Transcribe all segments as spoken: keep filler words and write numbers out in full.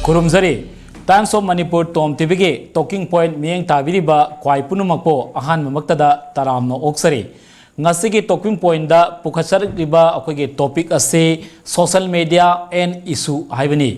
ꯈꯨꯔꯨꯝꯖꯔꯤ꯫ Times of Manipur Tom ꯇꯤꯚꯤꯒꯤ talking point ꯃꯤꯠꯌꯦꯡ ꯇꯥꯕꯤꯔꯤꯕ ꯈ꯭ꯋꯥꯏ ꯄꯨꯝꯅꯃꯛꯄꯨ ꯑꯍꯥꯟꯕꯃꯛꯇꯗ ꯇꯔꯥꯝꯅ ꯑꯣꯛꯆꯔꯤ꯫ ꯉꯁꯤꯒꯤ talking pointꯗ ꯄꯨꯈꯠꯆꯔꯛꯂꯤꯕ ꯑꯩꯈꯣꯏꯒꯤ topic ꯑꯁꯤ social media and issue ꯍꯥꯏꯕꯅꯤ꯫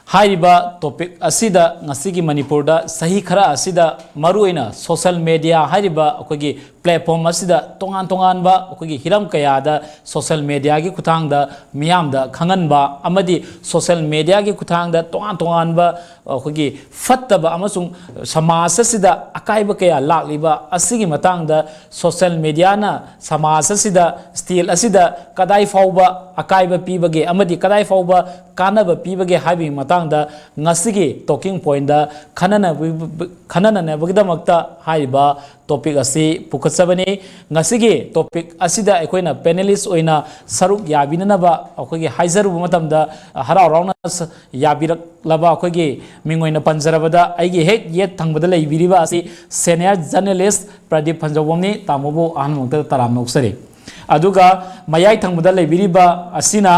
ꯍꯥꯏꯔꯤꯕ topic ꯑꯁꯤꯗ ꯉꯁꯤꯒꯤ ꯃꯅꯤꯄꯨꯔꯗ ꯆꯍꯤ ꯈꯔ ꯑꯁꯤꯗ ꯃꯔꯨꯑꯣꯏꯅ social media ꯍꯥꯏꯔꯤꯕ ꯑꯩꯈꯣꯏꯒꯤ platform ꯑꯁꯤꯗ ꯇꯣꯉꯥꯟ ꯇꯣꯉꯥꯟꯕ ꯑꯩꯈꯣꯏꯒꯤ ꯍꯤꯔꯝ ꯀꯌꯥꯗ social mediaꯒꯤ ꯈꯨꯠꯊꯥꯡꯗ ꯃꯤꯌꯥꯝꯗ ꯈꯪꯍꯟꯕ ꯑꯃꯗꯤ social mediaꯒꯤ ꯈꯨꯠꯊꯥꯡꯗ ꯇꯣꯉꯥꯟ ꯇꯣꯉꯥꯟꯕ ꯑꯩꯈꯣꯏꯒꯤ ꯐꯠꯇꯕ ꯑꯃꯁꯨꯡ ꯁꯃꯥꯖ ꯑꯁꯤꯗ ꯑꯀꯥꯏꯕ ꯀꯌꯥ ꯂꯥꯛꯂꯤꯕ ꯑꯁꯤꯒꯤ ꯃꯇꯥꯡꯗ social mediaꯅ ꯁꯃꯥꯖ ꯑꯁꯤꯗ, state ꯑꯁꯤꯗ ꯀꯗꯥꯏ ꯐꯥꯎꯕ ꯑꯀꯥꯏꯕ ꯄꯤꯕꯒꯦ ꯑꯃꯗꯤ ꯀꯗꯥꯏ ꯐꯥꯎꯕ ꯀꯥꯟꯅꯕ ꯄꯤꯕꯒꯦ ꯍꯥꯏꯕꯒꯤ ꯃꯇꯥꯡꯗ ꯉꯁꯤꯒꯤ talking pointꯗ ꯈꯟꯅꯅꯕ-, ꯈꯟꯅꯅꯅꯕꯒꯤꯗꯃꯛꯇ ꯍꯥꯏꯔꯤꯕ topic ꯑꯁꯤ ꯄꯨꯈꯠꯆꯕꯅꯤ꯫ ꯉꯁꯤꯒꯤ topic ꯑꯁꯤꯗ ꯑꯩꯈꯣꯏꯅ panelist ꯑꯣꯏꯅ ꯁꯔꯨꯛ ꯌꯥꯕꯤꯅꯅꯕ ꯑꯩꯈꯣꯏꯒꯤ ꯍꯥꯏꯖꯔꯨꯕ ꯃꯇꯝꯗ, ꯍꯔꯥꯎ ꯍꯔꯥꯎꯅ ꯁ-, ꯌꯥꯕꯤꯔꯛꯂꯕ ꯑꯩꯈꯣꯏꯒꯤ ꯃꯤꯡ ꯑꯣꯏꯅ ꯄꯟꯖꯔꯕꯗ, ꯑꯩꯒꯤ ꯍꯦꯛ ꯌꯦꯠ ꯊꯪꯕꯗ ꯂꯩꯕꯤꯔꯤꯕ ꯑꯁꯤ senior journalist ꯄ꯭ꯔꯗꯤꯞ ꯐꯟꯖꯧꯕꯝꯅꯤ꯫ ꯇꯥꯃꯣꯕꯨ ꯑꯍꯥꯟꯕꯃꯛꯇꯗ ꯇꯔꯥꯝꯅ ꯑꯣꯛꯆꯔꯤ꯫ ꯑꯗꯨꯒ ꯃꯌꯥꯏ ꯊꯪꯕꯗ ꯂꯩꯕꯤꯔꯤꯕ ꯑꯁꯤꯅ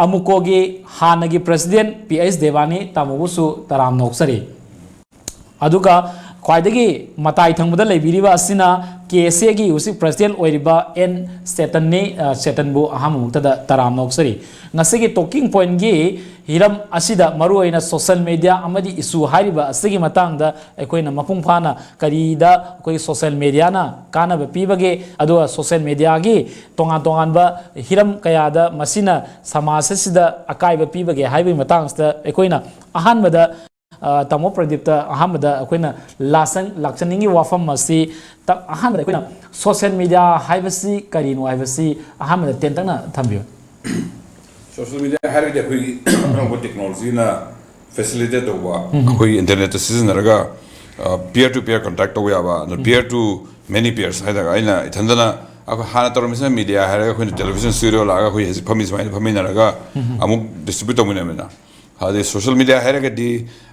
ꯑꯃꯨꯀꯣꯒꯤ ꯍꯥꯟꯅꯒꯤ president ꯄꯤ ꯑꯩꯆ ꯗꯦꯕꯥꯅꯤ꯫ ꯇꯥꯃꯣꯕꯨꯁꯨ ꯇꯔꯥꯝꯅ ꯑꯣꯛꯆꯔꯤ꯫ ꯑꯗꯨꯒ ꯈ꯭ꯋꯥꯏꯗꯒꯤ ꯃꯇꯥꯏ ꯊꯪꯕꯗ ꯂꯩꯕꯤꯔꯤꯕ ꯑꯁꯤꯅ ꯀꯦ ꯑꯦꯁ ꯑꯦꯒꯤ ꯍꯧꯖꯤꯛ president ꯑꯣꯏꯔꯤꯕ ꯑꯦꯟ ꯆꯦꯇꯟꯅꯤ꯫ ꯑ, ꯆꯦꯇꯟꯕꯨ ꯑꯍꯥꯟꯕꯃꯛꯇꯗ ꯇꯔꯥꯝꯅ ꯑꯣꯛꯆꯔꯤ꯫ ꯉꯁꯤꯒꯤ talking pointꯒꯤ ꯍꯤꯔꯝ ꯑꯁꯤꯗ ꯃꯔꯨꯑꯣꯏꯅ social media ꯑꯃꯗꯤ issue ꯍꯥꯏꯔꯤꯕ ꯑꯁꯤꯒꯤ ꯃꯇꯥꯡꯗ ꯑꯩꯈꯣꯏꯅ ꯃꯄꯨꯡ ꯐꯥꯅ ꯀꯔꯤꯗ ꯑꯩꯈꯣꯏꯒꯤ social mediaꯅ ꯀꯥꯟꯅꯕ ꯄꯤꯕꯒꯦ, ꯑꯗꯨꯒ social mediaꯒꯤ ꯇꯣꯉꯥꯟ ꯇꯣꯉꯥꯟꯕ ꯍꯤꯔꯝ ꯀꯌꯥꯗ ꯃꯁꯤꯅ ꯁꯃꯥꯖ ꯑꯁꯤꯗ ꯑꯀꯥꯏꯕ ꯄꯤꯕꯒꯦ ꯍꯥꯏꯕꯒꯤ ꯃꯇꯥꯡꯁꯤꯗ ꯑꯩꯈꯣꯏꯅ ꯑꯍꯥꯟꯕꯗ ꯑ, ꯇꯥꯃꯣ ꯄ꯭ꯔꯗꯤꯞꯇ ꯑꯍꯥꯟꯕꯗ ꯑꯩꯈꯣꯏꯅ ꯂꯥꯛꯆ-, ꯂꯥꯛꯆꯅꯤꯡꯉꯤ ꯋꯥꯐꯝ ꯑꯁꯤ ꯇ-, ꯑꯍꯥꯟꯕꯗ ꯑꯩꯈꯣꯏꯅ social media ꯍꯥꯏꯕꯁꯤ ꯀꯔꯤꯅꯣ ꯍꯥꯏꯕꯁꯤ ꯑꯍꯥꯟꯕꯗ ꯇꯦꯟꯇꯛꯅ ꯊꯝꯕꯤꯌꯨ꯫ Social media ꯍꯥꯏꯔꯒꯗꯤ ꯑꯩꯈꯣꯏꯒꯤ ꯑꯅꯧꯕ technologyꯅ facilitate ꯇꯧꯕ, ꯑꯩꯈꯣꯏꯒꯤ internetꯇ ꯁꯤꯖꯤꯟꯅꯔꯒ, ꯑ, peer to peer contact ꯇꯧꯕ ꯌꯥꯕ, ꯑꯗꯨ peer to many peers ꯍꯥꯏꯇꯥꯔꯦ꯫ ꯑꯩꯅ ꯏꯊꯟꯗꯅ ꯑꯩꯈꯣꯏ ꯍꯥꯟꯅ ꯇꯧꯔꯝꯃꯤꯁꯤꯅ media ꯍꯥꯏꯔꯒ ꯑꯩꯈꯣꯏꯅ television studio ꯂꯥꯛꯑꯒ ꯑꯩꯈꯣꯏ ꯍꯧꯖꯤꯛ ꯐꯝꯃꯤ ꯁꯨꯃꯥꯏꯅ ꯐꯝꯃꯤꯟꯅꯔꯒ ꯑꯃꯨꯛ distribute ꯇꯧꯃꯤꯟꯅꯕꯅꯤꯅ꯫ ꯑꯗꯩ social media ꯍꯥꯏꯔꯒꯗꯤ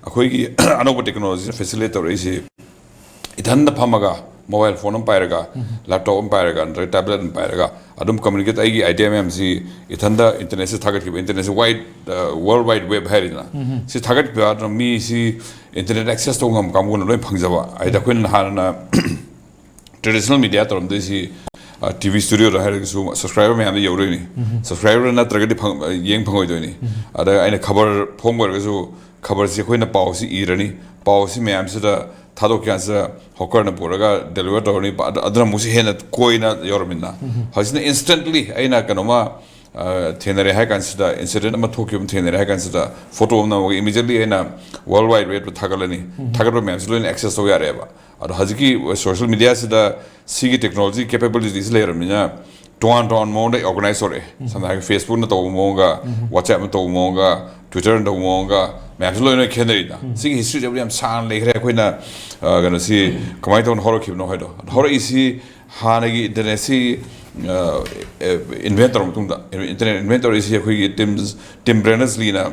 ꯑꯩꯈꯣꯏꯒꯤ ꯑꯅꯧꯕ technologyꯅ facilitate ꯇꯧꯔꯛꯏꯁꯤ, ꯏꯊꯟꯗ ꯐꯝꯃꯒ ꯃꯣꯕꯥꯏꯜ ꯐꯣꯟ ꯑꯃ ꯄꯥꯏꯔꯒ, ꯂꯦꯞꯇꯣꯞ ꯑꯃ ꯄꯥꯏꯔꯒ, ꯅꯠꯇ꯭ꯔꯒ ꯇꯦꯕ꯭ꯂꯦꯠ ꯑꯃ ꯄꯥꯏꯔꯒ ꯑꯗꯨꯝ ꯀꯝꯃ꯭ꯌꯨꯅꯤꯀꯦꯠ, ꯑꯩꯒꯤ ꯑꯥꯏꯗꯤꯌꯥ ꯃꯌꯥꯝꯁꯤ ꯏꯊꯟꯗ ꯏꯟꯇꯔꯅꯦꯠꯁꯤꯗ ꯊꯥꯒꯠꯈꯤꯕ, ꯏꯟꯇꯔꯅꯦꯠꯁꯤ ꯋꯥꯏꯠ, ꯋꯥꯔꯜ ꯋꯥꯏꯠ ꯋꯦꯕ ꯍꯥꯏꯔꯤꯗꯅ, ꯁꯤ ꯊꯥꯒꯠꯈꯤꯕ ꯑꯗꯨꯅ ꯃꯤꯁꯤ ꯏꯟꯇꯔꯅꯦꯠ ꯑꯦꯛꯁꯦꯁ ꯇꯧꯕ ꯉꯝꯕ ꯀꯥꯡꯕꯨꯅ ꯂꯣꯏ ꯐꯪꯖꯕ꯫ ꯍꯥꯏꯗꯤ ꯑꯩꯈꯣꯏꯅ ꯍꯥꯟꯅ ꯇ꯭ꯔꯦꯗꯤꯁꯅꯦꯜ ꯃꯤꯗꯤꯌꯥ ꯇꯧꯔꯝꯗꯣꯏꯁꯤ, ꯇꯤ ꯚꯤ ꯁ꯭ꯇꯨꯗꯤꯑꯣꯗ ꯍꯥꯏꯔꯒꯁꯨ ꯁꯕꯁꯀ꯭ꯔꯥꯏꯕꯔ ꯃꯌꯥꯝꯗ ꯌꯧꯔꯣꯏꯅꯤ꯫ ꯁꯕꯁꯀ꯭ꯔꯥꯏꯕꯔ ꯅꯠꯇ꯭ꯔꯒꯗꯤ ꯐꯪ-, ꯌꯦꯡ ꯐꯪꯉꯣꯏꯗꯣꯏꯅꯤ꯫ ꯑꯗ ꯑꯩꯅ ꯈꯕꯔ ꯐꯣꯡꯕ ꯑꯣꯏꯔꯒꯁꯨ, ꯈꯕꯔꯁꯤ ꯑꯩꯈꯣꯏꯅ ꯄꯥꯎꯁꯤ ꯏꯔꯅꯤ, ꯄꯥꯎꯁꯤ ꯃꯌꯥꯝꯁꯤꯗ ꯊꯥꯗꯣꯛꯈꯤ ꯀꯥꯟꯁꯤꯗ ꯍꯣꯀꯔꯅ ꯄꯨꯔꯒ ꯗꯦꯂꯤꯚꯔ ꯇꯧꯔꯅꯤ꯫ ꯑꯗꯨ-, ꯑꯗꯨꯅ ꯑꯃꯨꯛꯁꯨ ꯍꯦꯟꯅ ꯀꯣꯏꯅ ꯌꯧꯔꯃꯤꯅ꯫ ꯍꯧꯖꯤꯛꯅ ꯏꯟꯁꯇꯦꯟꯠꯂꯤ ꯑꯩꯅ ꯀꯩꯅꯣꯝꯃ, ꯑ, ꯊꯦꯡꯅꯔꯦ ꯍꯥꯏ ꯀꯥꯟꯁꯤꯗ, ꯏꯟꯁꯤꯗꯦꯟꯠ ꯑꯃ ꯊꯣꯛꯈꯤꯕ ꯑꯃ ꯊꯦꯡꯅꯔꯦ ꯍꯥꯏ ꯀꯥꯟꯁꯤꯗ, ꯐꯣꯇꯣ ꯑꯃ ꯅꯝꯃꯒ ꯏꯃꯤꯗꯤꯌꯦꯠꯂꯤ ꯑꯩꯅ ꯋꯥꯔꯜ ꯋꯥꯏꯗ ꯋꯦꯕꯇ ꯊꯥꯒꯠꯂꯅꯤ꯫ ꯊꯥꯒꯠꯄ ꯃꯌꯥꯝꯁꯤ ꯂꯣꯏꯅ ꯑꯦꯛꯁꯦꯁ ꯇꯧ ꯌꯥꯔꯦꯕ꯫ ꯑꯗꯣ ꯍꯧꯖꯤꯛꯀꯤ ꯁꯣꯁꯤꯌꯦꯜ ꯃꯤꯗꯤꯌꯥꯁꯤꯗ ꯁꯤꯒꯤ ꯇꯦꯛꯅꯣꯂꯣꯖꯤ ꯀꯦꯄꯦꯕꯤꯂꯤꯇꯤꯁꯤ ꯂꯩꯔꯕꯅꯤꯅ, ꯇꯣꯉꯥꯟ ꯇꯣꯉꯥꯟꯕ ꯃꯑꯣꯡꯗ ꯑꯣꯔꯒꯅꯥꯏꯖ ꯇꯧꯔꯛꯑꯦ꯫ ꯁꯝꯅ ꯍꯥꯏꯔꯒ, ꯐꯦꯁꯕꯨꯛꯅ ꯇꯧꯕ ꯃꯑꯣꯡꯒ, ꯋꯥꯆꯦꯞꯅ ꯇꯧꯕ ꯃꯑꯣꯡꯒ, ꯇ꯭ꯋꯤꯇꯔꯅ ꯇꯧꯕ ꯃꯑꯣꯡꯒ, ꯃꯌꯥꯝꯁꯤ ꯂꯣꯏꯅ ꯈꯦꯠꯅꯔꯤꯗ꯫ ꯁꯤꯒꯤ ꯍꯤꯁꯇ꯭ꯔꯤꯁꯦ ꯌꯥꯝ ꯁꯥꯡꯅ ꯂꯩꯈ꯭ꯔꯦ꯫ ꯑꯩꯈꯣꯏꯅ, ꯑ, ꯀꯩꯅꯣꯁꯤ ꯀꯃꯥꯏꯅ ꯇꯧꯅ ꯍꯧꯔꯛꯈꯤꯕꯅꯣ ꯍꯥꯏꯗꯣ꯫ ꯍꯧꯔꯛꯏꯁꯤ ꯍꯥꯟꯅꯒꯤ ꯏꯟꯇꯔꯅꯦꯠꯁꯤ, ꯑ, ꯑꯦ, ꯏꯟꯚꯦꯟ ꯇꯧꯔ ꯃꯇꯨꯡꯗ, ꯏꯟꯇꯔꯅꯦꯠ ꯏꯟꯚꯦꯟ ꯇꯧꯔꯛꯏꯁꯤ ꯑꯩꯈꯣꯏꯒꯤ ꯇꯤꯝ, ꯇꯤꯝ ꯕꯔꯅꯔꯁ ꯂꯤꯅ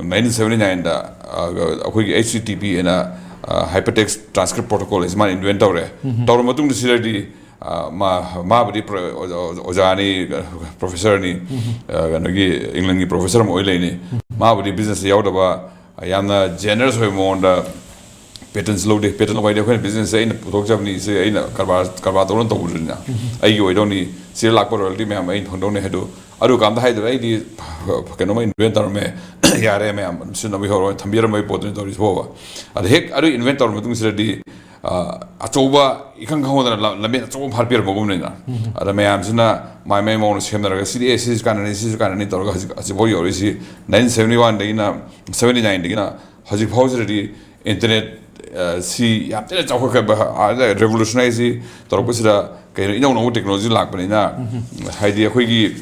ꯅꯥꯏꯟꯇꯤꯟ ꯁꯚꯦꯟꯇꯤ ꯅꯥꯏꯟꯗ, ꯑ, ꯑꯩꯈꯣꯏꯒꯤ H T T P ꯍꯥꯏꯅ, ꯑ, ꯍꯥꯏꯄꯔꯇꯦꯛꯁ ꯇ꯭ꯔꯥꯟꯁꯀ꯭ꯔꯤꯞ ꯄ꯭ꯔꯣꯇꯣꯀꯣꯜ ꯍꯥꯏꯁꯤ ꯃꯥꯅ ꯏꯟꯚꯦꯟ ꯇꯧꯔꯦ꯫ ꯇꯧꯔ ꯃꯇꯨꯡꯗ ꯁꯤꯗꯗꯤ, ꯑ, ꯃꯥ-, ꯃꯥꯕꯨꯗꯤ ꯄ꯭ꯔꯣ-, ꯑꯣꯖꯥ-, ꯑꯣꯖꯥꯅꯤ, ꯄ꯭ꯔꯣꯐꯦꯁꯔꯅꯤ, ꯑ, ꯀꯩꯅꯣꯒꯤ ꯏꯪꯂꯦꯟꯒꯤ ꯄ꯭ꯔꯣꯐꯦꯁꯔ ꯑꯃ ꯑꯣꯏ ꯂꯩꯅꯤ꯫ ꯃꯥꯕꯨꯗꯤ ꯕꯤꯖꯤꯅꯦꯁꯇ ꯌꯥꯎꯗꯕ, ꯌꯥꯝꯅ ꯖꯦꯅꯔꯁ ꯑꯣꯏꯕ ꯃꯑꯣꯡꯗ ꯄꯦꯇꯦꯟꯁ ꯂꯧꯗꯦ꯫ ꯄꯦꯇꯦꯟ ꯂꯧꯕ ꯍꯥꯏꯗꯤ ꯑꯩꯈꯣꯏꯅ ꯕꯤꯖꯤꯅꯦꯁꯁꯦ ꯑꯩꯅ ꯄꯨꯊꯣꯛꯆꯕꯅꯤ, ꯁꯤ ꯑꯩꯅ ꯀꯔꯕꯥꯔ, ꯀꯔꯕꯥꯔ ꯇꯧꯅ ꯇꯧꯕꯗꯨꯅꯤꯅ ꯑꯩꯒꯤ ꯑꯣꯏꯗꯧꯅꯤ, ꯁꯤꯗ ꯂꯥꯛꯄ ꯔꯣꯌꯦꯜꯇꯤ ꯃꯌꯥꯝ ꯑꯩꯅ ꯐꯪꯗꯧꯅꯤ ꯍꯥꯏꯗꯣ꯫ ꯑꯗꯨ ꯀꯥꯟꯗ ꯍꯥꯏꯗꯣꯏꯔꯥ, ꯑꯩꯗꯤ ꯀꯩꯅꯣꯝꯃ ꯏꯟꯚꯦꯟ ꯇꯧꯔꯝꯃꯦ, ꯌꯥꯔꯦ, ꯃꯌꯥꯝ ꯑꯗꯨꯝ ꯁꯤꯖꯤꯟꯅꯕ ꯍꯧꯔꯣ, ꯊꯝꯕꯤꯔꯝꯕꯒꯤ ꯄꯣꯠꯇꯨꯅꯤ ꯇꯧꯔꯤꯁꯤ ꯐꯥꯎꯕ꯫ ꯑꯗ ꯍꯦꯛ ꯑꯗꯨ ꯏꯟꯚꯦꯟ ꯇꯧꯔ ꯃꯇꯨꯡꯁꯤꯗꯗꯤ, ꯑ, ꯑꯆꯧꯕ ꯏꯈꯪ ꯈꯪꯍꯧꯗꯅ ꯂ-, ꯂꯝꯕꯦꯟ ꯑꯆꯧꯕ ꯐꯥꯠꯄꯤꯔꯛꯄꯒꯨꯝꯅꯤꯅ꯫ ꯑꯗ ꯃꯌꯥꯝꯁꯤꯅ ꯃꯥꯏ ꯃꯥꯏ ꯃꯑꯣꯡꯗ ꯁꯦꯝꯅꯔꯒ, "ꯁꯤꯗꯤ ꯑꯦ, ꯁꯤꯁꯨ ꯀꯥꯟꯅꯅꯤ, ꯁꯤꯁꯨ ꯀꯥꯟꯅꯅꯤ" ꯇꯧꯔꯒ ꯍꯧꯖꯤꯛ, ꯍꯧꯖꯤꯛꯐꯥꯎ ꯌꯧꯔꯛꯏꯁꯤ ꯅꯥꯏꯟꯇꯤꯟ ꯁꯚꯦꯟꯇꯤ ꯋꯥꯟꯗꯒꯤꯅ, ꯁꯚꯦꯟꯇꯤ ꯅꯥꯏꯟꯗꯒꯤꯅ ꯍꯧꯖꯤꯛ ꯐꯥꯎꯁꯤꯗꯗꯤ ꯏꯟꯇꯔꯅꯦꯠ, ꯑ, ꯁꯤ ꯌꯥꯝ ꯊꯤꯅ ꯆꯥꯎꯈꯠꯈ꯭ꯔꯕ, ꯑꯥꯗ ꯔꯦꯚꯣꯂꯨꯁꯅꯥꯏꯖꯁꯤ ꯇꯧꯔꯛꯄꯁꯤꯗ ꯀꯩꯅꯣ, ꯏꯅꯧ ꯅꯧꯕ ꯇꯦꯛꯅꯣꯂꯣꯖꯤ ꯂꯥꯛꯄꯅꯤꯅ, ꯍꯥꯏꯗꯤ ꯑꯩꯈꯣꯏꯒꯤ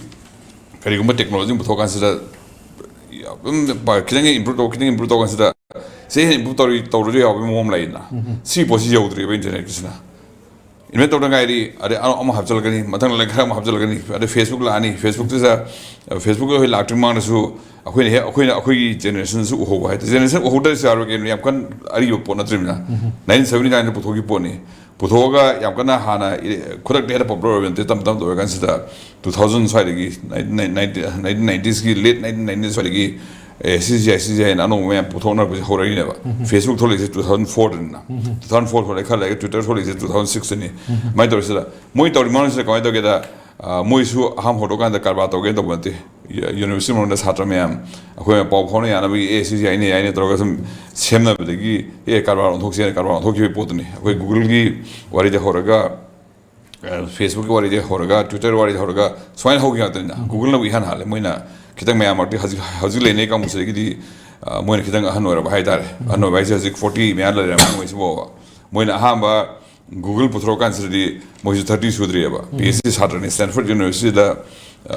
ꯀꯔꯤꯒꯨꯝꯕ ꯇꯦꯛꯅꯣꯂꯣꯖꯤ ꯑꯃ ꯄꯨꯊꯣꯛꯀꯥꯟꯁꯤꯗ ꯑꯗꯨꯝ ꯈꯤꯇꯪ ꯏꯝꯄ꯭ꯔꯨꯞ ꯇꯧ, ꯈꯤꯇꯪ ꯏꯝꯄ꯭ꯔꯨꯞ ꯇꯧꯀꯥꯟꯁꯤꯗ ꯁꯤ ꯍꯦꯟꯅ ꯏꯝꯄ꯭ꯔꯨꯞ ꯇꯧꯔꯤ, ꯇꯧꯔꯁꯨ ꯌꯥꯎꯕꯒꯤ ꯃꯑꯣꯡ ꯑꯃ ꯂꯩꯗꯅ, ꯁꯤ ꯄꯣꯠꯁꯤ ꯌꯧꯗ꯭ꯔꯤꯕ ꯏꯟꯇꯔꯅꯦꯠꯀꯤꯁꯤꯅ꯫ ꯏꯟꯚꯦꯟ ꯇꯧꯗ ꯉꯥꯏꯔꯤ, ꯑꯗꯩ ꯑꯃ, ꯑꯃ ꯍꯥꯞꯆꯤꯜꯂꯛꯀꯅꯤ, ꯃꯊꯪ ꯂꯩ ꯈꯔ ꯑꯃ ꯍꯥꯞꯆꯤꯜꯂꯛꯀꯅꯤ, ꯑꯗꯩ ꯐꯦꯁꯕꯨꯛ ꯂꯥꯛꯑꯅꯤ, ꯐꯦꯁꯕꯨꯛꯇꯨꯗ, ꯐꯦꯁꯕꯨꯛꯇ ꯍꯣꯏ ꯂꯥꯛꯇ꯭ꯔꯤ ꯃꯃꯥꯡꯗꯁꯨ ꯑꯩꯈꯣꯏꯅ ꯍꯦꯛ, ꯑꯩꯈꯣꯏꯅ, ꯑꯩꯈꯣꯏꯒꯤ ꯖꯦꯅꯦꯔꯦꯁꯟꯁꯨ ꯎꯍꯧꯕ ꯍꯥꯏ ꯇꯥꯔꯦ꯫ ꯖꯦꯅꯦꯔꯦꯁꯟ ꯎꯍꯧꯗ꯭ꯔꯁꯨ ꯌꯥꯔꯣꯏ ꯀꯩꯅꯣ, ꯌꯥꯝ ꯀꯟꯅ ꯑꯔꯤꯕ ꯄꯣꯠ ꯅꯠꯇ꯭ꯔꯤꯕꯅꯤꯅ꯫ ꯅꯥꯏꯟꯇꯤꯟ ꯁꯚꯦꯟꯇꯤ ꯅꯥꯏꯟꯗ ꯄꯨꯊꯣꯛꯈꯤꯕ ꯄꯣꯠꯅꯤ꯫ ꯄꯨꯊꯣꯛꯑꯒ ꯌꯥꯝ ꯀꯟꯅ ꯍꯥꯟꯅ ꯏꯔꯦ-, ꯈꯨꯗꯛꯇ ꯍꯦꯛꯇ popular ꯑꯣꯏꯕ ꯅꯠꯇꯦ, ꯇꯞ ꯇꯞ ꯑꯣꯏꯔꯀꯥꯟꯁꯤꯗ two thousand ꯁ꯭ꯋꯥꯏꯗꯒꯤ, nineteen nineties-ꯀꯤ late nineteen nineties ꯁ꯭ꯋꯥꯏꯗꯒꯤ, ꯑꯦ, ꯁꯤ ꯁꯤ ꯑꯥꯏ, ꯁꯤ ꯁꯤ ꯑꯥꯏ ꯍꯥꯏꯅ ꯑꯅꯧꯕ ꯃꯌꯥꯝ ꯄꯨꯊꯣꯛꯅꯔꯛꯄꯁꯦ ꯍꯧꯔꯛꯏꯅꯦꯕ꯫ Facebook ꯊꯣꯛꯂꯛꯏꯁꯦ two thousand four-ꯗꯅꯤꯅ꯫ Two thousand four ꯊꯣꯛꯂꯛꯑꯦ, ꯈꯔ ꯂꯩꯔꯒ Twitter ꯊꯣꯛꯂꯛꯏꯁꯦ two thousand six-ꯇꯅꯤ꯫ ꯑꯗꯨꯃꯥꯏꯅ ꯇꯧꯔꯤꯁꯤꯗ ꯃꯣꯏ ꯇꯧꯔꯤ ꯃꯑꯣꯡꯁꯤꯗ ꯀꯃꯥꯏꯅ ꯇꯧꯒꯦꯗ, ꯑ, ꯃꯣꯏꯁꯨ ꯑꯍꯥꯟꯕ ꯍꯧꯔꯛꯀꯥꯟꯗ ꯀꯔꯕꯥꯔ ꯇꯧꯒꯦꯅ ꯇꯧꯕ ꯅꯠꯇꯦ꯫ ꯌꯨ-, university ꯃꯅꯨꯡꯗ ꯁꯥꯇ꯭ꯔ ꯃꯌꯥꯝ ꯑꯩꯈꯣꯏ ꯄꯥꯎ ꯐꯥꯎꯅ ꯌꯥꯅꯕꯒꯤ, "ꯑꯦ, ꯁꯤ ꯌꯥꯏꯅꯦ, ꯌꯥꯏꯅꯦ" ꯇꯧꯔꯒ ꯁꯨꯝ ꯁꯦꯝꯅꯕꯗꯒꯤ, "ꯑꯦ, ꯀꯔꯕꯥꯔ ꯑꯣꯟꯊꯣꯛꯁꯦꯅ" ꯀꯔꯕꯥꯔ ꯑꯣꯟꯊꯣꯛꯈꯤꯕꯒꯤ ꯄꯣꯠꯇꯨꯅꯤ꯫ ꯑꯩꯈꯣꯏ Google-ꯒꯤ ꯋꯥꯔꯤꯗ ꯍꯧꯔꯒ, ꯑ, Facebook-ꯀꯤ ꯋꯥꯔꯤꯗ ꯍꯧꯔꯒ, Twitter ꯋꯥꯔꯤꯗ ꯍꯧꯔꯒ ꯁꯨꯃꯥꯏꯅ ꯍꯧꯈꯤ ꯉꯥꯛꯇꯅꯤꯅ꯫ Google-ꯅꯕꯨ ꯏꯍꯥꯟ ꯍꯥꯜꯂꯦ꯫ ꯃꯣꯏꯅ ꯈꯤꯇꯪ ꯃꯌꯥꯝ ꯃꯔꯛꯇꯤ ꯍꯧꯖꯤꯛ, ꯍꯧꯖꯤꯛ ꯂꯩꯅꯩ ꯀꯥꯡꯕꯨꯁꯤꯗꯒꯤꯗꯤ, ꯑ, ꯃꯣꯏꯅ ꯈꯤꯇꯪ ꯑꯍꯟ ꯑꯣꯏꯔꯕ ꯍꯥꯏꯇꯥꯔꯦ꯫ ꯑꯍꯟ ꯑꯣꯏꯕ ꯍꯥꯏꯁꯦ ꯍꯧꯖꯤꯛ forty ꯃꯌꯥ ꯂꯩꯔꯦ ꯃꯣꯏꯁꯤꯐꯥꯎꯕ꯫ ꯃꯣꯏꯅ ꯑꯍꯥꯟꯕ Google ꯄꯨꯊꯣꯔꯛꯀꯥꯟꯁꯤꯗꯗꯤ ꯃꯣꯏꯁꯨ thirty ꯁꯨꯗ꯭ꯔꯤꯑꯕ꯫ PhD ꯁꯥꯇ꯭ꯔꯅꯤ, Stanford University-ꯗ, ꯑ,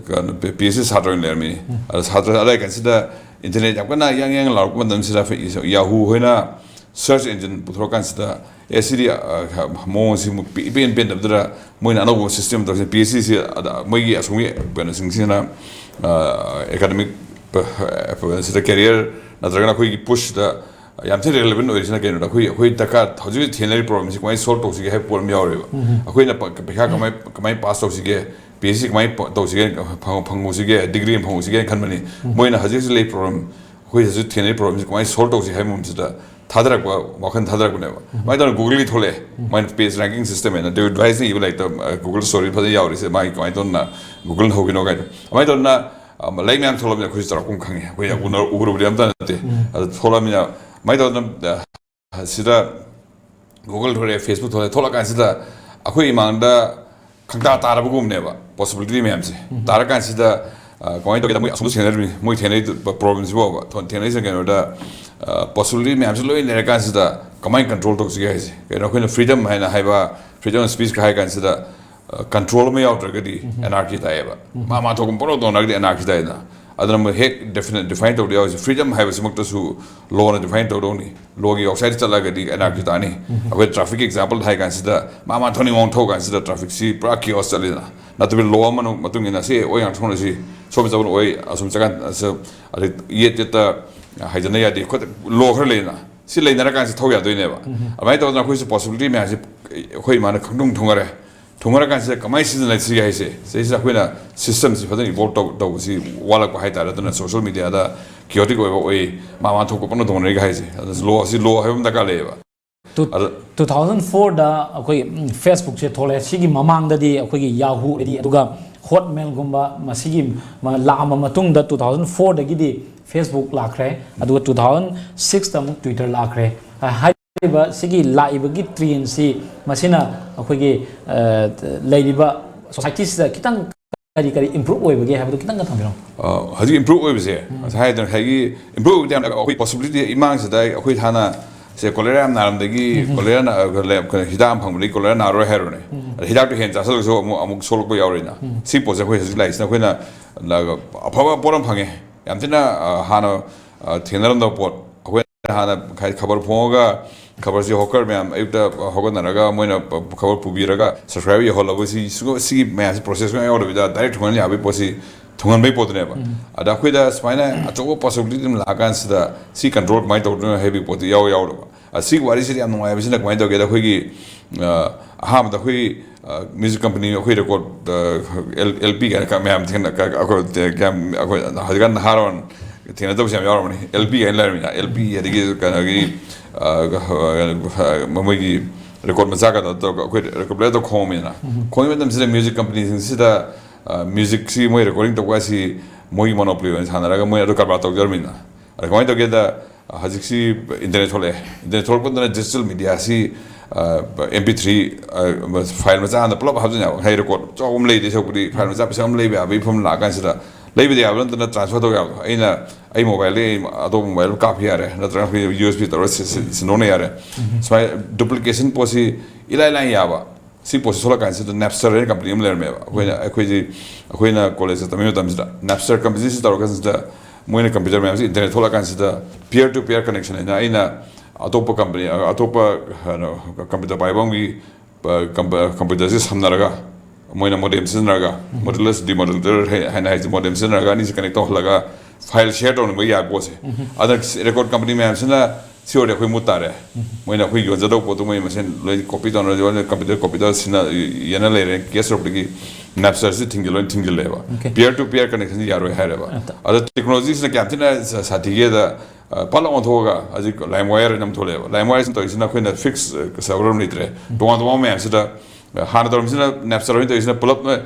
ꯀꯩꯅꯣ, PhD ꯁꯥꯇ꯭ꯔ ꯑꯣꯏꯅ ꯂꯩꯔꯝꯃꯤꯅꯤ꯫ ꯑꯗ ꯁꯥꯇ꯭ꯔ ꯑꯗꯥꯏ ꯀꯥꯟꯁꯤꯗ internet ꯌꯥꯝ ꯀꯟꯅ ꯌꯥꯡ ꯌꯥꯡ ꯂꯥꯎꯔꯛꯄ ꯃꯇꯝꯁꯤꯗ, Yahoo ꯍꯣꯏꯅ search engine ꯄꯨꯊꯣꯔꯛꯀꯥꯟꯁꯤꯗ, "ꯑꯦ, ꯁꯤꯗꯤ, ꯑ, ꯃꯑꯣꯡ ꯑꯁꯤ ꯑꯃꯨꯛ ꯄꯤ-, ꯏꯄꯦꯟ ꯄꯦꯟꯗꯕꯗꯨꯗ ꯃꯣꯏꯅ ꯑꯅꯧꯕ system ꯇꯧꯔꯤꯁꯤ, PhD ꯁꯤ ꯑꯗ ꯃꯣꯏꯒꯤ ꯑꯁꯣꯝꯒꯤ ꯀꯩꯅꯣꯁꯤꯡꯁꯤꯅ, ꯑ, academic ꯄ-, ꯄ-, ꯁꯤꯗ career ꯅꯠꯇ꯭ꯔꯒꯅ ꯑꯩꯈꯣꯏꯒꯤ push-ꯇ ꯌꯥꯝ ꯊꯤꯅ relevant ꯑꯣꯏꯔꯤꯁꯤꯅ ꯀꯩꯅꯣꯗ, ꯑꯩꯈꯣꯏ, ꯑꯩꯈꯣꯏ ꯗꯔꯀꯥꯔ, ꯍꯧꯖꯤꯛ ꯍꯧꯖꯤꯛ ꯊꯦꯡꯅꯔꯤꯕ problem-ꯁꯤ ꯀꯃꯥꯏꯅ solve ꯇꯧꯁꯤꯒꯦ ꯍꯥꯏꯕ ꯄꯣꯠ ꯑꯃ ꯌꯥꯎꯔꯦꯕ꯫ ꯑꯩꯈꯣꯏꯅ ꯄ-, ꯄꯩꯁꯥ ꯀꯃꯥꯏ-, ꯀꯃꯥꯏꯅ pass ꯇꯧꯁꯤꯒꯦ, PhD ꯀꯃꯥꯏꯅ ꯄ-, ꯇꯧꯁꯤꯒꯦ, ꯐꯪ-, ꯐꯪꯉꯨꯁꯤꯒꯦ, degree ꯑꯃ ꯐꯪꯉꯨꯁꯤꯒꯦꯅ ꯈꯟꯕꯅꯤ꯫ ꯃꯣꯏꯅ ꯍꯧꯖꯤꯛ ꯍꯧꯖꯤꯛ ꯂꯩ problem, ꯑꯩꯈꯣꯏ ꯍꯧꯖꯤꯛ ꯊꯦꯡꯅꯔꯤ problem-ꯁꯤ ꯀꯃꯥꯏꯅ solve ꯇꯧꯁꯤ ꯍꯥꯏꯕ ꯃꯑꯣꯡꯁꯤꯗ ꯊꯥꯗꯔꯛꯄ, ꯋꯥꯈꯜ ꯊꯥꯗꯔꯛꯄꯅꯦꯕ꯫ ꯑꯗꯨꯃꯥꯏꯅ ꯇꯧꯗꯅ Google-ꯒꯤ ꯊꯣꯛꯂꯛꯑꯦ꯫ ꯃꯣꯏꯅ page ranking system ꯍꯥꯏꯅ David Weiss-ꯅ ꯏꯕ ꯂꯥꯏꯔꯤꯛꯇ, ꯑ, Google story ꯐꯖꯅ ꯌꯥꯎꯔꯤꯁꯦ, ꯃꯥꯒꯤ ꯀꯃꯥꯏꯅ ꯇꯧꯗꯅ Google-ꯅ ꯍꯧꯈꯤꯅꯣ ꯀꯥꯏꯗꯣ꯫ ꯑꯗꯨꯃꯥꯏꯅ ꯇꯧꯗꯅ, ꯑ, ꯂꯥꯏꯔꯤꯛ ꯃꯌꯥꯝ ꯊꯣꯛꯂꯛꯄꯅꯤꯅ ꯑꯩꯈꯣꯏꯁꯨ ꯆꯥꯎꯔꯥꯛꯄ ꯑꯃ ꯈꯪꯉꯦ꯫ ꯑꯩꯈꯣꯏꯅ ꯎꯅ-, ꯎꯔꯨꯕꯗꯤ ꯑꯝꯇ ꯅꯠꯇꯦ꯫ ꯑꯗ ꯊꯣꯛꯂꯛꯑꯃꯤꯅ, ꯑꯗꯨꯃꯥꯏꯅ ꯇꯧꯗꯅ, ꯑ, ꯁꯤꯗ Google ꯊꯣꯛꯂꯛꯑꯦ, Facebook ꯊꯣꯛꯂꯛꯑꯦ, ꯊꯣꯛꯂꯛꯑꯀꯥꯟꯁꯤꯗ ꯑꯩꯈꯣꯏ ꯏꯃꯥꯡꯗ ꯈꯪꯇꯥ ꯇꯥꯔꯕꯒꯨꯝꯅꯦꯕ possibility ꯃꯌꯥꯝꯁꯦ꯫ ꯇꯥꯔꯀꯥꯟꯁꯤꯗ, ꯑ, ꯀꯃꯥꯏꯅ ꯇꯧꯒꯦꯗ, ꯃꯣꯏ ꯑꯁꯣꯝꯗ ꯊꯦꯡꯅꯔꯤꯕꯅꯤ, ꯃꯣꯏ ꯊꯦꯡꯅꯔꯤ ꯄ-, problem-ꯁꯤꯐꯥꯎꯕ ꯊꯣ-, ꯊꯦꯡꯅꯔꯤꯁꯦ ꯀꯩꯅꯣꯗ, ꯑ, possibility ꯃꯌꯥꯝꯁꯦ ꯂꯣꯏ ꯂꯩꯔꯀꯥꯟꯁꯤꯗ ꯀꯃꯥꯏꯅ control ꯇꯧꯁꯤꯒꯦ ꯍꯥꯏꯁꯦ꯫ ꯀꯩꯅꯣ, ꯑꯩꯈꯣꯏꯅ freedom ꯍꯥꯏꯅ ꯍꯥꯏꯕ, freedom of speech-ꯀ ꯍꯥꯏ ꯀꯥꯟꯁꯤꯗ, ꯑ, control ꯑꯃ ꯌꯥꯎꯗ꯭ꯔꯒꯗꯤ anarchy ꯇꯥꯏꯌꯦꯕ꯫ ꯃꯥ ꯃꯥ ꯊꯣꯛꯄ ꯄꯪꯇꯧ ꯇꯧꯅꯔꯒꯗꯤ anarchy ꯇꯥꯏꯗꯅ꯫ ꯑꯗꯨꯅ ꯃꯣꯏ ꯍꯦꯛ define, define ꯇꯧꯗ ꯌꯥꯎꯔꯤꯁꯦ, freedom ꯍꯥꯏꯕꯁꯤꯃꯛꯇꯁꯨ law-ꯅ define ꯇꯧꯗꯧꯅꯤ꯫ Law-ꯒꯤ outside ꯆꯠꯂꯒꯗꯤ anarchy ꯇꯥꯅꯤ꯫ ꯑꯩꯈꯣꯏ traffic example ꯍꯥꯏ ꯀꯥꯟꯁꯤꯗ, ꯃꯥ ꯃꯥ ꯊꯧꯅꯤꯡ ꯃꯑꯣꯡ ꯊꯧ ꯀꯥꯟꯁꯤꯗ traffic-ꯁꯤ ꯄꯨꯔꯥ chaos ꯆꯠꯂꯤꯗꯅ꯫ ꯅꯠꯇꯕꯤ law ꯑꯃ ꯃꯇꯨꯡ ꯏꯟꯅ ꯁꯤ ꯑꯣꯏ ꯉꯥꯛ ꯊꯧꯅꯁꯤ, ꯁꯣꯝ ꯆꯠꯄꯅ ꯑꯣꯏ, ꯑꯁꯨꯝ ꯆꯠꯀꯥꯟ, ꯑꯁ-, ꯑꯗꯩ ꯌꯦꯠ ꯌꯦꯠꯇ ꯍꯥꯏꯖꯟꯅ ꯌꯥꯗꯦ, ꯈꯣꯠ-, law ꯈꯔ ꯂꯩꯗꯅ꯫ ꯁꯤ ꯂꯩꯅꯔꯀꯥꯟꯁꯤ ꯊꯧ ꯌꯥꯗꯣꯏꯅꯦꯕ꯫ ꯑꯗꯨꯃꯥꯏꯅ ꯇꯧꯗꯅ ꯑꯩꯈꯣꯏꯁꯨ possibility ꯃꯌꯥꯝꯁꯤ ꯑꯩꯈꯣꯏ ꯏꯃꯥꯅ ꯈꯪꯊꯨꯡ ꯊꯨꯡꯉꯔꯦ꯫ ꯊꯨꯡꯉꯔꯀꯥꯟꯁꯤꯗ ꯀꯃꯥꯏꯅ ꯁꯤꯖꯤꯟꯅꯁꯤꯒꯦ ꯍꯥꯏꯁꯦ, ꯁꯤꯁꯤꯗ ꯑꯩꯈꯣꯏꯅ system ꯁꯤ ꯐꯖꯅ evolve ꯇꯧ-, ꯇꯧꯕꯁꯤ ꯋꯥꯠꯂꯛꯄ ꯍꯥꯏꯇꯥꯔꯦ꯫ ꯑꯗꯨꯅ social media ꯗ chaotic ꯑꯣꯏꯕ ꯑꯣꯏ, ꯃꯥ ꯃꯥ ꯊꯣꯛꯄ ꯄꯪꯇꯧ ꯇꯧꯅꯔꯤꯒ ꯍꯥꯏꯁꯦ꯫ ꯑꯗꯨ law ꯁꯤ law ꯍꯥꯏꯕ ꯑꯃ ꯗꯔꯀꯥꯔ ꯂꯩꯌꯦꯕ꯫ ꯇꯨ ꯑꯗ ꯇꯨ ꯊꯥꯎꯖꯟ ꯐꯣꯔꯗ ꯑꯩꯈꯣꯏ ꯎꯝ, Facebook ꯁꯦ ꯊꯣꯛꯂꯛꯑꯦ꯫ ꯁꯤꯒꯤ ꯃꯃꯥꯡꯗꯗꯤ ꯑꯩꯈꯣꯏꯒꯤ Yahoo ꯍꯥꯏꯗꯤ ꯑꯗꯨꯒ Hotmail ꯒꯨꯝꯕ ꯃꯁꯤꯒꯤ ꯃ- ꯂꯥꯛꯑꯝꯕ ꯃꯇꯨꯡꯗ ꯇꯨ ꯊꯥꯎꯖꯟ ꯐꯣꯔꯗꯒꯤꯗꯤ Facebook ꯂꯥꯛꯈ꯭ꯔꯦ꯫ ꯑꯗꯨꯒ ꯇꯨ ꯊꯥꯎꯖꯟ ꯁꯤꯛꯁꯇ ꯑꯃꯨꯛ Twitter ꯂꯥꯛꯈ꯭ꯔꯦ꯫ ꯑ, ꯍꯥꯏꯔꯤꯕ ꯁꯤꯒꯤ ꯂꯥꯛꯏꯕꯒꯤ trend ꯁꯤ ꯃꯁꯤꯅ ꯑꯩꯈꯣꯏꯒꯤ ꯑ, ꯂꯩꯔꯤꯕ society ꯁꯤꯗ ꯈꯤꯇꯪ ꯀꯔꯤ ꯀꯔꯤ improve ꯑꯣꯏꯕꯒꯦ ꯍꯥꯏꯕꯗꯨ ꯈꯤꯇꯪꯒ ꯊꯝꯕꯤꯔꯝꯃꯨ꯫ ꯑ, ꯍꯧꯖꯤꯛ improve ꯑꯣꯏꯕꯁꯦ ꯉꯁꯥꯏ ꯍꯥꯏꯗꯅ ꯉꯁꯥꯏꯒꯤ improve ꯑꯣꯏꯕꯗꯤ ꯌꯥꯝ ꯑꯩꯈꯣꯏ possibility ꯏꯃꯥꯡꯁꯤꯗ ꯑꯩꯈꯣꯏ ꯍꯥꯟꯅ ꯁꯦ cholera ꯌꯥꯝ ꯅꯥꯔꯝꯗꯒꯤ cholera ꯅꯥ-, ꯀꯩꯅꯣ, ꯍꯤꯗꯥꯛ ꯑꯃ ꯐꯪꯕꯗꯒꯤ cholera ꯅꯥꯔꯣꯏ ꯍꯥꯏꯔꯨꯅꯦ꯫ ꯑꯗ ꯍꯤꯗꯥꯛꯇꯣ ꯍꯦꯟꯅ ꯆꯥꯁꯤꯜꯂꯒꯁꯨ ꯑꯃꯨꯛ ꯑꯃꯨꯛ ꯁꯣꯛꯂꯛꯄ ꯌꯥꯎꯔꯤꯅ꯫ ꯁꯤ ꯄꯣꯠꯁꯦ ꯑꯩꯈꯣꯏ ꯍꯧꯖꯤꯛ ꯂꯥꯛꯏꯁꯤꯅ ꯑꯩꯈꯣꯏꯅ ꯂ-, ꯑꯐꯕ ꯄꯣꯠ ꯑꯃ ꯐꯪꯉꯦ꯫ ꯌꯥꯝ ꯊꯤꯅ ꯑ, ꯍꯥꯟꯅ ꯑ, ꯊꯦꯡꯅꯔꯝꯗꯕ ꯄꯣꯠ꯫ ꯑꯩꯈꯣꯏꯅ ꯍꯥꯟꯅ ꯈ-, ꯈꯕꯔ ꯐꯣꯡꯉꯒ ꯈꯕꯔꯁꯤ hawker ꯃꯌꯥꯝ ꯑꯌꯨꯛꯇ ꯍꯧꯒꯠꯅꯔꯒ ꯃꯣꯏꯅ ꯄ-, ꯈꯕꯔ ꯄꯨꯕꯤꯔꯒ subscribe ꯌꯧꯍꯜꯂꯕ ꯁꯤ, ꯁꯤꯒꯨꯝ-, ꯁꯤꯒꯤ ꯃꯌꯥꯝꯁꯤ process ꯃꯌꯥꯝ ꯌꯥꯎꯗꯕꯤꯗ direct ꯊꯨꯡꯍꯟ ꯌꯥꯕꯒꯤ ꯄꯣꯠꯁꯤ ꯊꯨꯡꯍꯟꯕꯒꯤ ꯄꯣꯠꯇꯨꯅꯦꯕ꯫ ꯑꯗ ꯑꯩꯈꯣꯏꯗ ꯁꯨꯃꯥꯏꯅ ꯑꯆꯧꯕ possibility ꯑꯃ ꯂꯥꯛꯑꯀꯥꯟꯁꯤꯗ ꯁꯤ control ꯀꯃꯥꯏꯅ ꯇꯧꯗꯣꯏꯅꯣ ꯍꯥꯏꯕꯒꯤ ꯄꯣꯠꯇꯨ ꯌꯥꯎ ꯌꯥꯎꯗꯕ꯫ ꯑ, ꯁꯤꯒꯤ ꯋꯥꯔꯤꯁꯤꯗꯤ ꯌꯥꯝ ꯅꯨꯡꯉꯥꯏꯕꯁꯤꯅ ꯀꯃꯥꯏꯅ ꯇꯧꯒꯦꯗ ꯑꯩꯈꯣꯏꯒꯤ, ꯑ, ꯑꯍꯥꯟꯕꯗ ꯑꯩꯈꯣꯏ ꯑ, music company ꯑꯩꯈꯣꯏ record, ꯑ, L-, LP ꯀꯥꯏꯅ ꯀ-, ꯃꯌꯥꯝ ꯊꯦꯡꯅ-, ꯀ-, ꯑꯩꯈꯣꯏ ꯀꯌꯥꯝ, ꯑꯩꯈꯣꯏ ꯍꯧꯖꯤꯛꯀꯥꯟ ꯅꯍꯥꯔꯣꯟ ꯊꯦꯡꯅꯗꯕꯁꯨ ꯌꯥꯝ ꯌꯥꯎꯔꯝꯃꯅꯤ꯫ LP ꯀꯥꯏꯅ ꯂꯩꯔꯝꯃꯤꯅ, LP ꯑꯗꯒꯤ ꯀꯩꯅꯣꯒꯤ, ꯑ, ꯃꯣꯏꯒꯤ record ꯃꯆꯥ ꯀꯩꯅꯣ ꯇꯧꯔꯒ ꯑꯩꯈꯣꯏ record player ꯇꯧ ꯈꯣꯡꯉꯝꯃꯤꯅ꯫ ꯈꯣꯡꯉꯤ ꯃꯇꯝꯁꯤꯗ music company ꯁꯤꯡꯁꯤꯗ, ꯑ, music ꯁꯤ ꯃꯣꯏ recording ꯇꯧꯕ ꯍꯥꯏꯁꯤ ꯃꯣꯏꯒꯤ monopoly ꯑꯣꯏꯅ ꯁꯥꯟꯅꯔꯒ ꯃꯣꯏ ꯑꯗꯨ ꯀꯔꯕꯥꯔ ꯇꯧꯖꯔꯝꯃꯤꯅ꯫ ꯑꯗ ꯀꯃꯥꯏꯅ ꯇꯧꯒꯦꯗ, ꯍꯧꯖꯤꯛꯁꯤ internet ꯊꯣꯛꯂꯛꯑꯦ꯫ Internet ꯊꯣꯛꯂꯛꯄꯗꯨꯅ digital media ꯁꯤ, ꯑ, MP three, ꯑ, file ꯃꯆꯥ ꯑꯃꯗ ꯄꯨꯂꯞ ꯍꯥꯞꯆꯤꯟ ꯌꯥꯕ꯫ ꯉꯁꯥꯏ record ꯆꯥꯎꯕ ꯑꯃ ꯂꯩꯗꯣꯏ ꯁꯔꯨꯛꯄꯨꯗꯤ file ꯃꯆꯥ ꯄꯩꯁꯥ ꯑꯃ ꯂꯩꯕ ꯌꯥꯕꯒꯤ ꯐꯤꯕꯝ ꯂꯥꯛꯑꯀꯥꯟꯁꯤꯗ, ꯂꯩꯕꯗꯤ ꯌꯥꯕ ꯅꯠꯇꯅ transfer ꯇꯧ ꯌꯥꯕꯗꯣ꯫ ꯑꯩꯅ ꯑꯩ mobile ꯗꯒꯤ ꯑꯇꯣꯞꯄ mobile ꯑꯃ ꯀꯥꯞꯄ ꯌꯥꯔꯦ, ꯅꯠꯇ꯭ꯔꯒ ꯑꯩꯈꯣꯏ USB ꯇꯧꯔꯒ ꯁꯤ-, ꯁꯤ-, ꯁꯤꯟꯗꯣꯛꯅ ꯌꯥꯔꯦ꯫ ꯁꯨꯃꯥꯏꯅ duplication ꯄꯣꯠꯁꯤ ꯏꯂꯥꯏ ꯂꯥꯏꯅ ꯌꯥꯕ꯫ ꯁꯤ ꯄꯣꯠꯁꯤ ꯊꯣꯛꯂꯛꯀꯥꯟꯁꯤꯗ Napster ꯍꯥꯏꯅ company ꯑꯃ ꯂꯩꯔꯝꯃꯦꯕ꯫ ꯑꯩꯈꯣꯏꯅ, ꯑꯩꯈꯣꯏꯁꯤ, ꯑꯩꯈꯣꯏꯅ college ꯇꯝꯃꯤ ꯃꯇꯝꯁꯤꯗ Napster company ꯁꯤ ꯇꯧꯔꯀꯥꯟꯁꯤꯗ ꯃꯣꯏꯅ computer ꯃꯌꯥꯝꯁꯤ internet ꯊꯣꯛꯂꯛꯀꯥꯟꯁꯤꯗ peer to peer connection ꯍꯥꯏꯅ ꯑꯩꯅ ꯑꯇꯣꯞꯄ company, ꯑꯇꯣꯞꯄ, ꯀꯩꯅꯣ, computer ꯄꯥꯏꯕ ꯑꯃꯒꯤ, ꯑ, comp-, computer ꯁꯤ ꯁꯝꯅꯔꯒ ꯃꯣꯏꯅ modem ꯁꯤꯖꯤꯟꯅꯔꯒ, modemless demodulator ꯍꯥꯏ-, ꯍꯥꯏꯅ ꯍꯥꯏꯁꯦ, modem ꯁꯤꯖꯤꯟꯅꯔꯒ ꯑꯅꯤꯁꯤ connect ꯇꯧꯍꯜꯂꯒ file share ꯇꯧꯅꯕ ꯌꯥꯕ ꯄꯣꯠꯁꯦ꯫ ꯑꯗ record company ꯃꯌꯥꯝꯁꯤꯅ ꯁꯤ ꯑꯣꯏꯔꯗꯤ ꯑꯩꯈꯣꯏ ꯃꯨꯠ ꯇꯥꯔꯦ꯫ ꯃꯣꯏꯅ ꯑꯩꯈꯣꯏ ꯌꯣꯟꯖꯗꯧꯕ ꯄꯣꯠꯇꯨ ꯃꯣꯏ ꯃꯁꯦꯟ ꯂꯣꯏ ꯀꯣꯄꯤ ꯇꯧꯅ ꯂꯣꯏꯅ ꯀꯝꯄ꯭ꯌꯨꯇꯔ ꯀꯣꯄꯤ ꯇꯧꯔ ꯁꯤꯅ ꯌꯦꯟꯅ ꯂꯩꯔꯦ꯫ ꯀꯦꯁ ꯇꯧꯔꯛꯄꯗꯒꯤ ꯅꯦꯞꯁꯇꯔꯁꯤ ꯊꯤꯡꯖꯤꯜ ꯂꯣꯏꯅ ꯊꯤꯡꯖꯤꯜꯂꯦꯕ꯫ Okay. Peer to peer connection ꯁꯤ ꯌꯥꯔꯣꯏ ꯍꯥꯏꯔꯦꯕ꯫ ꯑꯠꯇ꯫ ꯑꯗꯣ ꯇꯦꯛꯅꯣꯂꯣꯖꯤꯁꯤꯅ ꯀꯌꯥꯝ ꯊꯤꯅ ꯁꯥ- ꯁꯥꯊꯤꯒꯦꯗ, ꯑ, ꯄꯥꯛꯂꯥꯎ ꯑꯣꯟꯊꯣꯛꯑꯒ ꯍꯧꯖꯤꯛ ꯂꯥꯏꯝ ꯋꯥꯌꯔ ꯑꯃ ꯊꯣꯛꯂꯛꯑꯦꯕ꯫ ꯂꯥꯏꯝ ꯋꯥꯌꯔꯁꯤꯅ ꯇꯧꯔꯤꯁꯤꯅ ꯑꯩꯈꯣꯏꯅ ꯐꯤꯛꯁ ꯁꯔꯚꯔ ꯑꯃ ꯂꯩꯇ꯭ꯔꯦ꯫ ꯇꯣꯉꯥꯟ ꯇꯣꯉꯥꯟꯕ ꯃꯌꯥꯝꯁꯤꯗ, ꯑ, ꯍꯥꯟꯅ ꯇꯧꯔꯝꯃꯤꯁꯤꯅ ꯅꯦꯞꯁꯇꯔ ꯑꯣꯏꯅ ꯇꯧꯔꯤꯁꯤꯅ ꯄꯨꯂꯞ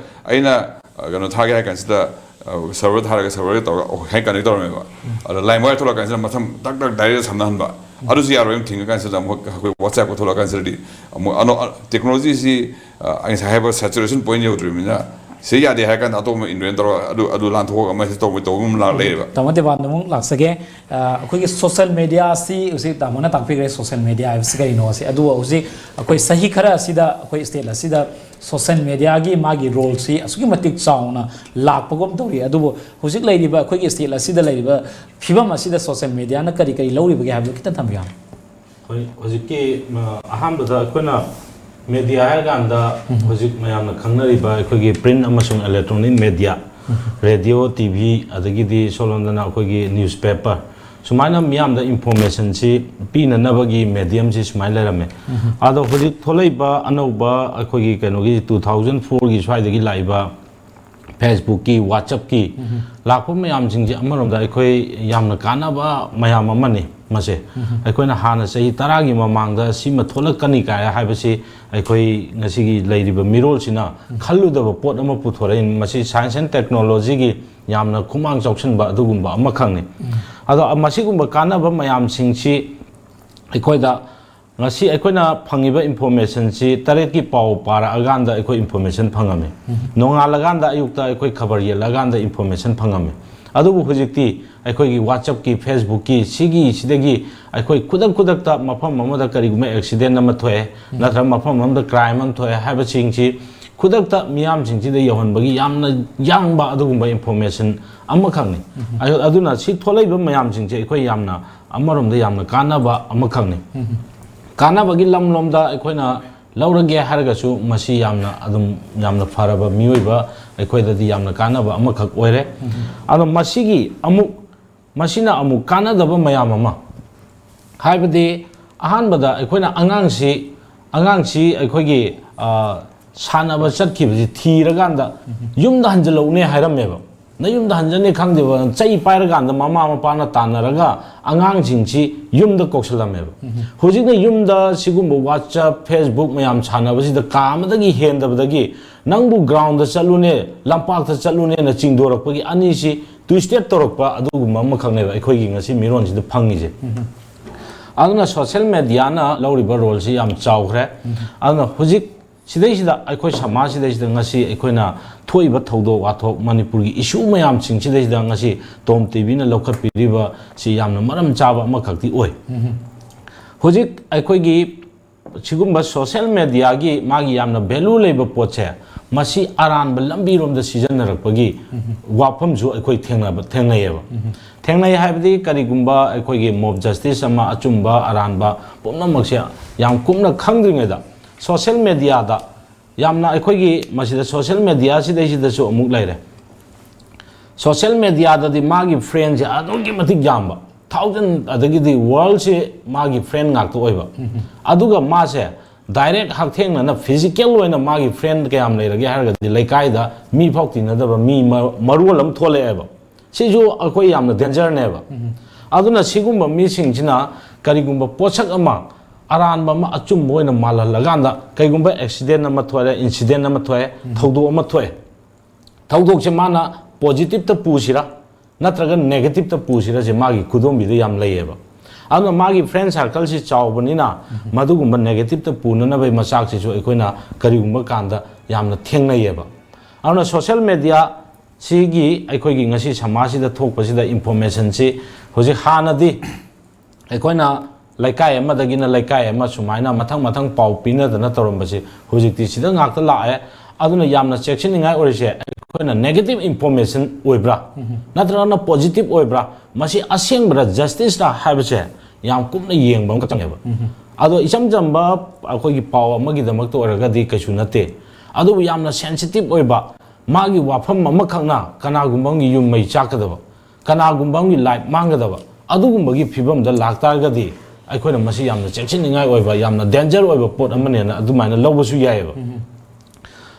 ꯑꯩꯅ, ꯑ, ꯀꯩꯅꯣ ꯊꯥꯒꯦ ꯍꯥꯏ ꯀꯥꯟꯁꯤꯗ, ꯑ, ꯁꯔꯚꯔ ꯊꯥꯔꯒ ꯁꯔꯚꯔꯒ ꯇꯧꯔꯒ ꯍꯥꯏ ꯀꯅꯦꯛ ꯇꯧꯔꯝꯃꯦꯕ꯫ ꯑꯗꯣ ꯂꯥꯏꯝ ꯋꯥꯌꯔ ꯊꯣꯛꯂꯛꯑ ꯀꯥꯟꯁꯤꯗ ꯃꯊꯪ ꯇꯛ ꯇꯛ ꯗꯥꯏꯔꯦꯛ ꯁꯝꯅꯍꯟꯕ꯫ ꯑꯗꯨꯁꯨ ꯌꯥꯔꯣꯏ꯫ ꯑꯃꯨꯛ ꯊꯤꯡꯉ ꯀꯥꯟꯁꯤꯗ ꯑꯃꯨꯛ ꯑꯩꯈꯣꯏ ꯋꯥꯆꯦꯞꯀ ꯊꯣꯛꯂꯛꯑ ꯀꯥꯟꯁꯤꯗꯗꯤ ꯑꯃꯨꯛ ꯑꯅꯧ-, ꯑ, ꯇꯦꯛꯅꯣꯂꯣꯖꯤꯁꯤ, ꯑ, ꯑꯩ ꯉꯁꯥꯏ ꯍꯥꯏꯕ ꯁꯦꯆꯨꯔꯦꯁꯟ ꯄꯣꯏꯟ ꯌꯧꯗ꯭ꯔꯤꯕꯅꯤꯅ ꯁꯤ ꯌꯥꯗꯦ ꯍꯥꯏꯔ ꯀꯥꯟꯗ ꯑꯇꯣꯞꯄ ꯏꯟꯚꯦꯟ ꯇꯧꯔꯒ ꯑꯗꯨ, ꯑꯗꯨ ꯂꯥꯟꯊꯣꯛꯑꯒ ꯑꯃ ꯇꯧꯕ, ꯇꯧꯕ ꯑꯃ ꯂꯥꯛ ꯂꯩꯌꯦꯕ꯫ ꯇꯥꯃꯣ ꯗꯦꯕꯥꯟꯗ ꯑꯃꯨꯛ ꯂꯥꯛꯆꯒꯦ꯫ ꯑ, ꯑꯩꯈꯣꯏꯒꯤ ꯁꯣꯁꯦꯜ ꯃꯦꯗꯤꯌꯥꯁꯤ ꯍꯧꯖꯤꯛ ꯇꯥꯃꯣꯅ ꯇꯥꯛꯄꯤꯈ꯭ꯔꯦ, ꯁꯣꯁꯦꯜ ꯃꯦꯗꯤꯌꯥ ꯍꯥꯏꯕꯁꯤ ꯀꯔꯤꯅꯣ ꯁꯤ꯫ ꯑꯗꯨꯕꯨ ꯍꯧꯖꯤꯛ ꯑꯩꯈꯣꯏ ꯆꯍꯤ ꯈꯔ ꯑꯁꯤꯗ ꯑꯩꯈꯣꯏ ꯁ꯭ꯇꯦꯠ ꯑꯁꯤꯗ ꯁꯣꯁꯦꯜ ꯃꯦꯗꯤꯌꯥꯒꯤ ꯃꯥꯒꯤ ꯔꯣꯜꯁꯤ ꯑꯁꯨꯛꯀꯤ ꯃꯇꯤꯛ ꯆꯥꯎꯅ ꯂꯥꯛꯄꯒꯨꯝ ꯇꯧꯔꯤ꯫ ꯑꯗꯨꯕꯨ ꯍꯧꯖꯤꯛ ꯂꯩꯔꯤꯕ ꯑꯩꯈꯣꯏꯒꯤ ꯁ꯭ꯇꯦꯠ ꯑꯁꯤꯗ ꯂꯩꯔꯤꯕ ꯐꯤꯕꯝ ꯑꯁꯤꯗ ꯁꯣꯁꯦꯜ ꯃꯦꯗꯤꯌꯥꯅ ꯀꯔꯤ ꯀꯔꯤ ꯂꯧꯔꯤꯕꯒꯦ ꯍꯥꯏꯕꯗꯨ ꯈꯤꯇꯪ ꯊꯝꯕꯤꯌꯨ꯫ ꯍꯣꯏ, ꯍꯧꯖꯤꯛꯀꯤ, ꯃ, ꯑꯍꯥꯟꯕꯗ ꯑꯩꯈꯣꯏꯅ ꯃꯦꯗꯤꯌꯥ ꯍꯥꯏꯔꯀꯥꯟꯗ ꯍꯧꯖꯤꯛ ꯃꯌꯥꯝꯅ ꯈꯪꯅꯔꯤꯕ ꯑꯩꯈꯣꯏꯒꯤ ꯄ꯭ꯔꯤꯟ ꯑꯃꯁꯨꯡ electronic media, radio, T V, ꯑꯗꯒꯤꯗꯤ ꯁꯣꯝꯂꯣꯝꯗꯅ ꯑꯩꯈꯣꯏꯒꯤ ꯅ꯭ꯌꯨꯁꯄꯦꯄꯔ, ꯁꯨꯃꯥꯏꯅ ꯃꯤꯌꯥꯝꯗ ꯏꯟꯐꯣꯔꯃꯦꯁꯟꯁꯤ ꯄꯤꯅꯅꯕꯒꯤ ꯃꯦꯗꯤꯌꯝꯁꯤ ꯁꯨꯃꯥꯏꯅ ꯂꯩꯔꯝꯃꯦ꯫ ꯑꯗꯣ ꯍꯧꯖꯤꯛ ꯊꯣꯛꯂꯛꯏꯕ ꯑꯅꯧꯕ ꯑꯩꯈꯣꯏꯒꯤ ꯀꯩꯅꯣꯒꯤ two thousand fourꯒꯤ ꯁ꯭ꯋꯥꯏꯗꯒꯤ ꯂꯥꯛꯏꯕ ꯐꯦꯁꯕꯨꯛꯀꯤ, ꯋꯥꯆꯞꯀꯤ ꯂꯥꯛꯄ ꯃꯌꯥꯝꯁꯤꯡꯁꯦ ꯑꯃꯔꯣꯝꯗ ꯑꯩꯈꯣꯏ ꯌꯥꯝꯅ ꯀꯥꯟꯅꯕ ꯃꯌꯥꯝ ꯑꯃꯅꯤ ꯃꯁꯦ꯫ ꯑꯩꯈꯣꯏꯅ ꯍꯥꯟꯅ ꯆꯍꯤ ꯇꯔꯥꯒꯤ ꯃꯃꯥꯡꯗ ꯁꯤꯃ ꯊꯣꯛꯂꯛꯀꯅꯤ ꯀꯥꯏ ꯍꯥꯏꯕꯁꯤ ꯑꯩꯈꯣꯏ ꯉꯁꯤꯒꯤ ꯂꯩꯔꯤꯕ ꯃꯤꯔꯣꯜꯁꯤꯅ ꯈꯜꯂꯨꯗꯕ ꯄꯣꯠ ꯑꯃ ꯄꯨꯊꯣꯔꯛꯏ꯫ ꯃꯁꯤ ꯁꯥꯏꯟꯁ ꯑꯦꯟ ꯇꯦꯛꯅꯣꯂꯣꯖꯤꯒꯤ ꯌꯥꯝꯅ ꯈꯨꯃꯥꯡ ꯆꯥꯎꯁꯤꯟꯕ ꯑꯗꯨꯒꯨꯝꯕ ꯑꯃꯈꯛꯅꯤ꯫ ꯑꯗꯣ ꯃꯁꯤꯒꯨꯝꯕ ꯀꯥꯟꯅꯕ ꯃꯌꯥꯝꯁꯤꯡꯁꯤ ꯑꯩꯈꯣꯏꯗ ꯉꯁꯤ ꯑꯩꯈꯣꯏꯅ ꯐꯪꯉꯤꯕ ꯏꯟꯐꯣꯔꯃꯦꯁꯟꯁꯤ ꯇꯔꯦꯠꯀꯤ ꯄꯥꯎ ꯄꯥꯔꯛꯑꯀꯥꯟꯗ ꯑꯩꯈꯣꯏ ꯏꯟꯐꯣꯔꯃꯦꯁꯟ ꯐꯪꯉꯝꯃꯤ꯫ ꯅꯣꯡꯉꯥꯜꯂꯀꯥꯟꯗ ꯑꯌꯨꯛꯇ ꯑꯩꯈꯣꯏ ꯈꯕꯔ ꯌꯦꯜꯂꯛꯑꯀꯥꯟꯗ ꯏꯟꯐꯣꯔꯃꯦꯁꯟ ꯐꯪꯉꯝꯃꯤ꯫ ꯑꯗꯨꯕꯨ ꯍꯧꯖꯤꯛꯇꯤ ꯑꯩꯈꯣꯏꯒꯤ ꯋꯥꯆꯞꯀꯤ, ꯐꯦꯁꯕꯨꯛꯀꯤ, ꯁꯤꯒꯤ, ꯁꯤꯗꯒꯤ ꯑꯩꯈꯣꯏ ꯈꯨꯗꯛ ꯈꯨꯗꯛꯇ ꯃꯐꯝ ꯑꯃꯗ ꯀꯔꯤꯒꯨꯝꯕ ꯑꯦꯛꯁꯤꯗꯦꯟ ꯑꯃ ꯊꯣꯛꯑꯦ, ꯅꯠꯇ꯭ꯔꯒ ꯃꯐꯝ ꯑꯃꯗ ꯀ꯭ꯔꯥꯏꯝ ꯑꯃ ꯊꯣꯛꯑꯦ ꯍꯥꯏꯕꯁꯤꯡꯁꯤ ꯈꯨꯗꯛꯇ ꯃꯤꯌꯥꯝꯁꯤꯡꯁꯤꯗ ꯌꯧꯍꯟꯕꯒꯤ ꯌꯥꯝꯅ ꯌꯥꯡꯕ ꯑꯗꯨꯒꯨꯝꯕ ꯏꯟꯐꯣꯔꯃꯦꯁꯟ ꯑꯃꯈꯛꯅꯤ꯫ ꯑꯗꯨ-, ꯑꯗꯨꯅ ꯁꯤ ꯊꯣꯛꯂꯛꯏꯕ ꯃꯌꯥꯝꯁꯤꯡꯁꯦ ꯑꯩꯈꯣꯏ ꯌꯥꯝꯅ, ꯑꯃꯔꯣꯝꯗ ꯌꯥꯝꯅ ꯀꯥꯟꯅꯕ ꯑꯃꯈꯛꯅꯤ꯫ ꯀꯥꯟꯅꯕꯒꯤ ꯂꯝꯂꯣꯝꯗ ꯑꯩꯈꯣꯏꯅ ꯂꯧꯔꯒꯦ ꯍꯥꯏꯔꯒꯁꯨ ꯃꯁꯤ ꯌꯥꯝꯅ ꯑꯗꯨꯝ ꯌꯥꯝꯅ ꯐꯔꯕ ꯃꯤꯑꯣꯏꯕ ꯑꯩꯈꯣꯏꯗꯗꯤ ꯌꯥꯝꯅ ꯀꯥꯟꯅꯕ ꯑꯃꯈꯛ ꯑꯣꯏꯔꯦ꯫ ꯑꯗꯣ ꯃꯁꯤꯒꯤ ꯑꯃꯨꯛ, ꯃꯁꯤꯅ ꯑꯃꯨꯛ ꯀꯥꯟꯅꯗꯕ ꯃꯌꯥꯝ ꯑꯃ, ꯍꯥꯏꯕꯗꯤ ꯑꯍꯥꯟꯕꯗ ꯑꯩꯈꯣꯏꯅ ꯑꯉꯥꯡꯁꯤ ꯑꯉꯥꯡꯁꯤ ꯑꯩꯈꯣꯏꯒꯤ ꯑ, ꯁꯥꯟꯅꯕ ꯆꯠꯈꯤꯕꯁꯤ ꯊꯤꯔꯀꯥꯟꯗ ꯌꯨꯝꯗ ꯍꯟꯖꯤꯜꯂꯛꯎꯅꯦ ꯍꯥꯏꯔꯝꯃꯦꯕ꯫ ꯅꯌꯨꯝꯗ ꯍꯟꯖꯅꯤ ꯈꯪꯗꯦꯕ, ꯆꯩ ꯄꯥꯏꯔꯀꯥꯟꯗ ꯃꯃꯥ ꯃꯄꯥꯅ ꯇꯥꯟꯅꯔꯒ ꯑꯉꯥꯡꯁꯤꯡꯁꯤ ꯌꯨꯝꯗ ꯀꯧꯁꯜꯂꯝꯃꯦꯕ꯫ ꯍꯧꯖꯤꯛꯅ ꯌꯨꯝꯗ ꯁꯤꯒꯨꯝꯕ WhatsApp, Facebook ꯃꯌꯥꯝ ꯁꯥꯟꯅꯕꯁꯤꯗ ꯀꯥ ꯑꯃꯗꯒꯤ ꯍꯦꯟꯗꯕꯗꯒꯤ ꯅꯪꯕꯨ groundꯗ ꯆꯠꯂꯨꯅꯦ, ꯂꯝꯄꯥꯛꯇ ꯆꯠꯂꯨꯅꯦꯅ ꯆꯤꯡꯗꯣꯔꯛꯄꯒꯤ ꯑꯅꯤꯁꯤ twisted ꯇꯧꯔꯛꯄ ꯑꯗꯨꯒꯨꯝꯕ ꯑꯃꯈꯛꯅꯦꯕ ꯑꯩꯈꯣꯏꯒꯤ ꯉꯁꯤ ꯃꯤꯔꯣꯟꯁꯤꯗ ꯐꯪꯉꯤꯁꯦ꯫ ꯑꯗꯨꯅ social mediaꯅ ꯂꯧꯔꯤꯕ roleꯁꯤ ꯌꯥꯝ ꯆꯥꯎꯈ꯭ꯔꯦ꯫ ꯑꯗꯨꯅ ꯍꯧꯖꯤꯛ ꯁꯤꯗꯩꯁꯤꯗ ꯑꯩꯈꯣꯏ ꯁꯃꯥꯖꯁꯤꯗꯩꯁꯤꯗ ꯉꯁꯤ ꯑꯩꯈꯣꯏꯅ ꯊꯣꯛꯏꯕ ꯊꯧꯗꯣꯛ ꯋꯥꯊꯣꯛ, ꯃꯅꯤꯄꯨꯔꯒꯤ issue ꯃꯌꯥꯝꯁꯤꯡꯁꯤꯗꯩꯁꯤꯗ ꯉꯁꯤ ꯇꯣꯝ ꯇꯤꯚꯤꯅ ꯂꯧꯈꯠꯄꯤꯔꯤꯕ ꯁꯤ ꯌꯥꯝꯅ ꯃꯔꯝ ꯆꯥꯕ ꯑꯃꯈꯛꯇꯤ ꯑꯣꯏ꯫ ꯍꯧꯖꯤꯛ ꯑꯩꯈꯣꯏꯒꯤ ꯁꯤꯒꯨꯝꯕ social mediaꯒꯤ ꯃꯥꯒꯤ ꯌꯥꯝꯅ value ꯂꯩꯕ ꯄꯣꯠꯁꯦ, ꯃꯁꯤ ꯑꯔꯥꯟꯕ ꯂꯝꯕꯤꯔꯣꯝꯗ ꯁꯤꯖꯤꯟꯅꯔꯛꯄꯒꯤ ꯋꯥꯐꯝꯁꯨ ꯑꯩꯈꯣꯏ ꯊꯦꯡꯅꯕ ꯊꯦꯡꯅꯩꯌꯦꯕ꯫ ꯊꯦꯡꯅꯩ ꯍꯥꯏꯕꯗꯤ ꯀꯔꯤꯒꯨꯝꯕ ꯑꯩꯈꯣꯏꯒꯤ mob justice ꯑꯃ, ꯑꯆꯨꯝꯕ ꯑꯔꯥꯟꯕ ꯄꯨꯝꯅꯃꯛꯁꯦ ꯌꯥꯝ ꯀꯨꯞꯅ ꯈꯪꯗ꯭ꯔꯤꯉꯩꯗ social mediaꯗ ꯌꯥꯝꯅ ꯑꯩꯈꯣꯏꯒꯤ ꯃꯁꯤꯗ social mediaꯁꯤꯗꯩꯁꯤꯗꯁꯨ ꯑꯃꯨꯛ ꯂꯩꯔꯦ꯫ Social mediaꯗꯗꯤ ꯃꯥꯒꯤ friendꯁꯦ ꯑꯗꯨꯛꯀꯤ ꯃꯇꯤꯛ ꯌꯥꯝꯕ, thousand, ꯑꯗꯒꯤꯗꯤ worldꯁꯦ ꯃꯥꯒꯤ friend ꯉꯥꯛꯇ ꯑꯣꯏꯕ꯫ ꯑꯗꯨꯒ ꯃꯥꯁꯦ direct ꯍꯛꯊꯦꯡꯅꯅ physical ꯑꯣꯏꯅ ꯃꯥꯒꯤ friend ꯀꯌꯥꯝ ꯂꯩꯔꯒꯦ ꯍꯥꯏꯔꯒꯗꯤ ꯂꯩꯀꯥꯏꯗ ꯃꯤ ꯐꯥꯎ ꯇꯤꯟꯅꯗꯕ ꯃꯤ ꯃ- ꯃꯔꯣꯜ ꯑꯃ ꯊꯣꯛꯂꯛꯑꯦꯕ꯫ ꯁꯤꯁꯨ ꯑꯩꯈꯣꯏ ꯌꯥꯝꯅ dangerꯅꯦꯕ꯫ ꯑꯗꯨꯅ ꯁꯤꯒꯨꯝꯕ ꯃꯤꯁꯤꯡꯁꯤꯅ ꯀꯔꯤꯒꯨꯝꯕ ꯄꯣꯠꯁꯛ ꯑꯃ ꯑꯔꯥꯟꯕ ꯑꯃ ꯑꯆꯨꯝꯕ ꯑꯣꯏꯅ ꯃꯥꯜꯍꯜꯂꯀꯥꯟꯗ ꯀꯩꯒꯨꯝꯕ accident ꯑꯃ ꯊꯣꯛꯑꯦ, incident ꯑꯃ ꯊꯣꯛꯑꯦ, ꯊꯧꯗꯣꯛ ꯑꯃ ꯊꯣꯛꯑꯦ, ꯊꯧꯗꯣꯛꯁꯦ ꯃꯥꯅ positiveꯇ ꯄꯨꯁꯤꯔꯥ ꯅꯠꯇ꯭ꯔꯒ negativeꯇ ꯄꯨꯁꯤꯔꯁꯦ ꯃꯥꯒꯤ ꯈꯨꯗꯣꯝꯕꯤꯗ ꯌꯥꯝ ꯂꯩꯌꯦꯕ꯫ ꯑꯗꯨꯅ ꯃꯥꯒꯤ friend circleꯁꯤ ꯆꯥꯎꯕꯅꯤꯅ ꯃꯗꯨꯒꯨꯝꯕ negativeꯇ ꯄꯨꯅꯅꯕꯒꯤ ꯃꯆꯥꯛꯁꯤꯁꯨ ꯑꯩꯈꯣꯏꯅ ꯀꯔꯤꯒꯨꯝꯕ ꯀꯥꯟꯗ ꯌꯥꯝꯅ ꯊꯦꯡꯅꯩꯌꯦꯕ꯫ ꯑꯗꯨꯅ social media ꯁꯤꯒꯤ ꯑꯩꯈꯣꯏꯒꯤ ꯉꯁꯤ ꯁꯃꯥꯖꯁꯤꯗ ꯊꯣꯛꯄꯁꯤꯗ informationꯁꯤ ꯍꯧꯖꯤꯛ ꯍꯥꯟꯅꯗꯤ ꯑꯩꯈꯣꯏꯅ ꯂꯩꯀꯥꯏ ꯑꯃꯗꯒꯤꯅ ꯂꯩꯀꯥꯏ ꯑꯃ ꯁꯨꯃꯥꯏꯅ ꯃꯊꯪ ꯃꯊꯪ ꯄꯥꯎ ꯄꯤꯅꯗꯅ ꯇꯧꯔꯝꯕꯁꯤ ꯍꯧꯖꯤꯛꯇꯤ ꯁꯤꯗ ꯉꯥꯛꯇ ꯂꯥꯛꯑꯦ꯫ ꯑꯗꯨꯅ ꯌꯥꯝꯅ ꯆꯦꯛꯁꯤꯟꯅꯤꯡꯉꯥꯏ ꯑꯣꯏꯔꯤꯁꯦ ꯑꯩꯈꯣꯏꯅ negative information ꯑꯣꯏꯕ꯭ꯔꯥ ꯅꯠꯇ꯭ꯔꯒꯅ positive ꯑꯣꯏꯕ꯭ꯔꯥ, ꯃꯁꯤ ꯑꯁꯦꯡꯕꯔꯥ, justiceꯔꯥ ꯍꯥꯏꯕꯁꯦ ꯌꯥꯝ ꯀꯨꯞꯅ ꯌꯦꯡꯕ ꯑꯃ ꯆꯪꯉꯦꯕ꯫ ꯑꯗꯣ ꯏꯆꯝ ꯆꯝꯕ ꯑꯩꯈꯣꯏꯒꯤ ꯄꯥꯎ ꯑꯃꯒꯤꯗꯃꯛꯇ ꯑꯣꯏꯔꯒꯗꯤ ꯀꯩꯁꯨ ꯅꯠꯇꯦ, ꯑꯗꯨꯕꯨ ꯌꯥꯝꯅ sensitive ꯑꯣꯏꯕ, ꯃꯥꯒꯤ ꯋꯥꯐꯝ ꯑꯃꯈꯛꯅ ꯀꯅꯥꯒꯨꯝꯕ ꯑꯃꯒꯤ ꯌꯨꯝ ꯃꯩ ꯆꯥꯛꯀꯗꯕ, ꯀꯅꯥꯒꯨꯝꯕ ꯑꯃꯒꯤ life ꯃꯥꯡꯒꯗꯕ, ꯑꯗꯨꯒꯨꯝꯕꯒꯤ ꯐꯤꯕꯝꯗ ꯂꯥꯛꯇꯥꯔꯒꯗꯤ ꯑꯩꯈꯣꯏꯅ ꯃꯁꯤ ꯌꯥꯝꯅ ꯆꯦꯛꯁꯤꯟꯅꯤꯡꯉꯥꯏ ꯑꯣꯏꯕ, ꯌꯥꯝꯅ danger ꯑꯣꯏꯕ ꯄꯣꯠ ꯑꯃꯅꯦꯅ ꯑꯗꯨꯃꯥꯏꯅ ꯂꯧꯕꯁꯨ ꯌꯥꯏꯑꯕ꯫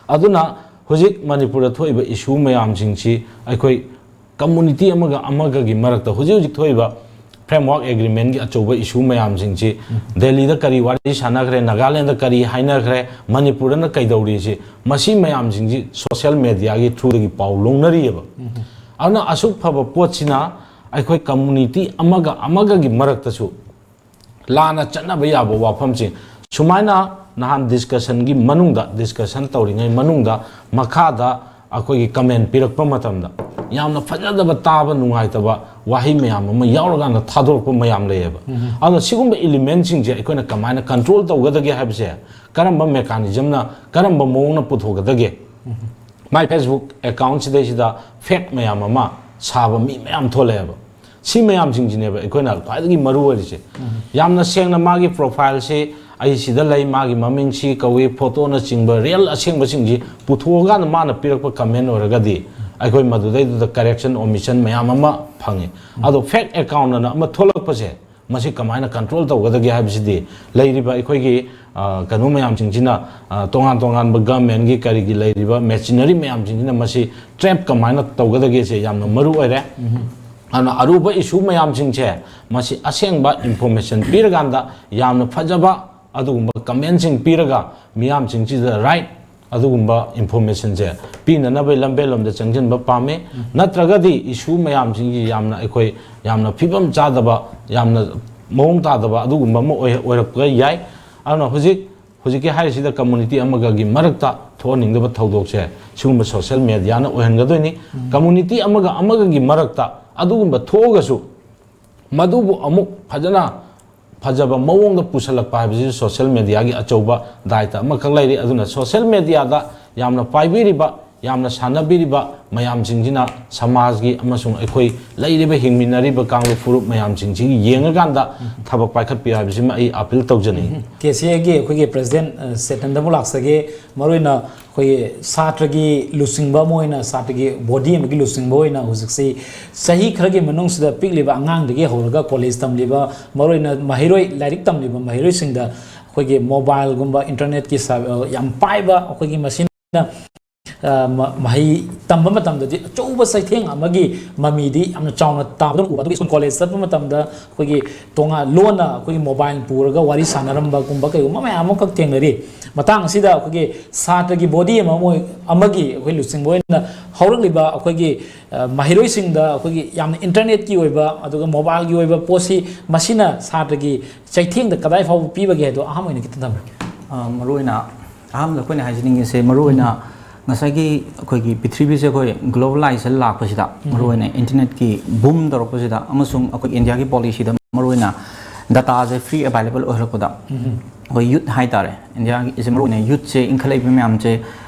ꯑꯗꯨꯅ ꯍꯧꯖꯤꯛ ꯃꯅꯤꯄꯨꯔꯗ ꯊꯣꯛꯏꯕ issue ꯃꯌꯥꯝꯁꯤꯡꯁꯤ ꯑꯩꯈꯣꯏ community ꯑꯃꯒ ꯑꯃꯒꯒꯤ ꯃꯔꯛꯇ ꯍꯧꯖꯤꯛ ꯍꯧꯖꯤꯛ ꯊꯣꯛꯏꯕ framework agreement ꯀꯤ ꯑꯆꯧꯕ issue ꯃꯌꯥꯝꯁꯤꯡꯁꯤ, ꯗꯦꯜꯂꯤꯗ ꯀꯔꯤ ꯋꯥꯔꯤ ꯁꯥꯟꯅꯈ꯭ꯔꯦ, ꯅꯥꯒꯥꯂꯦꯟꯗ ꯀꯔꯤ ꯍꯥꯏꯅꯈ꯭ꯔꯦ, ꯃꯅꯤꯄꯨꯔꯗꯅ ꯀꯩꯗꯧꯔꯤꯁꯤ, ꯃꯁꯤ ꯃꯌꯥꯝꯁꯤꯡꯁꯤ social media ꯒꯤ through ꯗꯒꯤ ꯄꯥꯎ ꯂꯧꯅꯔꯤꯑꯕ꯫ ꯑꯗꯨꯅ ꯑꯁꯨꯛ ꯐꯕ ꯄꯣꯠꯁꯤꯅ ꯑꯩꯈꯣꯏ community ꯑꯃꯒ ꯑꯃꯒꯒꯤ ꯃꯔꯛꯇꯁꯨ ꯂꯥꯟꯅ ꯆꯠꯅꯕ ꯌꯥꯕ ꯋꯥꯐꯝꯁꯤꯡ, ꯁꯨꯃꯥꯏꯅ ꯅꯍꯥꯟ discussion ꯒꯤ ꯃꯅꯨꯡꯗ, discussion ꯇꯧꯔꯤꯉꯩ ꯃꯅꯨꯡꯗ ꯃꯈꯥꯗ ꯑꯩꯈꯣꯏꯒꯤ comment ꯄꯤꯔꯛꯄ ꯃꯇꯝꯗ ꯌꯥꯝꯅ ꯐꯖꯗꯕ, ꯇꯥꯕ ꯅꯨꯡꯉꯥꯏꯇꯕ ꯋꯥꯍꯩ ꯃꯌꯥꯝ ꯑꯃ ꯌꯥꯎꯔꯀꯥꯟꯗ ꯊꯥꯗꯣꯔꯛꯄ ꯃꯌꯥꯝ ꯂꯩꯌꯦꯕ꯫ ꯑꯗꯨꯅ ꯁꯤꯒꯨꯝꯕ element ꯁꯤꯡꯁꯦ ꯑꯩꯈꯣꯏꯅ ꯀꯃꯥꯏꯅ control ꯇꯧꯒꯗꯒꯦ ꯍꯥꯏꯕꯁꯦ, ꯀꯔꯝꯕ mechanism ꯅ, ꯀꯔꯝꯕ ꯃꯑꯣꯡꯅ ꯄꯨꯊꯣꯛꯀꯗꯒꯦ? My Facebook account ꯁꯤꯗꯩꯁꯤꯗ fake ꯃꯌꯥꯝ ꯑꯃ ꯁꯥꯕ ꯃꯤ ꯃꯌꯥꯝ ꯊꯣꯛꯂꯛꯑꯦꯕ꯫ ꯁꯤ ꯃꯌꯥꯝꯁꯤꯡꯁꯤꯅꯦꯕ ꯑꯩꯈꯣꯏꯅ ꯈ꯭ꯋꯥꯏꯗꯒꯤ ꯃꯔꯨ ꯑꯣꯏꯔꯤꯁꯦ꯫ ꯌꯥꯝꯅ ꯁꯦꯡꯅ ꯃꯥꯒꯤ profile ꯁꯤ ꯑꯩ ꯁꯤꯗ ꯂꯩ, ꯃꯥꯒꯤ ꯃꯃꯤꯡ ꯁꯤ ꯀꯧꯏ, photo ꯅꯆꯤꯡꯕ real ꯑꯁꯦꯡꯕꯁꯤꯡꯁꯤ ꯄꯨꯊꯣꯛꯑꯀꯥꯟꯗ ꯃꯥꯅ ꯄꯤꯔꯛꯄ comment ꯑꯣꯏꯔꯒꯗꯤ ꯑꯩꯈꯣꯏ ꯃꯗꯨꯗꯩꯗꯨꯗ correction, omission ꯃꯌꯥꯝ ꯑꯃ ꯐꯪꯉꯤ꯫ ꯑꯗꯣ fake account ꯑꯅ ꯑꯃ ꯊꯣꯛꯂꯛꯄꯁꯦ, ꯃꯁꯤ ꯀꯃꯥꯏꯅ control ꯇꯧꯒꯗꯒꯦ ꯍꯥꯏꯕꯁꯤꯗꯤ, ꯂꯩꯔꯤꯕ ꯑꯩꯈꯣꯏꯒꯤ, ꯑ, ꯀꯩꯅꯣ ꯃꯌꯥꯝꯁꯤꯡꯁꯤꯅ, ꯑ, ꯇꯣꯉꯥꯟ ꯇꯣꯉꯥꯟꯕ government ꯀꯤ ꯀꯔꯤꯒꯤ ꯂꯩꯔꯤꯕ machinery ꯃꯌꯥꯝꯁꯤꯡꯁꯤꯅ ꯃꯁꯤ trap ꯀꯃꯥꯏꯅ ꯇꯧꯒꯗꯒꯦꯁꯦ ꯌꯥꯝꯅ ꯃꯔꯨ ꯑꯣꯏꯔꯦ꯫ ꯑꯗꯨꯅ ꯑꯔꯨꯕ issue ꯃꯌꯥꯝꯁꯤꯡꯁꯦ ꯃꯁꯤ ꯑꯁꯦꯡꯕ information ꯄꯤꯔꯀꯥꯟꯗ, ꯌꯥꯝꯅ ꯐꯖꯕ ꯑꯗꯨꯒꯨꯝꯕ comment ꯁꯤꯡ ꯄꯤꯔꯒ, ꯃꯤꯌꯥꯝꯁꯤꯡꯁꯤꯗ right ꯑꯗꯨꯒꯨꯝꯕ information ꯁꯦ ꯄꯤꯅꯅꯕꯒꯤ ꯂꯝꯕꯦꯜꯂꯣꯝꯗ ꯆꯪꯁꯤꯟꯕ ꯄꯥꯝꯃꯤ꯫ ꯅꯠꯇ꯭ꯔꯒꯗꯤ issue ꯃꯌꯥꯝꯁꯤꯡꯁꯤ ꯌꯥꯝꯅ, ꯑꯩꯈꯣꯏ ꯌꯥꯝꯅ ꯐꯤꯕꯝ ꯆꯥꯗꯕ, ꯌꯥꯝꯅ ꯃꯑꯣꯡ ꯇꯥꯗꯕ ꯑꯗꯨꯒꯨꯝꯕ ꯑꯃ ꯑꯣꯏ-, ꯑꯣꯏꯔꯛꯄ ꯌꯥꯏ꯫ ꯑꯗꯨꯅ ꯍꯧꯖꯤꯛ, ꯍꯧꯖꯤꯛꯀꯤ ꯍꯥꯏꯔꯤꯁꯤꯗ community ꯑꯃꯒꯒꯤ ꯃꯔꯛꯇ ꯊꯣꯛꯍꯟꯅꯤꯡꯗꯕ ꯊꯧꯗꯣꯛꯁꯦ ꯁꯤꯒꯨꯝꯕ social media ꯅ ꯑꯣꯏꯍꯟꯒꯗꯣꯏꯅꯤ꯫ Community ꯑꯃꯒ ꯑꯃꯒꯒꯤ ꯃꯔꯛꯇ ꯑꯗꯨꯒꯨꯝꯕ ꯊꯣꯛꯑꯒꯁꯨ, ꯃꯗꯨꯕꯨ ꯑꯃꯨꯛ ꯐꯖꯅ, ꯐꯖꯕ ꯃꯑꯣꯡꯗ ꯄꯨꯁꯜꯂꯛꯄ ꯍꯥꯏꯕꯁꯤꯁꯨ social media ꯒꯤ ꯑꯆꯧꯕ ꯗꯥꯏꯇ ꯑꯃꯈꯛ ꯂꯩꯔꯤ꯫ ꯑꯗꯨꯅ social media ꯗ ꯌꯥꯝꯅ ꯄꯥꯏꯕꯤꯔꯤꯕ ꯌꯥꯝꯅ ꯁꯥꯟꯅꯕꯤꯔꯤꯕ ꯃꯌꯥꯝꯁꯤꯡꯁꯤꯅ ꯁꯃꯥꯖꯒꯤ ꯑꯃꯁꯨꯡ ꯑꯩꯈꯣꯏ ꯂꯩꯔꯤꯕ ꯍꯤꯡꯃꯤꯟꯅꯔꯤꯕ ꯀꯥꯡꯂꯨꯞ ꯐꯨꯔꯨꯞ ꯃꯌꯥꯝꯁꯤꯡꯁꯤꯒꯤ ꯌꯦꯡꯉꯀꯥꯟꯗ ꯊꯕꯛ ꯄꯥꯏꯈꯠꯄꯤꯌꯨ ꯍꯥꯏꯕꯁꯤꯃ ꯑꯩ ꯑꯥꯄꯤꯜ ꯇꯧꯖꯅꯤꯡꯏ꯫ ꯀꯦ ꯁꯤ ꯑꯦꯒꯤ ꯑꯩꯈꯣꯏꯒꯤ ꯄ꯭ꯔꯦꯁꯤꯗꯦꯟ ꯁꯦꯇꯟꯗꯕꯨ ꯂꯥꯛꯆꯒꯦ꯫ ꯃꯔꯨꯑꯣꯏꯅ ꯑꯩꯈꯣꯏꯒꯤ ꯁꯥꯇ꯭ꯔꯒꯤ ꯂꯨꯆꯤꯡꯕ ꯑꯃ ꯑꯣꯏꯅ, ꯁꯥꯇ꯭ꯔꯒꯤ ꯕꯣꯗꯤ ꯑꯃꯒꯤ ꯂꯨꯆꯤꯡꯕ ꯑꯣꯏꯅ ꯍꯧꯖꯤꯛꯁꯤ ꯆꯍꯤ ꯈꯔꯒꯤ ꯃꯅꯨꯡꯁꯤꯗ ꯄꯤꯛꯂꯤꯕ ꯑꯉꯥꯡꯗꯒꯤ ꯍꯧꯔꯒ ꯀꯣꯂꯦꯖ ꯇꯝꯂꯤꯕ, ꯃꯔꯨꯑꯣꯏꯅ ꯃꯍꯩꯔꯣꯏ, ꯂꯥꯏꯔꯤꯛ ꯇꯝꯂꯤꯕ ꯃꯍꯩꯔꯣꯏꯁꯤꯡꯗ ꯑꯩꯈꯣꯏꯒꯤ ꯃꯣꯕꯥꯏꯜꯒꯨꯝꯕ, ꯏꯟꯇꯔꯅꯦꯠꯀꯤ ꯁ-, ꯌꯥꯝ ꯄꯥꯏꯕ, ꯑꯩꯈꯣꯏꯒꯤ ꯃꯁꯤꯅ ꯑ, ꯃ-, ꯃꯍꯩ ꯇꯝꯕ ꯃꯇꯝꯗꯗꯤ ꯑꯆꯧꯕ ꯆꯩꯊꯦꯡ ꯑꯃꯒꯤ ꯃꯃꯤꯗꯤ ꯌꯥꯝꯅ ꯆꯥꯎꯅ ꯇꯥꯕꯗꯧꯅ ꯎꯕ꯫ ꯑꯗꯨꯒ ꯁ꯭ꯀꯨꯜ ꯀꯣꯂꯦꯖ ꯆꯠꯄ ꯃꯇꯝꯗ ꯑꯩꯈꯣꯏꯒꯤ ꯇꯣꯉꯥꯟ ꯂꯣꯟꯅ ꯑꯩꯈꯣꯏꯒꯤ ꯃꯣꯕꯥꯏꯜ ꯄꯨꯔꯒ ꯋꯥꯔꯤ ꯁꯥꯟꯅꯔꯝꯕꯒꯨꯝꯕ ꯀꯩꯒꯨꯝꯕ ꯃꯌꯥꯝ ꯑꯃꯈꯛ ꯊꯦꯡꯅꯔꯤ꯫ ꯃꯇꯥꯡ ꯑꯁꯤꯗ ꯑꯩꯈꯣꯏꯒꯤ ꯁꯥꯇ꯭ꯔꯒꯤ ꯕꯣꯗꯤ ꯑꯃ ꯑꯣꯏ-, ꯑꯃꯒꯤ ꯑꯩꯈꯣꯏ ꯂꯨꯆꯤꯡꯕ ꯑꯣꯏꯅ ꯍꯧꯔꯛꯂꯤꯕ ꯑꯩꯈꯣꯏꯒꯤ, ꯑ, ꯃꯍꯩꯔꯣꯏꯁꯤꯡꯗ ꯑꯩꯈꯣꯏꯒꯤ ꯌꯥꯝꯅ ꯏꯟꯇꯔꯅꯦꯠꯀꯤ ꯑꯣꯏꯕ ꯑꯗꯨꯒ ꯃꯣꯕꯥꯏꯜꯒꯤ ꯑꯣꯏꯕ ꯄꯣꯠꯁꯤ ꯃꯁꯤꯅ ꯁꯥꯇ꯭ꯔꯒꯤ ꯆꯩꯊꯦꯡꯗ ꯀꯗꯥꯏ ꯐꯥꯎꯕ ꯄꯤꯕꯒꯦ ꯍꯥꯏꯗꯣ ꯑꯍꯥꯟꯕ ꯑꯣꯏꯅ ꯈꯤꯇꯪ ꯊꯝꯕꯤꯌꯨ꯫ ꯑ, ꯃꯔꯨꯑꯣꯏꯅ ꯑꯍꯥꯟꯕꯗ ꯑꯩꯈꯣꯏꯅ ꯍꯥꯏꯖꯅꯤꯡꯉꯤꯁꯦ, ꯃꯔꯨꯑꯣꯏꯅ ꯉꯁꯥꯏꯒꯤ ꯑꯩꯈꯣꯏꯒꯤ ꯄ꯭ꯔꯤꯊꯤꯕꯤꯁꯦ ꯑꯩꯈꯣꯏ ꯒ꯭ꯂꯣꯕꯦꯂꯥꯏꯖꯦꯁꯟ ꯂꯥꯛꯄꯁꯤꯗ, ꯃꯔꯨꯑꯣꯏꯅ ꯏꯟꯇꯔꯅꯦꯠꯀꯤ ꯕꯨꯝ ꯇꯧꯔꯛꯄꯁꯤꯗ, ꯑꯃꯁꯨꯡ ꯑꯩꯈꯣꯏ ꯏꯟꯗꯤꯌꯥꯒꯤ ꯄꯣꯂꯤꯁꯤꯗ ꯃꯔꯨꯑꯣꯏꯅ ꯗꯇꯥꯁꯦ ꯐ꯭ꯔꯤ ꯑꯦꯕꯥꯏꯂꯦꯕꯜ ꯑꯣꯏꯍꯜꯂꯛꯄꯗ, ꯑꯩꯈꯣꯏ ꯌꯨꯠ ꯍꯥꯏꯇꯥꯔꯦ, ꯏꯟꯗꯤꯌꯥꯒꯤꯁꯦ ꯃꯔꯨꯑꯣꯏꯅ ꯌꯨꯠꯁꯦ ꯏꯟꯈꯠꯂꯛꯏꯕ ꯃꯌꯥꯝꯁꯦ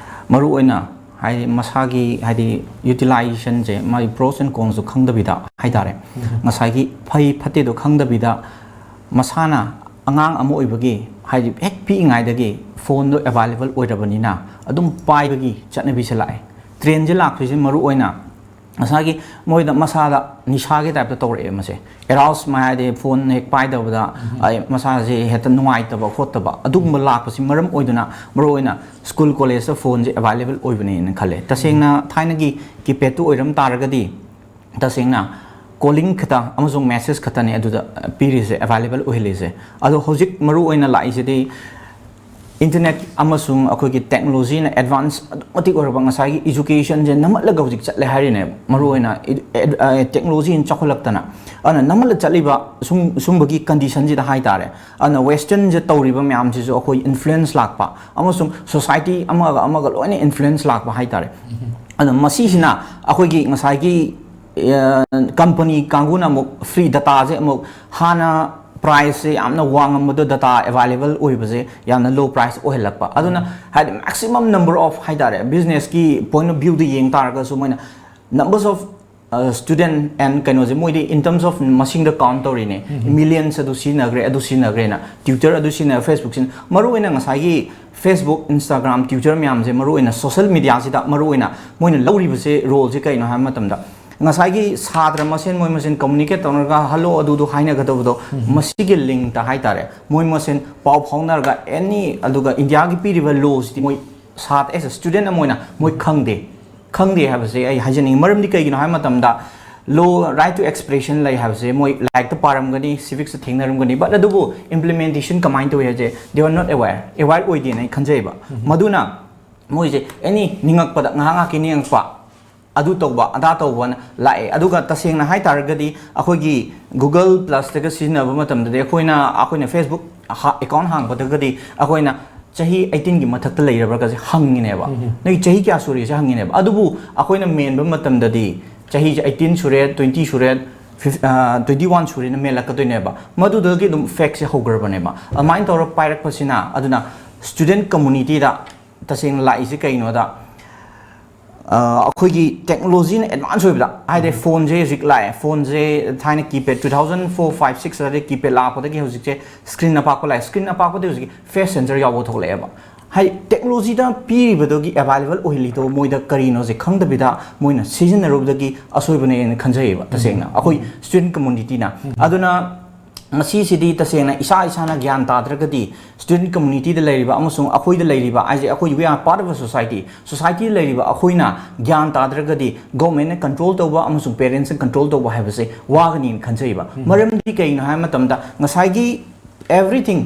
ꯃꯔꯨꯑꯣꯏꯅ ꯍꯥꯏꯗꯤ ꯃꯁꯥꯒꯤ ꯍꯥꯏꯗꯤ ꯌꯨꯇꯤꯂꯥꯏꯖꯦꯁꯟꯁꯦ, ꯃꯥꯒꯤ ꯄ꯭ꯔꯣꯁ ꯑꯦꯟ ꯀꯣꯟꯁꯁꯨ ꯈꯪꯗꯕꯤꯗ ꯍꯥꯏꯇꯥꯔꯦ, ꯉꯁꯥꯏꯒꯤ ꯐꯩ ꯐꯠꯇꯦꯗꯣ ꯈꯪꯗꯕꯤꯗ ꯃꯁꯥꯅ ꯑꯉꯥꯡ ꯑꯃ ꯑꯣꯏꯕꯒꯤ ꯍꯥꯏꯗꯤ ꯍꯦꯛ ꯄꯤꯛꯏꯉꯩꯗꯒꯤ ꯐꯣꯟꯗꯣ ꯑꯦꯕꯥꯏꯂꯦꯕꯜ ꯑꯣꯏꯔꯕꯅꯤꯅ ꯑꯗꯨꯝ ꯄꯥꯏꯕꯒꯤ ꯆꯠꯅꯕꯤꯁꯦ ꯂꯥꯛꯑꯦ꯫ ꯇ꯭ꯔꯦꯟꯁꯦ ꯂꯥꯛꯄꯁꯦ ꯃꯔꯨꯑꯣꯏꯅ ꯉꯁꯥꯏꯒꯤ ꯃꯣꯏꯗ ꯃꯁꯥꯗ ꯅꯤꯁꯥꯒꯤ ꯇꯥꯏꯞꯇ ꯇꯧꯔꯛꯑꯦ ꯃꯁꯦ꯫ ꯑꯦꯔꯥꯎꯁ ꯃꯥ ꯍꯥꯏꯗꯤ ꯐꯣꯟ ꯍꯦꯛ ꯄꯥꯏꯗꯕꯗ ꯑꯩ ꯃꯁꯥꯁꯦ ꯍꯦꯛꯇ ꯅꯨꯡꯉꯥꯏꯇꯕ ꯈꯣꯠꯇꯕ ꯑꯗꯨꯒꯨꯝꯕ ꯂꯥꯛꯄꯁꯤ ꯃꯔꯝ ꯑꯣꯏꯗꯨꯅ ꯃꯔꯨꯑꯣꯏꯅ ꯁ꯭ꯀꯨꯜ ꯀꯣꯂꯦꯖꯇ ꯐꯣꯟꯁꯦ ꯑꯦꯕꯥꯏꯂꯦꯕꯜ ꯑꯣꯏꯕꯅꯦꯅ ꯈꯜꯂꯦ꯫ ꯇꯁꯦꯡꯅ ꯊꯥꯏꯅꯒꯤ ꯀꯤꯄꯦꯗꯇꯨ ꯑꯣꯏꯔꯝ ꯇꯥꯔꯒꯗꯤ ꯇꯁꯦꯡꯅ ꯀꯣꯂꯤꯡ ꯈꯛꯇ ꯑꯃꯁꯨꯡ ꯃꯦꯁꯦꯖ ꯈꯛꯇꯅꯦ ꯑꯗꯨꯗ ꯄꯤꯔꯤꯁꯦ, ꯑꯦꯕꯥꯏꯂꯦꯕꯜ ꯑꯣꯏꯍꯜꯂꯤꯁꯦ꯫ ꯑꯗꯣ ꯍꯧꯖꯤꯛ ꯃꯔꯨꯑꯣꯏꯅ ꯂꯥꯛꯏꯁꯤꯗꯤ ꯏꯟꯇꯔꯅꯦꯠ ꯑꯃꯁꯨꯡ ꯑꯩꯈꯣꯏꯒꯤ ꯇꯦꯛꯅꯣꯂꯣꯖꯤꯅ ꯑꯦꯗꯚꯥꯟꯁ ꯑꯗꯨꯛ ꯃꯇꯤꯛ ꯑꯣꯏꯔꯕ ꯉꯁꯥꯏꯒꯤ ꯏꯖꯨꯀꯦꯁꯟꯁꯦ ꯅꯝꯃꯠꯂꯒ ꯍꯧꯖꯤꯛ ꯆꯠꯂꯦ ꯍꯥꯏꯔꯤꯅꯦꯕ꯫ ꯃꯔꯨꯑꯣꯏꯅ ꯏ-, ꯑꯦ-, ꯑ, ꯇꯦꯛꯅꯣꯂꯣꯖꯤꯅ ꯆꯥꯎꯈꯠꯂꯛꯇꯅ ꯑꯗꯨꯅ ꯅꯝꯃꯠꯂ ꯆꯠꯂꯤꯕ ꯁꯨꯝ, ꯁꯨꯝꯕꯒꯤ ꯀꯟꯗꯤꯁꯟꯁꯤꯗ ꯍꯥꯏꯇꯥꯔꯦ꯫ ꯑꯗꯨꯅ ꯋꯦꯁꯇꯔꯟꯁꯦ ꯇꯧꯔꯤꯕ ꯃꯌꯥꯝꯁꯤꯁꯨ ꯑꯩꯈꯣꯏ ꯏꯟꯐ꯭ꯂꯨꯌꯦꯟꯁ ꯂꯥꯛꯄ ꯑꯃꯁꯨꯡ ꯁꯣꯁꯥꯏꯇꯤ ꯑꯃꯒ ꯑꯃꯒ ꯂꯣꯏꯅ ꯏꯟꯐ꯭ꯂꯨꯌꯦꯟꯁ ꯂꯥꯛꯄ ꯍꯥꯏꯇꯥꯔꯦ꯫ ꯑꯗꯨꯅ ꯃꯁꯤꯁꯤꯅ ꯑꯩꯈꯣꯏꯒꯤ ꯉꯁꯥꯏꯒꯤ, ꯑ, ꯀꯝꯄꯅꯤ ꯀꯥꯡꯕꯨꯅ ꯑꯃꯨꯛ ꯐ꯭ꯔꯤ ꯗꯇꯥꯁꯦ ꯑꯃꯨꯛ ꯍꯥꯟꯅ ꯄ꯭ꯔꯥꯏꯁꯁꯦ ꯌꯥꯝꯅ ꯋꯥꯡꯉꯝꯕꯗꯣ, ꯗꯇꯥ ꯑꯦꯕꯥꯏꯂꯦꯕꯜ ꯑꯣꯏꯕꯁꯦ ꯌꯥꯝꯅ ꯂꯣ ꯄ꯭ꯔꯥꯏꯁ ꯑꯣꯏꯍꯜꯂꯛꯄ꯫ ꯑꯗꯨꯅ ꯍꯥꯏꯗꯤ maximum number of ꯍꯥꯏꯇꯥꯔꯦ, ꯕꯤꯖꯤꯅꯦꯁꯀꯤ ꯄꯣꯏꯟ ꯑꯣꯐ ꯚ꯭ꯌꯨꯗ ꯌꯦꯡ ꯇꯥꯔꯒꯁꯨ ꯃꯣꯏꯅ numbers of student and ꯀꯩꯅꯣꯁꯦ ꯃꯣꯏꯗꯤ in terms of ꯃꯁꯤꯡꯗ ꯀꯥꯎꯟ ꯇꯧꯔꯤꯅꯦ꯫ ꯃꯤꯂꯤꯌꯟꯁ ꯑꯗꯨ ꯁꯤꯖꯤꯟꯅꯈ꯭ꯔꯦ, ꯑꯗꯨ ꯁꯤꯖꯤꯟꯅꯈ꯭ꯔꯦꯅ꯫ ꯇ꯭ꯋꯤꯇꯔ ꯑꯗꯨ ꯁꯤꯖꯤꯟꯅ, ꯐꯦꯁꯕꯨꯛ ꯁꯤꯖꯤꯟꯅ, ꯃꯔꯨꯑꯣꯏꯅ ꯉꯁꯥꯏꯒꯤ ꯐꯦꯁꯕꯨꯛ, ꯏꯟꯁꯇꯥꯒ꯭ꯔꯥꯝ, ꯇ꯭ꯋꯤꯇꯔ ꯃꯌꯥꯝꯁꯦ ꯃꯔꯨꯑꯣꯏꯅ ꯁꯣꯁꯦꯜ ꯃꯤꯗꯤꯌꯥꯁꯤꯗ ꯃꯔꯨꯑꯣꯏꯅ ꯃꯣꯏꯅ ꯂꯧꯔꯤꯕꯁꯦ, ꯔꯣꯜꯁꯦ ꯀꯩꯅꯣ ꯍꯥꯏꯕ ꯃꯇꯝꯗ, ꯉꯁꯥꯏꯒꯤ ꯁꯥꯇ꯭ꯔ ꯃꯁꯦꯟ ꯃꯣꯏ ꯃꯁꯦꯟ ꯀꯝꯃꯨꯅꯤꯀꯦꯠ ꯇꯧꯅꯔꯒ ꯍꯜꯂꯣ ꯑꯗꯨꯗꯨ ꯍꯥꯏꯅꯒꯗꯕꯗꯣ, ꯃꯁꯤꯒꯤ ꯂꯤꯡꯇ ꯍꯥꯏꯇꯥꯔꯦ, ꯃꯣꯏ ꯃꯁꯦꯟ ꯄꯥꯎ ꯐꯥꯎꯅꯔꯒ ꯑꯦꯅꯤ, ꯑꯗꯨꯒ ꯏꯟꯗꯤꯌꯥꯒꯤ ꯄꯤꯔꯤꯕ ꯂꯣꯁꯤꯗꯤ ꯃꯣꯏ ꯁꯥꯇ꯭ꯔ, as a student ꯑꯃ ꯑꯣꯏꯅ ꯃꯣꯏ ꯈꯪꯗꯦ꯫ ꯈꯪꯗꯦ ꯍꯥꯏꯕꯁꯦ ꯑꯩ ꯍꯥꯏꯖꯅꯤꯡꯉꯤ꯫ ꯃꯔꯝꯗꯤ ꯀꯩꯒꯤꯅꯣ ꯍꯥꯏꯕ ꯃꯇꯝꯗ, ꯂꯣ, ꯔꯥꯏꯠ ꯇꯨ ꯑꯦꯛꯁꯄ꯭ꯔꯦꯁꯟ ꯂꯩ ꯍꯥꯏꯕꯁꯦ ꯃꯣꯏ ꯂꯥꯏꯔꯤꯛꯇ ꯄꯥꯔꯝꯒꯅꯤ, ꯁꯤꯚꯤꯛꯁꯇ ꯊꯦꯡꯅꯔꯝꯒꯅꯤ, ꯕꯠ ꯑꯗꯨꯕꯨ ꯏꯝꯄ꯭ꯂꯤꯃꯦꯟꯇꯦꯁꯟ ꯀꯃꯥꯏꯅ ꯇꯧꯏ ꯍꯥꯏꯁꯦ they are not aware, aware ꯑꯣꯏꯗꯦꯅ ꯑꯩ ꯈꯟꯖꯩꯕ꯫ ꯃꯗꯨꯅ ꯃꯣꯏꯁꯦ ꯑꯦꯅꯤ ꯅꯤꯡꯉꯛꯄꯗ, ꯉꯥꯏꯍꯥꯛ ꯉꯥꯏꯍꯥꯛꯀꯤ ꯅꯤꯡꯉꯛꯄ, ꯑꯗꯨ ꯇꯧꯕ ꯑꯗꯥ ꯇꯧꯕꯅ ꯂꯥꯛꯑꯦ꯫ ꯑꯗꯨꯒ ꯇꯁꯦꯡꯅ ꯍꯥꯏ ꯇꯥꯔꯒꯗꯤ ꯑꯩꯈꯣꯏꯒꯤ ꯒꯨꯒꯜ ꯄ꯭ꯂꯁꯇꯒ ꯁꯤꯖꯤꯟꯅꯕ ꯃꯇꯝꯗꯗꯤ ꯑꯩꯈꯣꯏꯅ, ꯑꯩꯈꯣꯏꯅ ꯐꯦꯁꯕꯨꯛ ꯑꯦꯀꯥꯎꯟ ꯍꯥꯡꯕꯗꯒꯗꯤ ꯑꯩꯈꯣꯏꯅ ꯆꯍꯤ ꯑꯩꯇꯤꯟꯒꯤ ꯃꯊꯛꯇ ꯂꯩꯔꯕ꯭ꯔꯥꯒꯁꯦ ꯍꯪꯉꯤꯅꯦꯕ꯫ ꯅꯣꯏ ꯆꯍꯤ ꯀꯌꯥ ꯁꯨꯔꯤꯁꯦ ꯍꯪꯉꯤꯅꯦꯕ꯫ ꯑꯗꯨꯕꯨ ꯑꯩꯈꯣꯏꯅ ꯃꯦꯟꯕ ꯃꯇꯝꯗꯗꯤ ꯆꯍꯤꯁꯦ ꯑꯩꯇꯤꯟ ꯁꯨꯔꯦ, ꯇ꯭ꯋꯦꯟꯇꯤ ꯁꯨꯔꯦ, ꯐꯤꯐ-, ꯑ, ꯇ꯭ꯋꯦꯟꯇꯤ ꯋꯥꯟ ꯁꯨꯔꯦꯅ ꯃꯦꯜꯂꯛꯀꯗꯣꯏꯅꯦꯕ꯫ ꯃꯗꯨꯗꯒꯤ ꯑꯗꯨꯝ ꯐꯦꯛꯁꯦ ꯍꯧꯈ꯭ꯔꯕꯅꯦꯕ꯫ ꯑꯗꯨꯃꯥꯏꯅ ꯇꯧꯔꯒ ꯄꯥꯏꯔꯛꯄꯁꯤꯅ, ꯑꯗꯨꯅ ꯁ꯭ꯇꯨꯗꯦꯟꯠ ꯀꯝꯃꯨꯅꯤꯇꯤꯗ ꯇꯁꯦꯡꯅ ꯂꯥꯛꯏꯁꯦ ꯀꯩꯅꯣꯗ, ꯑ, ꯑꯩꯈꯣꯏꯒꯤ ꯇꯦꯛꯅꯣꯂꯣꯖꯤꯅ ꯑꯦꯗꯚꯥꯟꯁ ꯑꯣꯏꯕꯗ, ꯍꯥꯏꯗꯤ ꯐꯣꯟꯁꯦ ꯍꯧꯖꯤꯛ ꯂꯥꯛꯑꯦ, ꯐꯣꯟꯁꯦ ꯊꯥꯏꯅ ꯀꯤꯄꯦꯗ, two thousand four, five, six ꯑꯗꯨꯗꯩ ꯀꯤꯄꯦꯗ ꯂꯥꯛꯄꯗꯒꯤ ꯍꯧꯖꯤꯛꯁꯦ ꯁ꯭ꯀ꯭ꯔꯤꯟ ꯑꯄꯥꯛꯄ ꯂꯥꯛꯑꯦ꯫ ꯁ꯭ꯀ꯭ꯔꯤꯟ ꯑꯄꯥꯛꯄꯗꯒꯤ ꯍꯧꯖꯤꯛ ꯐꯦꯁ ꯁꯦꯟꯁꯔ ꯌꯥꯎꯕ ꯊꯣꯛꯂꯛꯑꯦꯕ꯫ ꯍꯥꯏꯗꯤ ꯇꯦꯛꯅꯣꯂꯣꯖꯤꯗ ꯄꯤꯔꯤꯕꯗꯨꯒꯤ ꯑꯦꯕꯥꯏꯂꯦꯕꯜ ꯑꯣꯏꯍꯜꯂꯤꯗꯣ ꯃꯣꯏꯗ ꯀꯔꯤꯅꯣꯁꯦ ꯈꯪꯗꯕꯤꯗ ꯃꯣꯏꯅ ꯁꯤꯖꯤꯟꯅꯔꯨꯕꯗꯒꯤ ꯑꯁꯣꯏꯕꯅꯦꯅ ꯈꯟꯖꯩꯌꯦꯕ, ꯇꯁꯦꯡꯅ ꯑꯩꯈꯣꯏ ꯁ꯭ꯇꯨꯗꯦꯟꯠ ꯀꯝꯃꯨꯅꯤꯇꯤꯅ꯫ ꯑꯗꯨꯅ ꯃꯁꯤꯁꯤꯗꯤ ꯇꯁꯦꯡꯅ ꯏꯁꯥ ꯏꯁꯥꯅ ꯒ꯭ꯌꯥꯟ ꯇꯥꯗ꯭ꯔꯒꯗꯤ, ꯁ꯭ꯇꯨꯗꯦꯟꯠ ꯀꯝꯃꯨꯅꯤꯇꯤꯗ ꯂꯩꯔꯤꯕ ꯑꯃꯁꯨꯡ ꯑꯩꯈꯣꯏꯗ ꯂꯩꯔꯤꯕ ꯍꯥꯏꯁꯦ, ꯑꯩꯈꯣꯏ, we are part of a society, ꯁꯣꯁꯥꯏꯇꯤꯗ ꯂꯩꯔꯤꯕ ꯑꯩꯈꯣꯏꯅ ꯒ꯭ꯌꯥꯟ ꯇꯥꯗ꯭ꯔꯒꯗꯤ ꯒꯣꯔꯃꯦꯟꯅ ꯀꯟꯇ꯭ꯔꯣꯜ ꯇꯧꯕ ꯑꯃꯁꯨꯡ ꯄꯦꯔꯦꯟꯠꯁꯅ ꯀꯟꯇ꯭ꯔꯣꯜ ꯇꯧꯕ ꯍꯥꯏꯕꯁꯦ ꯋꯥꯒꯅꯤꯅ ꯈꯟꯖꯩꯕ꯫ ꯃꯔꯝꯗꯤ ꯀꯩꯒꯤꯅꯣ ꯍꯥꯏꯕ ꯃꯇꯝꯗ, ꯉꯁꯥꯏꯒꯤ everything,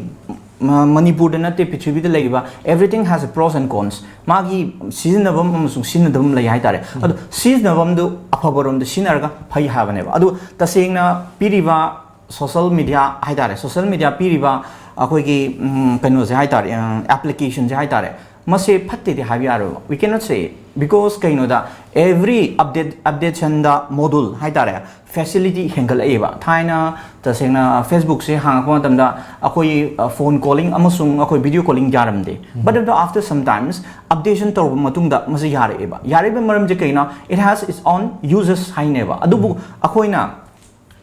ꯃ-, ꯃꯅꯤꯄꯨꯔꯗ ꯅꯠꯇꯦ, ꯄ꯭ꯔꯤꯊꯤꯕꯤꯗ ꯂꯩꯔꯤꯕ everything has a pros and cons꯫ ꯃꯥꯒꯤ ꯁꯤꯖꯤꯟꯅꯐꯝ ꯑꯃꯁꯨꯡ ꯁꯤꯖꯤꯟꯅꯗꯕ ꯂꯩ ꯍꯥꯏꯇꯥꯔꯦ꯫ ꯑꯗꯣ ꯁꯤꯖꯤꯟꯅꯐꯝꯗꯨ ꯑꯐꯕꯔꯣꯝꯗ ꯁꯤꯖꯤꯟꯅꯔꯒ ꯐꯩ ꯍꯥꯏꯕꯅꯦꯕ꯫ ꯑꯗꯨ ꯇꯁꯦꯡꯅ ꯄꯤꯔꯤꯕ ꯁꯣꯁꯦꯜ ꯃꯤꯗꯤꯌꯥ ꯍꯥꯏꯇꯥꯔꯦ, ꯁꯣꯁꯦꯜ ꯃꯤꯗꯤꯌꯥ ꯄꯤꯔꯤꯕ ꯑꯩꯈꯣꯏꯒꯤ, ꯎꯝ, ꯀꯩꯅꯣꯁꯦ ꯍꯥꯏꯇꯥꯔꯦ, ꯑ, ꯑꯦꯄ꯭ꯂꯤꯀꯦꯁꯟꯁꯦ ꯍꯥꯏꯇꯥꯔꯦ, ꯃꯁꯦ ꯐꯠꯇꯦꯗꯤ ꯍꯥꯏꯕ ꯌꯥꯔꯣꯏꯕ, we cannot say it, because ꯀꯩꯅꯣꯗ every update, updationꯗ module ꯍꯥꯏꯇꯥꯔꯦ, facility ꯍꯦꯟꯒꯠꯂꯛꯏꯕ꯫ ꯊꯥꯏꯅ ꯇꯁꯦꯡꯅ Facebookꯁꯦ ꯍꯥꯡꯉꯛꯄ ꯃꯇꯝꯗ ꯑꯩꯈꯣꯏ phone calling ꯑꯃꯁꯨꯡ ꯑꯩꯈꯣꯏ video calling ꯌꯥꯔꯝꯗꯦ, but after sometimes updation ꯇꯧꯔꯕ ꯃꯇꯨꯡꯗ ꯃꯁꯤ ꯌꯥꯔꯛꯑꯦꯕ꯫ ꯌꯥꯔꯛꯏꯕ ꯃꯔꯝꯁꯦ ꯀꯩꯅꯣ? It has its own uses ꯍꯥꯏꯅꯦꯕ꯫ ꯑꯗꯨꯕꯨ ꯑꯩꯈꯣꯏꯅ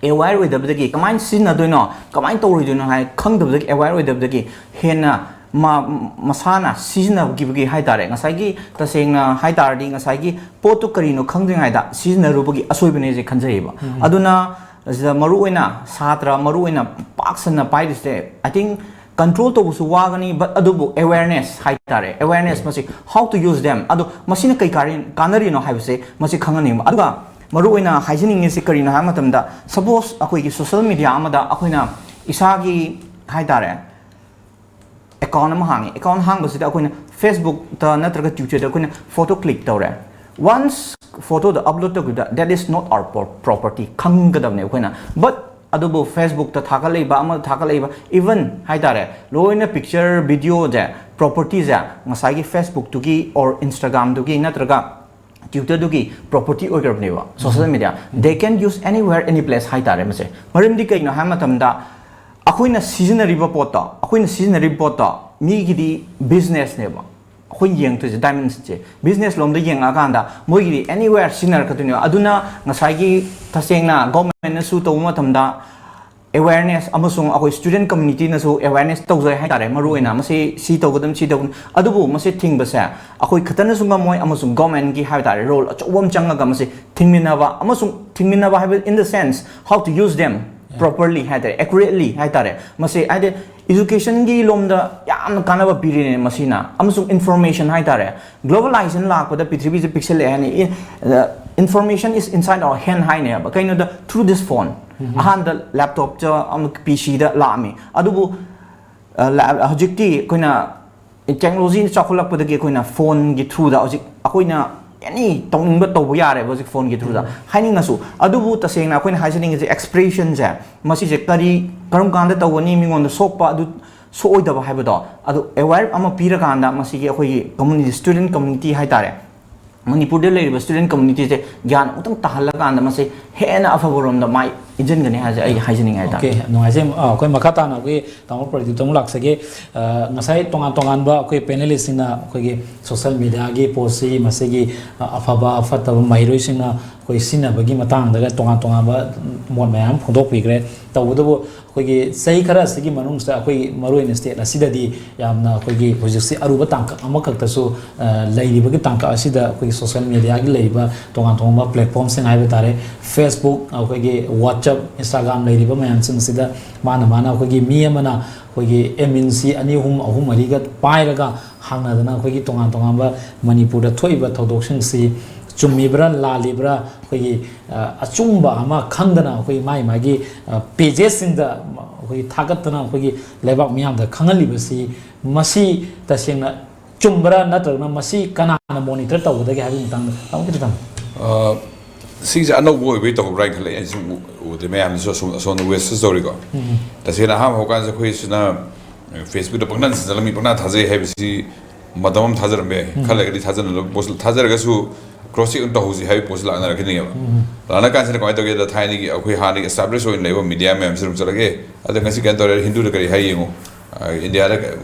aware ꯑꯣꯏꯗꯕꯗꯒꯤ, ꯀꯃꯥꯏꯅ ꯁꯤꯖꯤꯟꯅꯗꯣꯏꯅꯣ, ꯀꯃꯥꯏꯅ ꯇꯧꯔꯣꯏꯗꯣꯏꯅꯣ ꯍꯥꯏ ꯈꯪꯗꯕꯗꯒꯤ, aware ꯑꯣꯏꯗꯕꯗꯒꯤ ꯍꯦꯟꯅ ꯃꯥ ꯃꯁꯥꯅ ꯁꯤꯖꯤꯟꯅꯈꯤꯕꯒꯤ ꯍꯥꯏꯇꯥꯔꯦ, ꯉꯁꯥꯏꯒꯤ ꯇꯁꯦꯡꯅ ꯍꯥꯏꯇꯥꯔꯗꯤ ꯉꯁꯥꯏꯒꯤ ꯄꯣꯠꯇꯨ ꯀꯔꯤꯅꯣ ꯈꯪꯗ꯭ꯔꯤꯉꯩꯗ ꯁꯤꯖꯤꯟꯅꯔꯨꯕꯒꯤ ꯑꯁꯣꯏꯕꯅꯦꯁꯦ ꯈꯟꯖꯩꯌꯦꯕ꯫ ꯑꯗꯨꯅ ꯁꯤꯗ ꯃꯔꯨꯑꯣꯏꯅ ꯁꯥꯇ꯭ꯔ, ꯃꯔꯨꯑꯣꯏꯅ ꯄꯥꯛ ꯁꯟꯅ ꯄꯥꯏꯔꯤꯁꯦ, I think control ꯇꯧꯕꯁꯨ ꯋꯥꯒꯅꯤ, but ꯑꯗꯨꯕꯨ awareness ꯍꯥꯏꯇꯥꯔꯦ, awareness ꯃꯁꯤ how to use them, ꯑꯗꯣ ꯃꯁꯤꯅ ꯀꯩ ꯀꯥꯔꯤ-, ꯀꯥꯟꯅꯔꯤꯅꯣ ꯍꯥꯏꯕꯁꯦ ꯃꯁꯤ ꯈꯪꯍꯟꯅꯤꯡꯕ꯫ ꯑꯗꯨꯒ ꯃꯔꯨꯑꯣꯏꯅ ꯍꯥꯏꯖꯅꯤꯡꯉꯤꯁꯤ ꯀꯔꯤꯅꯣ ꯍꯥꯏꯕ ꯃꯇꯝꯗ, suppose ꯑꯩꯈꯣꯏꯒꯤ social media ꯑꯃꯗ ꯑꯩꯈꯣꯏꯅ ꯏꯁꯥꯒꯤ ꯍꯥꯏꯇꯥꯔꯦ account ꯑꯃ ꯍꯥꯡꯉꯤ꯫ Account ꯍꯥꯡꯕꯁꯤꯗ ꯑꯩꯈꯣꯏꯅ Facebookꯇ ꯅꯠꯇ꯭ꯔꯒ Twitterꯗ ꯑꯩꯈꯣꯏꯅ photo click ꯇꯧꯔꯦ꯫ Once photoꯗ upload ꯇꯧꯈꯤꯕꯗ, that is not our pro-, property ꯈꯪꯒꯗꯕꯅꯦ ꯑꯩꯈꯣꯏꯅ꯫ But ꯑꯗꯨꯕꯨ Facebookꯇ ꯊꯥꯒꯠꯂꯛꯏꯕ, ꯑꯃ ꯊꯥꯒꯠꯂꯛꯏꯕ, even ꯍꯥꯏꯇꯥꯔꯦ, ꯂꯣꯏꯅ picture, videoꯁꯦ, propertyꯁꯦ ꯉꯁꯥꯏꯒꯤ Facebookꯇꯨꯒꯤ or Instagramꯗꯨꯒꯤ ꯅꯠꯇ꯭ꯔꯒ Twitterꯗꯨꯒꯤ property ꯑꯣꯏꯈ꯭ꯔꯕꯅꯦꯕ꯫ Social media, they can use anywhere, any place ꯍꯥꯏꯇꯥꯔꯦ ꯃꯁꯦ꯫ ꯃꯔꯝꯗꯤ ꯀꯩꯅꯣ ꯍꯥꯏꯕ ꯃꯇꯝꯗ, ꯑꯩꯈꯣꯏꯅ ꯁꯤꯖꯤꯟꯅꯔꯤꯕ ꯄꯣꯠꯇꯣ, ꯑꯩꯈꯣꯏꯅ ꯁꯤꯖꯤꯟꯅꯔꯤꯕ ꯄꯣꯠꯇꯣ ꯃꯤꯒꯤꯗꯤ businessꯅꯦꯕ꯫ ꯑꯩꯈꯣꯏꯅ ꯌꯦꯡꯗꯣꯏꯁꯦ dimensionꯁꯦ, business ꯂꯣꯝꯗ ꯌꯦꯡꯉꯛꯑꯀꯥꯟꯗ ꯃꯣꯏꯒꯤꯗꯤ anywhere ꯁꯤꯖꯤꯟꯅꯔꯛꯀꯗꯣꯏꯅꯦꯕ꯫ ꯑꯗꯨꯅ ꯉꯁꯥꯏꯒꯤ ꯇꯁꯦꯡꯅ governmentꯅꯁꯨ ꯇꯧꯕ ꯃꯇꯝꯗ awareness ꯑꯃꯁꯨꯡ ꯑꯩꯈꯣꯏ student communityꯅꯁꯨ awareness ꯇꯧꯖꯩ ꯍꯥꯏꯇꯥꯔꯦ꯫ ꯃꯔꯨꯑꯣꯏꯅ ꯃꯁꯤ ꯁꯤ ꯇꯧꯒꯗꯕꯅꯤ, ꯁꯤ ꯇꯧꯒꯗꯕꯅꯤ, ꯑꯗꯨꯕꯨ ꯃꯁꯤ ꯊꯤꯡꯕꯁꯦ ꯑꯩꯈꯣꯏ ꯈꯛꯇꯅꯁꯨ ꯉꯝꯃꯣꯏ, ꯑꯃꯁꯨꯡ governmentꯀꯤ ꯍꯥꯏꯕ ꯇꯥꯔꯦ role ꯑꯆꯧꯕ ꯑꯃ ꯆꯪꯉꯒ ꯃꯁꯤ ꯊꯤꯡꯃꯤꯟꯅꯕ, ꯑꯃꯁꯨꯡ ꯊꯤꯡꯃꯤꯟꯅꯕ ꯍꯥꯏꯕ in the sense how to use them properly ꯍꯥꯏꯇꯥꯔꯦ, accurately ꯍꯥꯏꯇꯥꯔꯦ꯫ ꯃꯁꯤ ꯍꯥꯏꯗꯤ educationꯒꯤ ꯂꯣꯝꯗ ꯌꯥꯝꯅ ꯀꯥꯟꯅꯕ ꯄꯤꯔꯤꯅꯦ ꯃꯁꯤꯅ, ꯑꯃꯁꯨꯡ information ꯍꯥꯏꯇꯥꯔꯦ꯫ Globalization ꯂꯥꯛꯄꯗ ꯄ꯭ꯔꯤꯊꯤꯕꯤꯁꯦ ꯄꯤꯛꯁꯜꯂꯛꯑꯦ ꯍꯥꯏꯅꯤ꯫ I-, uh, information is inside our hand ꯍꯥꯏꯅꯦꯕ꯫ ꯀꯩꯅꯣꯗ? Through this phone꯫ ꯑꯍꯥꯟꯕꯗ laptopꯇ, ꯑꯃꯨꯛ PCꯗ ꯂꯥꯛꯑꯝꯃꯤ꯫ ꯑꯗꯨꯕꯨ, uh, ꯂꯥ-, ꯍꯧꯖꯤꯛꯇꯤ ꯑꯩꯈꯣꯏꯅ technologyꯅ ꯆꯥꯎꯈꯠꯂꯛꯄꯗꯒꯤ ꯑꯩꯈꯣꯏꯅ phoneꯒꯤ throughꯗ ꯍꯧꯖꯤꯛ ꯑꯩꯈꯣꯏꯅ any ꯇꯧꯅꯤꯡꯕ ꯇꯧꯕ ꯌꯥꯔꯦꯕ ꯍꯧꯖꯤꯛ phoneꯒꯤ throughꯗ ꯍꯥꯏꯅꯤꯡꯉꯁꯨ꯫ ꯑꯗꯨꯕꯨ ꯇꯁꯦꯡꯅ ꯑꯩꯈꯣꯏꯅ ꯍꯥꯏꯖꯅꯤꯡꯉꯤꯁꯦ expressionꯁꯦ, ꯃꯁꯤꯁꯦ ꯀꯔꯤ, ꯀꯔꯝ ꯀꯥꯟꯗ ꯇꯧꯒꯅꯤ, ꯃꯤꯉꯣꯟꯗ ꯁꯣꯛꯄ ꯑꯗꯨ ꯁꯣꯛꯑꯣꯏꯗꯕ ꯍꯥꯏꯕꯗꯣ, ꯑꯗꯨ ꯑꯦꯋꯦꯌꯔ ꯑꯃ ꯄꯤꯔꯀꯥꯟꯗ ꯃꯁꯤꯒꯤ ꯑꯩꯈꯣꯏꯒꯤ ꯀꯝꯃꯨꯅꯤꯇꯤ, ꯁ꯭ꯇꯨꯗꯦꯟ ꯀꯝꯃꯨꯅꯤꯇꯤ ꯍꯥꯏꯇꯥꯔꯦ, ꯃꯅꯤꯄꯨꯔꯗ ꯂꯩꯔꯤꯕ ꯁ꯭ꯇꯨꯗꯦꯟ ꯀꯝꯃꯨꯅꯤꯇꯤꯁꯦ ꯒ꯭ꯌꯥꯟ ꯑꯃꯨꯛꯇꯪ ꯇꯥꯍꯜꯂꯀꯥꯟꯗ ꯃꯁꯤ ꯍꯦꯟꯅ ꯑꯐꯕꯔꯣꯝꯗ ꯃꯥꯏ ꯏꯟꯖꯟꯒꯅꯤ ꯍꯥꯏꯁꯦ ꯑꯩ ꯍꯥꯏꯖꯅꯤꯡꯉꯦ ꯍꯥꯏꯇꯥꯔꯦ꯫ ꯑꯣꯀꯦ, ꯅꯨꯡꯉꯥꯏꯖꯩ꯫ ꯑ, ꯑꯩꯈꯣꯏ ꯃꯈꯥ ꯇꯥꯅ ꯑꯩꯈꯣꯏ ꯇꯥꯃꯣ ꯄ꯭ꯔꯗꯤꯞꯇ ꯑꯃꯨꯛ ꯂꯥꯛꯆꯒꯦ꯫ ꯑ, ꯉꯁꯥꯏ ꯇꯣꯉꯥꯟ ꯇꯣꯉꯥꯟꯕ ꯑꯩꯈꯣꯏ ꯄꯦꯅꯦꯂꯤꯁꯁꯤꯡꯅ ꯑꯩꯈꯣꯏꯒꯤ ꯁꯣꯁꯦꯜ ꯃꯦꯗꯤꯌꯥꯒꯤ ꯄꯣꯠꯁꯤ, ꯃꯁꯤꯒꯤ, ꯑ, ꯑꯐꯕ ꯐꯠꯇꯕ ꯃꯍꯩꯔꯣꯏꯁꯤꯡꯅ ꯑꯩꯈꯣꯏ ꯁꯤꯖꯤꯟꯅꯕꯒꯤ ꯃꯇꯥꯡꯗꯒ ꯇꯣꯉꯥꯟ ꯇꯣꯉꯥꯟꯕ ꯃꯣꯠ ꯃꯌꯥꯝ ꯑꯃ ꯐꯣꯡꯗꯣꯛꯄꯤꯈ꯭ꯔꯦ꯫ ꯇꯧꯕꯇꯕꯨ ꯑꯩꯈꯣꯏꯒꯤ ꯆꯍꯤ ꯈꯔ ꯑꯁꯤꯒꯤ ꯃꯅꯨꯡꯁꯤꯗ ꯑꯩꯈꯣꯏ ꯃꯔꯨꯑꯣꯏꯅ ꯁ꯭ꯇꯦꯠ ꯑꯁꯤꯗꯗꯤ ꯌꯥꯝꯅ ꯑꯩꯈꯣꯏꯒꯤ ꯍꯧꯖꯤꯛꯁꯤ ꯑꯔꯨꯕ ꯇꯥꯡꯀꯛ ꯑꯃꯈꯛꯇꯁꯨ, ꯑ, ꯂꯩꯔꯤꯕꯒꯤ ꯇꯥꯡꯀꯛ ꯑꯁꯤꯗ ꯑꯩꯈꯣꯏꯒꯤ ꯁꯣꯁꯦꯜ ꯃꯦꯗꯤꯌꯥꯒꯤ ꯂꯩꯔꯤꯕ ꯇꯣꯉꯥꯟ ꯇꯣꯉꯥꯟꯕ ꯄ꯭ꯂꯦꯠꯐꯣꯝꯁꯤꯡ ꯍꯥꯏꯕ ꯇꯥꯔꯦ, Facebook, ꯑꯩꯈꯣꯏꯒꯤ WhatsApp, Instagram ꯂꯩꯔꯤꯕ ꯃꯌꯥꯝꯁꯤꯡꯁꯤꯗ ꯃꯥꯅ ꯃꯥꯅ ꯑꯩꯈꯣꯏꯒꯤ ꯃꯤ ꯑꯃꯅ ꯑꯩꯈꯣꯏꯒꯤ ꯑꯦꯝ ꯑꯦꯟ ꯁꯤ ꯑꯅꯤ ꯑꯍꯨꯝ, ꯑꯍꯨꯝ ꯃꯔꯤꯒ ꯄꯥꯏꯔꯒ ꯍꯥꯡꯅꯗꯅ ꯑꯩꯈꯣꯏꯒꯤ ꯇꯣꯉꯥꯟ ꯇꯣꯉꯥꯟꯕ ꯃꯅꯤꯄꯨꯔꯗ ꯊꯣꯛꯏꯕ ꯊꯧꯗꯣꯛꯁꯤꯡꯁꯤ ꯆꯨꯝꯃꯤꯕ꯭ꯔꯥ ꯂꯥꯜꯂꯤꯕ꯭ꯔꯥ ꯑꯩꯈꯣꯏꯒꯤ, ꯑ, ꯑꯆꯨꯝꯕ ꯑꯃ ꯈꯪꯗꯅ ꯑꯩꯈꯣꯏ ꯃꯥꯏ ꯃꯥꯒꯤ, ꯑ, ꯄꯦꯖꯦꯁꯁꯤꯡꯗ ꯑꯩꯈꯣꯏꯒꯤ ꯊꯥꯒꯠꯇꯅ ꯑꯩꯈꯣꯏꯒꯤ ꯂꯩꯕꯥꯛ ꯃꯤꯌꯥꯝꯗ ꯈꯪꯍꯜꯂꯤꯕꯁꯤ, ꯃꯁꯤ ꯇꯁꯦꯡꯅ ꯆꯨꯝꯕ꯭ꯔꯥ ꯅꯠꯇ꯭ꯔꯒꯅ ꯃꯁꯤ ꯀꯅꯥꯅ ꯃꯣꯅꯤꯇꯔ ꯇꯧꯒꯗꯒꯦ ꯍꯥꯏꯕꯒꯤ ꯃꯇꯥꯡꯗ ꯇꯥꯃꯣ ꯈꯤꯇꯪ ꯊꯝꯕꯤꯌꯨ꯫ ꯑ, ꯁꯤꯁꯦ ꯑꯅꯧꯕ ꯑꯣꯏꯕꯩ ꯇꯧꯕ꯭ꯔꯥ ꯍꯥꯏꯅ ꯈꯜꯂꯦ꯫ ꯑꯩꯁꯨ ꯎ- ꯎꯗꯦ, ꯃꯌꯥꯝꯅꯁꯨ ꯑꯁꯣꯝ ꯑꯁꯣꯝꯗ ꯋꯦꯁ ꯇꯧꯔꯤꯀꯣ꯫ ꯇꯁꯦꯡꯅ ꯑꯍꯥꯟꯕ ꯍꯧꯔꯀꯥꯟꯁꯤꯗ ꯑꯩꯈꯣꯏꯁꯤꯅ ꯐꯦꯁꯕꯨꯛꯇ ꯄꯪꯅꯟ ꯆꯟꯁꯤꯜꯂꯒ ꯃꯤ ꯄꯪꯅꯥ ꯊꯥꯖꯩ ꯍꯥꯏꯕꯁꯤ ꯃꯇꯝ ꯑꯃ ꯊꯥꯖꯔꯝꯕ ꯌꯥꯏ꯫ ꯈꯔ ꯂꯩꯔꯒꯗꯤ ꯊꯥꯖꯅꯕ ꯄꯣꯠꯁꯨ ꯊꯥꯖꯔꯒꯁꯨ ꯀ꯭ꯔꯣꯁ ꯆꯦꯛ ꯑꯗꯨꯝ ꯇꯧꯍꯧꯁꯤ ꯍꯥꯏꯕꯒꯤ ꯄꯣꯠꯁꯤ ꯂꯥꯛꯅꯔꯛꯈꯤꯅꯤꯡꯉꯦꯕ꯫ ꯂꯥꯛꯅ ꯀꯥꯟꯁꯤꯗ ꯀꯃꯥꯏꯅ ꯇꯧꯒꯦꯗ, ꯊꯥꯏꯅꯒꯤ ꯑꯩꯈꯣꯏ ꯍꯥꯟꯅꯒꯤ ꯑꯦꯁꯇꯥꯕ꯭ꯂꯤꯁ ꯑꯣꯏꯅ ꯂꯩꯕ ꯃꯤꯗꯤꯌꯥ ꯃꯌꯥꯝꯁꯤ ꯑꯗꯨꯝ ꯆꯠꯂꯒꯦ, ꯑꯗ ꯉꯁꯤ ꯀꯩꯅꯣ ꯇꯧꯔꯦ, ꯍꯤꯟꯗꯨꯗ ꯀꯔꯤ ꯍꯥꯏ ꯌꯦꯡꯉꯨ, ꯑ, ꯏꯟꯗꯤꯌꯥꯗ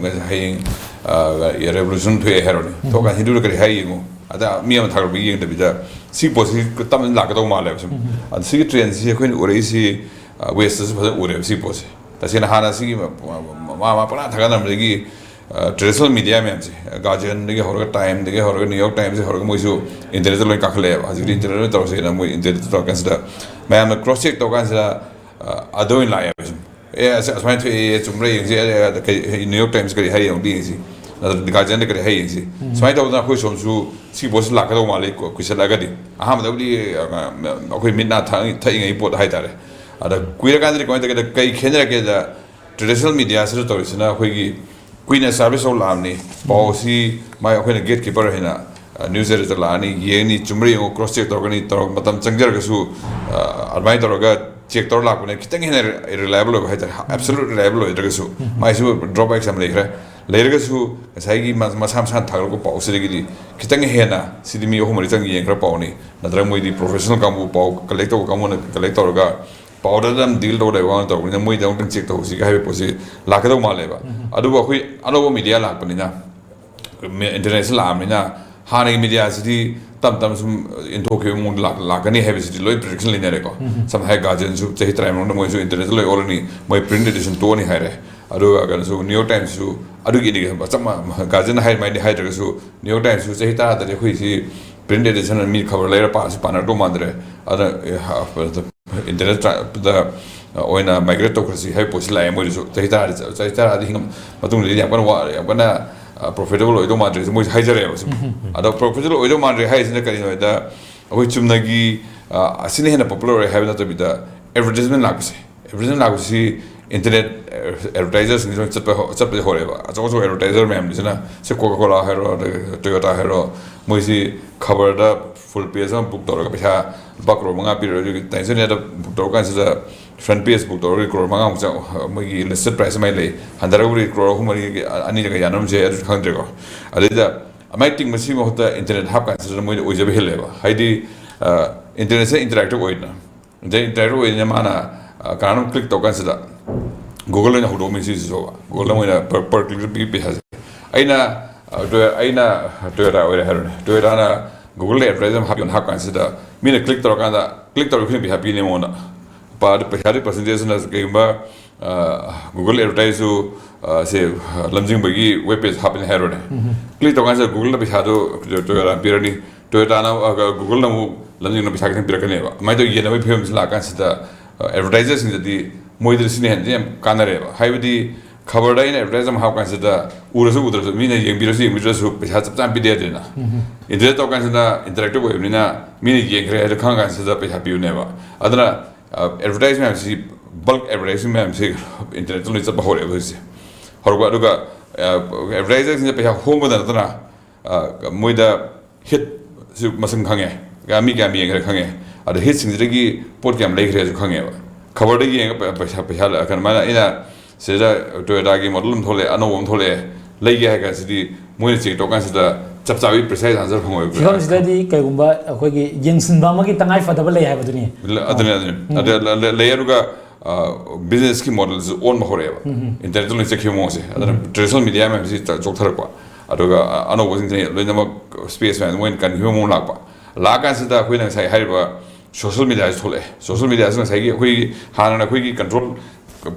ꯍꯌꯦꯡ, ꯑ, ꯔꯦꯚꯣꯂꯨꯁꯟ ꯊꯣꯛꯑꯦ ꯍꯥꯏꯔꯣꯅꯦ, ꯊꯣꯛꯑꯀꯥꯟꯗ ꯍꯤꯟꯗꯨꯗ ꯀꯔꯤ ꯍꯥꯏ ꯌꯦꯡꯉꯨ, ꯑꯗ ꯃꯤ ꯑꯃ ꯊꯥꯒꯠꯄ ꯌꯦꯡꯗꯕꯤꯗ ꯁꯤ ꯄꯣꯠꯁꯤ ꯇꯞꯅ ꯂꯥꯛꯀꯗꯧ ꯃꯥꯜꯂꯦꯕ ꯁꯨꯝ꯫ ꯑꯗ ꯁꯤꯒꯤ ꯇ꯭ꯔꯦꯟꯁꯤ ꯑꯩꯈꯣꯏꯅ ꯎꯔꯛꯏꯁꯤ, ꯑ, ꯋꯦꯁꯇꯁꯨ ꯐꯖꯅ ꯎꯔꯦꯕ ꯁꯤ ꯄꯣꯠꯁꯦ꯫ ꯇꯁꯦꯡꯅ ꯍꯥꯟꯅ ꯁꯤꯒꯤ ꯃ- ꯃ- ꯃ- ꯃꯥ ꯃꯥ ꯄꯪꯅꯥ ꯊꯥꯒꯠꯅꯔꯝꯕꯗꯒꯤ, ꯑ, ꯇ꯭ꯔꯦꯗꯤꯁꯅꯦꯜ ꯃꯤꯗꯤꯌꯥ ꯃꯌꯥꯝꯁꯦ, ꯒꯥꯔꯖꯤꯌꯟꯗꯒꯤ ꯍꯧꯔꯒ, ꯇꯥꯏꯝꯗꯒꯤ ꯍꯧꯔꯒ, ꯅ꯭ꯌꯨ ꯌꯣꯔꯛ ꯇꯥꯏꯝꯁꯇꯒꯤ ꯍꯧꯔꯒ ꯃꯣꯏꯁꯨ ꯏꯟꯇꯔꯅꯦꯠꯇ ꯂꯣꯏ ꯀꯥꯈꯠꯂꯛꯑꯦꯕ꯫ ꯍꯧꯖꯤꯛꯇꯤ ꯏꯟꯇꯔꯅꯦꯠꯇ ꯇꯧꯔꯁꯦꯅ ꯃꯣꯏ ꯏꯟꯇꯔꯅꯦꯠꯇ ꯇꯧꯔꯀꯥꯟꯁꯤꯗ ꯃꯌꯥꯝꯅ ꯀ꯭ꯔꯣꯁ ꯆꯦꯛ ꯇꯧꯔꯀꯥꯟꯁꯤꯗ, ꯑ, ꯑꯗꯨ ꯑꯣꯏꯅ ꯂꯥꯛꯑꯦꯕ ꯁꯨꯝ꯫ ꯑꯦ, ꯑꯁ, ꯑꯁꯨꯃꯥꯏꯅ ꯊꯣꯛꯑꯦ, ꯆꯨꯝꯕ꯭ꯔꯥ ꯌꯦꯡꯁꯤ, ꯑꯦ, ꯑꯦ, ꯀꯩ, ꯅ꯭ꯌꯨ ꯌꯣꯔꯛ ꯇꯥꯏꯝꯁ ꯀꯔꯤ ꯍꯥꯏ ꯌꯦꯡꯉꯨꯗꯤ ꯌꯦꯡꯁꯤ, ꯅꯠꯇ꯭ꯔꯒ ꯒꯥꯔꯖꯤꯌꯟꯗ ꯀꯔꯤ ꯍꯥꯏ ꯌꯦꯡꯁꯤ꯫ ꯁꯨꯃꯥꯏꯅ ꯇꯧꯗꯅ ꯑꯩꯈꯣꯏ ꯁꯣꯝꯁꯨ ꯁꯤ ꯄꯣꯠꯁꯤ ꯂꯥꯛꯀꯗꯧ ꯃꯥꯜꯂꯤ ꯀꯣ, ꯀꯨꯏꯁꯜꯂꯛꯑꯒꯗꯤ꯫ ꯑꯍꯥꯟꯕꯗꯕꯨꯗꯤ, ꯑ, ꯑꯩꯈꯣꯏ ꯃꯤꯠ ꯅꯥ ꯊꯛ- ꯊꯛꯏꯉꯩ ꯄꯣꯠ ꯍꯥꯏꯇꯥꯔꯦ꯫ ꯑꯗ ꯀꯨꯏꯔꯀꯥꯟꯗꯗꯤ ꯀꯃꯥꯏꯅ ꯇꯧꯒꯦꯗ, ꯀꯩ ꯈꯦꯠꯅꯔꯛꯀꯦꯗ, ꯇ꯭ꯔꯦꯗꯤꯁꯅꯦꯜ ꯃꯤꯗꯤꯌꯥꯁꯤꯗ ꯇꯧꯔꯤꯁꯤꯅ ꯑꯩꯈꯣꯏꯒꯤ ꯀꯨꯏꯅ ꯁꯥꯔꯚꯤꯁ ꯇꯧ ꯂꯥꯛꯑꯕꯅꯤ, ꯄꯥꯎꯁꯤ ꯃꯥꯏ ꯑꯩꯈꯣꯏꯅ ꯒꯦꯠ ꯀꯤꯄꯔ ꯍꯥꯏꯅ, ꯑ, ꯅ꯭ꯌꯨꯁ ꯂꯦꯇꯔꯗ ꯂꯥꯛꯑꯅꯤ, ꯌꯦꯡꯉꯅꯤ, ꯆꯨꯝꯕ꯭ꯔꯥ ꯌꯦꯡꯉꯣ, ꯀ꯭ꯔꯣꯁ ꯆꯦꯛ ꯇꯧꯔꯛꯀꯅꯤ, ꯇꯧꯔꯒ ꯃꯇꯝ ꯆꯪꯖꯔꯒꯁꯨ, ꯑ, ꯑꯗꯨꯃꯥꯏꯅ ꯇꯧꯔꯒ ꯆꯦꯛ ꯇꯧꯔ ꯂꯥꯛꯄꯅ ꯈꯤꯇꯪ ꯍꯦꯟꯅ ꯔꯤꯂꯥꯏꯕꯜ ꯑꯣꯏꯕ ꯍꯥꯏꯇꯥꯔꯦ꯫ ꯑꯦꯕꯁꯣꯂꯨꯠ ꯔꯤꯂꯥꯏꯕꯜ ꯑꯣꯏꯗ꯭ꯔꯒꯁꯨ ꯃꯥꯏꯁꯨ ꯗ꯭ꯔꯣꯕꯦꯛꯁ ꯌꯥꯝ ꯂꯩꯈ꯭ꯔꯦ꯫ ꯂꯩꯔꯒꯁꯨ ꯉꯁꯥꯏꯒꯤ ꯃꯁꯥ ꯃꯁꯥꯅ ꯊꯥꯒꯠꯂꯛꯄ ꯄꯥꯎꯁꯤꯗꯒꯤꯗꯤ ꯈꯤꯇꯪ ꯍꯦꯟꯅ ꯁꯤꯗꯤ ꯃꯤ ꯑꯍꯨꯝ ꯃꯔꯤ ꯆꯪ ꯌꯦꯡꯈ꯭ꯔ ꯄꯥꯎꯅꯤ, ꯅꯠꯇ꯭ꯔꯒ ꯃꯣꯏꯗꯤ ꯄ꯭ꯔꯣꯐꯦꯁꯅꯦꯜ ꯀꯥꯡꯕꯨ, ꯄꯥꯎ ꯀꯂꯦꯛ ꯇꯧꯕ ꯀꯥꯡꯕꯨꯅ ꯀꯂꯦꯛ ꯇꯧꯔꯒ ꯄꯥꯎꯗ ꯑꯗꯨꯝ ꯗꯤꯜ ꯇꯧꯔ ꯂꯩꯕ ꯋꯥ ꯇꯧꯕꯅꯤꯅ ꯃꯣꯏꯗ ꯑꯃꯨꯛꯇꯪ ꯆꯦꯛ ꯇꯧꯍꯧꯁꯤꯒ ꯍꯥꯏꯕ ꯄꯣꯠꯁꯤ ꯂꯥꯛꯀꯗꯧ ꯃꯥꯜꯂꯦꯕ꯫ ꯑꯗꯨꯕꯨ ꯑꯩꯈꯣꯏ ꯑꯅꯧꯕ ꯃꯤꯗꯤꯌꯥ ꯂꯥꯛꯄꯅꯤꯅ, ꯏꯟꯇꯔꯅꯦꯠꯁꯤ ꯂꯥꯛꯑꯕꯅꯤꯅ ꯍꯥꯟꯅꯒꯤ ꯃꯤꯗꯤꯌꯥꯁꯤꯗꯤ ꯇꯞ ꯇꯞꯅ ꯁꯨꯝ ꯏꯟꯊꯣꯛꯈꯤꯕ ꯃꯑꯣꯡꯗ ꯂꯥꯛ-, ꯂꯥꯛꯀꯅꯤ ꯍꯥꯏꯕꯁꯤꯗꯤ ꯂꯣꯏ ꯄ꯭ꯔꯤꯗꯤꯛꯁꯟ ꯂꯩꯅꯔꯦꯀꯣ꯫ ꯁꯝꯅ ꯍꯥꯏ ꯒꯥꯔꯖꯤꯌꯟꯁꯨ ꯆꯍꯤ ꯇꯔꯥ ꯃꯅꯨꯡꯗ ꯃꯣꯏꯁꯨ ꯏꯟꯇꯔꯅꯦꯠꯇ ꯂꯣꯏ ꯑꯣꯜꯂꯅꯤ, ꯃꯣꯏ ꯄ꯭ꯔꯤꯟꯠ ꯑꯦꯗꯤꯁꯟ ꯇꯣꯛꯑꯅꯤ ꯍꯥꯏꯔꯦ꯫ ꯑꯗꯨꯒ ꯀꯩꯅꯣꯁꯨ ꯅ꯭ꯌꯨ ꯌꯣꯔꯛ ꯇꯥꯏꯝꯁꯁꯨ ꯑꯗꯨꯒꯤ ꯏꯟꯗꯤꯀꯦꯁꯟ ꯆꯞ ꯃꯥꯟꯅ ꯒꯥꯔꯖꯤꯌꯟ ꯍꯥꯏ ꯑꯗꯨꯃꯥꯏꯅꯗꯤ ꯍꯥꯏꯗ꯭ꯔꯒꯁꯨ ꯅ꯭ꯌꯨ ꯌꯣꯔꯛ ꯇꯥꯏꯝꯁꯁꯨ ꯆꯍꯤ ꯇꯔꯥꯗꯗꯤ ꯑꯩꯈꯣꯏꯁꯤ ꯄ꯭ꯔꯤꯟꯠ ꯑꯦꯗꯤꯁꯟ ꯃꯤ ꯈꯕꯔ ꯂꯩꯔ ꯄꯥꯁꯤ ꯄꯥꯅꯔꯛꯇꯧ ꯃꯥꯟꯗ꯭ꯔꯦ꯫ ꯑꯗꯨꯅ ꯏꯟꯇꯔꯅꯦꯠꯇ ꯑꯣꯏꯅ ꯃꯥꯏꯒ꯭ꯔꯦꯠ ꯇꯧꯈ꯭ꯔꯁꯤ ꯍꯥꯏꯕ ꯄꯣꯠꯁꯤ ꯂꯥꯛꯑꯦ ꯃꯣꯏꯗꯁꯨ꯫ ꯆꯍꯤ ꯇꯔꯥꯗꯤ, ꯆꯍꯤ ꯇꯔꯥꯗꯤ ꯍꯤꯡꯉ-, ꯃꯇꯨꯡꯗꯗꯤ ꯌꯥꯝ ꯀꯟꯅ ꯋꯥ-, ꯌꯥꯝ ꯀꯟꯅ ꯄ꯭ꯔꯣꯐꯤꯇꯦꯕꯜ ꯑꯣꯏꯗꯧ ꯃꯥꯟꯗ꯭ꯔꯦ ꯃꯣꯏꯁꯨ ꯍꯥꯏꯖꯔꯦꯕ ꯁꯨꯝ꯫ ꯑꯗꯣ ꯄ꯭ꯔꯣꯐꯤꯇꯦꯕꯜ ꯑꯣꯏꯗꯧ ꯃꯥꯟꯗ꯭ꯔꯦ ꯍꯥꯏꯁꯤꯅ ꯀꯔꯤꯅꯣ ꯍꯥꯏꯗ, ꯑꯩꯈꯣꯏ ꯆꯨꯝꯅꯒꯤ, ꯑ, ꯑꯁꯤꯅ ꯍꯦꯟꯅ ꯄꯣꯄꯨꯂꯔ ꯑꯣꯏ ꯍꯥꯏꯕ ꯅꯠꯇꯕꯤꯗ ꯑꯦꯗꯚꯔꯇꯤꯁꯃꯦꯟ ꯂꯥꯛꯄꯁꯦ, ꯑꯦꯗꯚꯔꯇꯥꯏꯖꯔ ꯂꯥꯛꯄꯁꯤ ꯏꯟꯇꯔꯅꯦꯠ ꯑꯦꯗꯚꯔꯇꯥꯏꯖꯔꯁꯤꯡꯁꯤ ꯂꯣꯏꯅ ꯆꯠꯄ ꯍꯧ-, ꯆꯠꯄꯗꯤ ꯍꯧꯔꯛꯑꯦꯕ꯫ ꯑꯆꯧ ꯑꯆꯧꯕ ꯑꯦꯗꯚꯔꯇꯥꯏꯖꯔ ꯃꯌꯥꯝꯁꯤꯅ, ꯁꯤ ꯀꯣꯀꯥ ꯀꯣꯂꯥ ꯍꯥꯏꯔꯣ, ꯑꯗꯒꯤ ꯇꯣꯌꯣꯇꯥ ꯍꯥꯏꯔꯣ, ꯃꯣꯏꯁꯤ ꯈꯕꯔꯗ ꯐꯨꯜ ꯄꯦꯖ ꯑꯃ ꯕꯨꯛ ꯇꯧꯔꯒ ꯄꯩꯁꯥ ꯂꯨꯄꯥ ꯀ꯭ꯔꯣꯔ ꯃꯉꯥ ꯄꯤꯔꯣꯏ꯫ ꯑꯗꯨꯒꯤ ꯇꯥꯏꯝꯁ ꯑꯣꯐ ꯏꯟꯗꯤꯌꯥꯗ ꯕꯨꯛ ꯇꯧꯔꯀꯥꯟꯁꯤꯗ ꯐ꯭ꯔꯟꯠ ꯄꯦꯖ ꯕꯨꯛ ꯇꯧꯔꯒ ꯀ꯭ꯔꯣꯔ ꯃꯉꯥꯃꯨꯛ ꯆꯪ-, ꯃꯣꯏꯒꯤ ꯂꯤꯁꯇꯦꯠ ꯄ꯭ꯔꯥꯏꯁ ꯑꯃ ꯂꯩ, ꯍꯟꯊꯔꯒꯕꯨꯗꯤ ꯀ꯭ꯔꯣꯔ ꯑꯍꯨꯝ ꯃꯔꯤ ꯑꯅꯤꯗꯒ ꯌꯥꯅꯔꯝꯁꯦ, ꯑꯗꯨꯁꯨ ꯈꯪꯗ꯭ꯔꯦꯀꯣ꯫ ꯑꯗꯩꯗ ꯑꯗꯨꯃꯥꯏꯅ ꯇꯤꯡꯕꯁꯤ ꯃꯍꯨꯠꯇ ꯏꯟꯇꯔꯅꯦꯠ ꯍꯥꯞꯀꯥꯟꯁꯤꯗ ꯃꯣꯏꯗ ꯑꯣꯏꯖꯕ ꯍꯦꯜꯂꯦꯕ꯫ ꯍꯥꯏꯗꯤ, ꯑ, ꯏꯟꯇꯔꯅꯦꯠꯁꯦ ꯏꯟꯇꯔꯦꯛꯇꯤꯞ ꯑꯣꯏꯗꯅ, ꯏꯟꯇꯔꯅꯦꯠ ꯏꯟꯇꯔꯦꯛꯇꯤꯞ ꯑꯣꯏꯗꯅ ꯃꯥꯅ, ꯑ, ꯀꯅꯥꯅꯣꯝ ꯀ꯭ꯂꯤꯛ ꯇꯧ ꯀꯥꯟꯁꯤꯗ Google ꯑꯣꯏꯅ ꯍꯧꯗꯣꯛꯑꯝꯃꯤ ꯁꯤꯁꯤꯁꯨ꯫ Google ꯑꯃ ꯑꯣꯏꯅ per, per click ꯄꯤ ꯄꯩꯁꯥꯁꯦ꯫ ꯑꯩꯅ, ꯑ, ꯇꯣꯌꯣ-, ꯑꯩꯅ ꯇꯣꯌꯣꯇꯥ ꯑꯣꯏꯔꯦ ꯍꯥꯏꯔꯣꯅꯦ꯫ ꯇꯣꯌꯣꯇꯥꯅ Google ꯑꯦꯗꯚꯔꯇꯥꯏꯖ ꯑꯃ ꯍꯥꯞꯄꯤꯌꯣꯅ ꯍꯥꯞꯄ ꯀꯥꯟꯁꯤꯗ ꯃꯤꯅ ꯀ꯭ꯂꯤꯛ ꯇꯧꯔꯀꯥꯟꯗ, ꯀ꯭ꯂꯤꯛ ꯇꯧꯔꯒ ꯄꯩꯁꯥ ꯄꯤꯅꯤ ꯃꯉꯣꯟꯗ꯫ ꯄꯥ-, ꯄꯩꯁꯥꯗꯨꯒꯤ ꯄꯔꯁꯦꯟꯇꯦꯖꯅ ꯀꯩꯒꯨꯝꯕ, ꯑ, Google ꯑꯦꯗꯚꯔꯇꯥꯏꯖꯁꯨ, ꯑ, ꯁꯦ, ꯂꯝꯖꯤꯡꯕꯒꯤ ꯋꯦꯕ ꯄꯦꯖ ꯍꯥꯞꯄꯅꯤ ꯍꯥꯏꯔꯣꯅꯦ꯫ ꯀ꯭ꯂꯤꯛ ꯇꯧꯀꯥꯟꯁꯤꯗ Google-ꯅ ꯄꯩꯁꯥꯗꯨ ꯇꯣꯌꯣꯇꯥꯅ ꯄꯤꯔꯅꯤ꯫ ꯇꯣꯌꯣꯇꯥꯅ, ꯑ, Google-ꯅ ꯑꯃꯨꯛ ꯂꯝꯖꯤꯡꯅ ꯄꯩꯁꯥ ꯈꯤꯇꯪ ꯄꯤꯔꯛꯀꯅꯦꯕ꯫ ꯑꯗꯨꯃꯥꯏꯅ ꯇꯧꯗꯅ ꯌꯦꯟꯅꯕꯒꯤ ꯐꯤꯕꯝꯁꯤ ꯂꯥꯛꯀꯥꯟꯁꯤꯗ, ꯑ, ꯑꯦꯗꯚꯔꯇꯥꯏꯖꯔꯁꯤꯡꯗꯗꯤ ꯃꯣꯏꯗ ꯁꯤꯅ ꯍꯦꯟꯅ ꯌꯥꯝ ꯀꯥꯟꯅꯔꯦꯕ꯫ ꯍꯥꯏꯕꯗꯤ ꯈꯕꯔꯗ ꯑꯩꯅ ꯑꯦꯗꯚꯔꯇꯥꯏꯖ ꯑꯃ ꯍꯥꯞꯄ ꯀꯥꯟꯁꯤꯗ ꯎꯔꯁꯨ ꯎꯗ꯭ꯔꯁꯨ, ꯃꯤꯅ ꯌꯦꯡꯕꯤꯔꯁꯨ ꯌꯦꯡꯕꯤꯗ꯭ꯔꯁꯨ ꯄꯩꯁꯥ ꯆꯞ ꯆꯥꯅ ꯄꯤꯗꯦ ꯍꯥꯏꯗꯅ꯫ ꯏꯟꯇꯔꯅꯦꯠ ꯇꯧꯔ ꯀꯥꯟꯁꯤꯗ ꯏꯟꯇꯔꯦꯛꯇꯤꯞ ꯑꯣꯏꯕꯅꯤꯅ ꯃꯤꯅ ꯌꯦꯡꯈ꯭ꯔꯦ ꯍꯥꯏꯗꯣ ꯈꯪꯉ ꯀꯥꯟꯁꯤꯗ ꯄꯩꯁꯥ ꯄꯤꯕꯅꯦꯕ꯫ ꯑꯗꯨꯅ, ꯑ, ꯑꯦꯗꯚꯔꯇꯥꯏꯖ ꯃꯌꯥꯝꯁꯤ, ꯕꯜꯛ ꯑꯦꯗꯚꯔꯇꯥꯏꯖ ꯃꯌꯥꯝꯁꯤ ꯏꯟꯇꯔꯅꯦꯠꯇ ꯂꯣꯏ ꯆꯠꯄ ꯍꯧꯔꯛꯑꯦꯕ ꯍꯧꯖꯤꯛꯁꯦ꯫ ꯍꯧꯔꯛꯄ, ꯑꯗꯨꯒ, ꯑ, ꯑꯦꯗꯚꯔꯇꯥꯏꯖꯔꯁꯤꯡꯁꯦ ꯄꯩꯁꯥ ꯍꯣꯡꯕꯗ ꯅꯠꯇꯅ, ꯑ, ꯃꯣꯏꯗ ꯍꯤꯠꯁꯨ ꯃꯁꯤꯡ ꯈꯪꯉꯦ, ꯀꯌꯥ, ꯃꯤ ꯀꯌꯥꯝ ꯌꯦꯡꯈ꯭ꯔꯦ ꯈꯪꯉꯦ꯫ ꯑꯗ ꯍꯤꯠꯁꯤꯡꯁꯤꯗꯒꯤ ꯄꯣꯠ ꯀꯌꯥꯝ ꯂꯩꯈ꯭ꯔꯦꯁꯨ ꯈꯪꯉꯦꯕ꯫ ꯈꯕꯔꯗ ꯌꯦꯡꯉꯒ ꯄꯩꯁꯥ, ꯄꯩꯁꯥ ꯂꯥꯛꯑꯀꯥꯟ ꯃꯥꯅ ꯑꯩꯅ ꯁꯤꯗ Toyotaꯒꯤ model ꯑꯃ ꯊꯣꯛꯂꯛꯑꯦ, ꯑꯅꯧꯕ ꯑꯃ ꯊꯣꯛꯂꯛꯑꯦ, ꯂꯩꯒꯦ ꯍꯥꯏ ꯀꯥꯟꯁꯤꯗꯤ ꯃꯣꯏꯅ check ꯇꯧ ꯀꯥꯟꯁꯤꯗ ꯆꯞ ꯆꯥꯕꯤ precise answer ꯐꯪꯉꯣꯏꯕ꯫ ꯐꯤꯕꯝꯁꯤꯗꯗꯤ ꯀꯩꯒꯨꯝꯕ ꯑꯩꯈꯣꯏꯒꯤ ꯌꯦꯡꯁꯤꯟꯕ ꯑꯃꯒꯤ ꯇꯉꯥꯏ ꯐꯗꯕ ꯂꯩ ꯍꯥꯏꯕꯗꯨꯅꯤ꯫ ꯑꯗꯨꯅꯤ, ꯑꯗꯨꯅꯤ꯫ ꯑꯗ ꯂ- ꯂ- ꯂꯩ ꯑꯗꯨꯒ businessꯀꯤ modelꯁꯨ ꯑꯣꯟꯕ ꯍꯧꯔꯛꯑꯦꯕ꯫ Internetꯇ ꯂꯣꯏ ꯆꯠꯈꯤꯕ ꯃꯑꯣꯡꯁꯦ꯫ ꯑꯗꯨꯅ traditional media ꯃꯌꯥꯝꯁꯤ ꯆ- ꯆꯣꯛꯊꯔꯛꯄ꯫ ꯑꯗꯨꯒ ꯑ- ꯑꯅꯧꯕꯁꯤꯡꯁꯤꯅ ꯂꯣꯏꯅꯃꯛ space ꯃꯌꯥꯝꯗ ꯃꯣꯏꯅ ꯀꯟꯈꯤꯕ ꯃꯑꯣꯡ ꯂꯥꯛꯄ꯫ ꯂꯥꯛꯑꯀꯥꯟꯁꯤꯗ ꯑꯩꯈꯣꯏꯅ ꯉꯁꯥꯏ ꯍꯥꯏꯔꯤꯕ social mediaꯁꯤ ꯊꯣꯛꯂꯛꯑꯦ꯫ Social mediaꯁꯤ ꯉꯁꯥꯏꯒꯤ ꯑꯩꯈꯣꯏꯒꯤ ꯍꯥꯟꯅꯅ ꯑꯩꯈꯣꯏꯒꯤ control,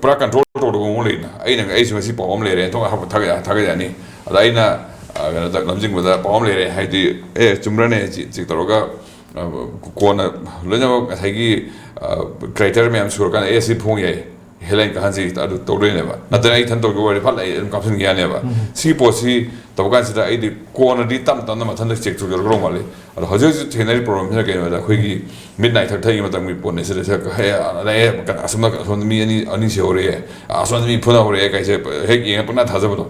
ꯄꯨꯔꯥ control ꯇꯧꯗꯕ ꯃꯑꯣꯡ ꯂꯩꯗꯅ꯫ ꯑꯩꯅ, ꯑꯩꯁꯨ ꯉꯁꯤ ꯄꯥꯎ ꯑꯃ ꯂꯩꯔꯦ, ꯊꯣꯛ ꯍꯥꯞꯄ ꯊꯥꯒꯠ- ꯊꯥꯒꯠ ꯌꯥꯅꯤ꯫ ꯑꯗ ꯑꯩꯅ ꯑ, ꯀꯩꯅꯣꯗ ꯂꯝꯖꯤꯡꯕꯗ ꯄꯥꯎ ꯑꯃ ꯂꯩꯔꯦ ꯍꯥꯏꯗꯤ, ꯑꯦ, ꯆꯨꯝꯕ꯭ꯔꯅꯦ? ꯆꯦꯛ ꯇꯧꯔꯒ ꯑ, ꯀꯣꯟꯅ ꯂꯣꯏꯅꯃꯛ ꯉꯁꯥꯏꯒꯤ criteria ꯃꯌꯥꯝ ꯁꯨꯔꯀꯥꯟꯗ ꯑꯦ ꯁꯤ ꯐꯣꯡ ꯌꯥꯏ, headline ꯀꯥꯍꯟꯁꯤ ꯑꯗꯨ ꯇꯧꯗꯣꯏꯅꯦꯕ꯫ ꯅꯠꯇ꯭ꯔꯒ ꯑꯩ ꯏꯊꯟ ꯇꯧꯒꯦ ꯑꯣꯏꯔꯗꯤ ꯐꯠ ꯑꯩ ꯑꯗꯨꯝ ꯀꯥꯞꯁꯤꯟꯒꯦ ꯌꯥꯅꯦꯕ꯫ ꯁꯤꯒꯤ ꯄꯣꯠꯁꯤ ꯇꯧꯕ ꯀꯥꯟꯁꯤꯗ ꯑꯩꯗꯤ ꯀꯣꯟꯅꯗꯤ ꯇꯞ ꯇꯞꯅ ꯃꯊꯟꯇ check ꯇꯧꯖꯔꯛꯀꯗꯧ ꯃꯥꯜꯂꯤ꯫ ꯑꯗꯣ ꯍꯧꯖꯤꯛ ꯍꯧꯖꯤꯛ ꯊꯦꯡꯅꯔꯤ problemꯁꯤꯅ ꯀꯩꯅꯣꯗ ꯑꯩꯈꯣꯏꯒꯤ ꯃꯤꯠ ꯅꯥꯏ ꯊꯛꯊꯒꯤ ꯃꯇꯝꯒꯤ ꯄꯣꯠꯅꯤ꯫ ꯁꯤꯗ ꯁꯤꯗ ꯍꯦ, ꯑꯁꯣꯝꯗ ꯑꯁꯣꯝꯗ ꯃꯤ ꯑꯅꯤ ꯑꯅꯤ ꯁꯤꯍꯧꯔꯦ, ꯑꯁꯣꯝꯗ ꯃꯤ ꯐꯨꯅꯍꯧꯔꯦ ꯀꯥꯏꯁꯦ ꯍꯦꯛ ꯌꯦꯡꯉ ꯄꯪꯊꯥ ꯊꯥꯖꯕꯗꯣ꯫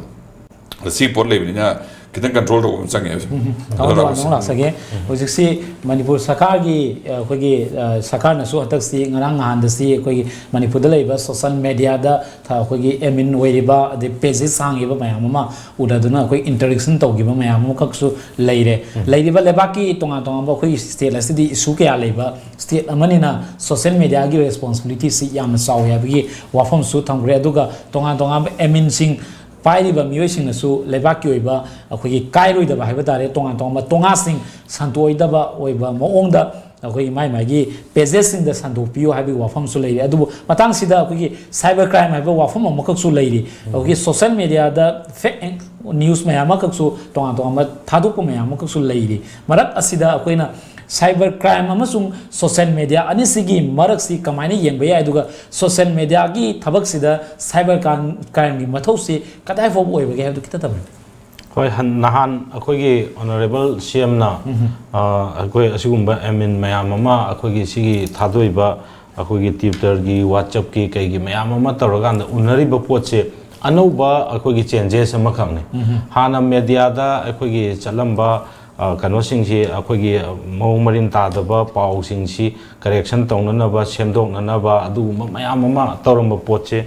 ꯑꯗ ꯁꯤ ꯄꯣꯠ ꯂꯩꯕꯅꯤꯅ ꯈꯤꯇꯪ control ꯇꯧꯕ ꯑꯃ ꯆꯪꯉꯦꯕ꯫ ꯇꯥꯃꯣ ꯇꯣꯉꯥꯟꯕ ꯑꯃ ꯂꯥꯛꯆꯒꯦ꯫ ꯍꯧꯖꯤꯛꯁꯤ ꯃꯅꯤꯄꯨꯔ ꯁꯔꯀꯥꯔꯒꯤ ꯑꯩꯈꯣꯏꯒꯤ ꯁꯔꯀꯥꯔꯅꯁꯨ ꯍꯟꯗꯛꯁꯤ ꯉꯔꯥꯡ ꯅꯍꯥꯟꯗꯁꯤ ꯑꯩꯈꯣꯏꯒꯤ ꯃꯅꯤꯄꯨꯔꯗ ꯂꯩꯔꯤꯕ social mediaꯗ ꯑꯩꯈꯣꯏꯒꯤ admin ꯑꯣꯏꯔꯤꯕ ꯑꯗꯩ pages ꯍꯥꯡꯉꯤꯕ ꯃꯌꯥꯝ ꯑꯃ ꯎꯅꯗꯨꯅ ꯑꯩꯈꯣꯏ interaction ꯇꯧꯈꯤꯕ ꯃꯌꯥꯝ ꯑꯃꯈꯛꯁꯨ ꯂꯩꯔꯦ꯫ ꯂꯩꯔꯤꯕ ꯂꯩꯕꯥꯛꯀꯤ ꯇꯣꯉꯥꯟ ꯇꯣꯉꯥꯟꯕ ꯑꯩꯈꯣꯏꯒꯤ state ꯑꯁꯤꯗꯤ issue ꯀꯌꯥ ꯂꯩꯕ state ꯑꯃꯅꯤꯅ social mediaꯒꯤ responsibilityꯁꯤ ꯌꯥꯝꯅ ꯆꯥꯎꯋꯤ ꯍꯥꯏꯕꯒꯤ ꯋꯥꯐꯝꯁꯨ ꯊꯝꯈ꯭ꯔꯦ꯫ ꯑꯗꯨꯒ ꯇꯣꯉꯥꯟ ꯇꯣꯉꯥꯟꯕ adminꯁꯤꯡ ꯄꯥꯏꯔꯤꯕ ꯃꯤꯑꯣꯏꯁꯤꯡꯅꯁꯨ ꯂꯩꯕꯥꯛꯀꯤ ꯑꯣꯏꯕ ꯑꯩꯈꯣꯏꯒꯤ ꯀꯥꯏꯔꯣꯏꯗꯕ ꯍꯥꯏꯕ ꯇꯥꯔꯦ, ꯇꯣꯉꯥꯟ ꯇꯣꯉꯥꯟꯕ ꯇꯣꯉꯥꯁꯤꯡ ꯁꯟꯗꯣꯛꯑꯣꯏꯗꯕ ꯑꯣꯏꯕ ꯃꯑꯣꯡꯗ ꯑꯩꯈꯣꯏꯒꯤ ꯃꯥꯏ ꯃꯥꯏꯒꯤ pagesꯁꯤꯡꯗ ꯁꯟꯗꯣꯛꯄꯤꯌꯨ ꯍꯥꯏꯕꯒꯤ ꯋꯥꯐꯝꯁꯨ ꯂꯩꯔꯤ꯫ ꯑꯗꯨꯕꯨ ꯃꯇꯥꯡꯁꯤꯗ ꯑꯩꯈꯣꯏꯒꯤ cyber crime ꯍꯥꯏꯕ ꯋꯥꯐꯝ ꯑꯃꯈꯛꯁꯨ ꯂꯩꯔꯤ꯫ ꯑꯩꯈꯣꯏꯒꯤ social mediaꯗ fake news ꯃꯌꯥꯝ ꯑꯃꯈꯛꯁꯨ ꯇꯣꯉꯥꯟ ꯇꯣꯉꯥꯟꯕ ꯊꯥꯗꯣꯛꯄ ꯃꯌꯥꯝ ꯑꯃꯈꯛꯁꯨ ꯂꯩꯔꯤ꯫ ꯃꯔꯛ ꯑꯁꯤꯗ ꯑꯩꯈꯣꯏꯅ cyber crime ꯑꯃꯁꯨꯡ social media ꯑꯅꯤꯁꯤꯒꯤ ꯃꯔꯛꯁꯤ ꯀꯃꯥꯏꯅ ꯌꯦꯡꯕ ꯌꯥꯏ, ꯑꯗꯨꯒ social mediaꯒꯤ ꯊꯕꯛꯁꯤꯗ cyber crimeꯒꯤ ꯃꯊꯧꯁꯤ ꯀꯗꯥꯏ ꯐꯥꯎꯕ ꯑꯣꯏꯕꯒꯦ ꯍꯥꯏꯕꯗꯨ ꯈꯤꯇ ꯊꯝꯕꯤꯌꯨ꯫ ꯍꯣꯏ, ꯅꯍꯥꯟ ꯑꯩꯈꯣꯏꯒꯤ honourable CMꯅ ꯑꯩꯈꯣꯏ ꯑꯁꯤꯒꯨꯝꯕ admin ꯃꯌꯥꯝ ꯑꯃ ꯑꯩꯈꯣꯏꯒꯤ ꯁꯤꯒꯤ ꯊꯥꯗꯣꯛꯏꯕ ꯑꯩꯈꯣꯏꯒꯤ Twitterꯒꯤ, WhatsAppꯀꯤ, ꯀꯩꯒꯤ ꯃꯌꯥꯝ ꯑꯃ ꯇꯧꯔꯀꯥꯟꯗ ꯎꯅꯔꯤꯕ ꯄꯣꯠꯁꯦ ꯑꯅꯧꯕ ꯑꯩꯈꯣꯏꯒꯤ changes ꯑꯃꯈꯛꯅꯤ꯫ ꯍꯥꯟꯅ mediaꯗ ꯑꯩꯈꯣꯏꯒꯤ ꯆꯠꯂꯝꯕ ꯑ, ꯀꯩꯅꯣꯁꯤꯡꯁꯤ, ꯑꯩꯈꯣꯏꯒꯤ, ꯑ, ꯃꯑꯣꯡ ꯃꯔꯤꯟ ꯇꯥꯗꯕ ꯄꯥꯎꯁꯤꯡꯁꯤ correction ꯇꯧꯅꯅꯕ, ꯁꯦꯝꯗꯣꯛꯅꯅꯕ, ꯑꯗꯨꯒꯨꯝꯕ ꯃꯌꯥꯝ ꯑꯃ ꯇꯧꯔꯝꯕ ꯄꯣꯠꯁꯦ,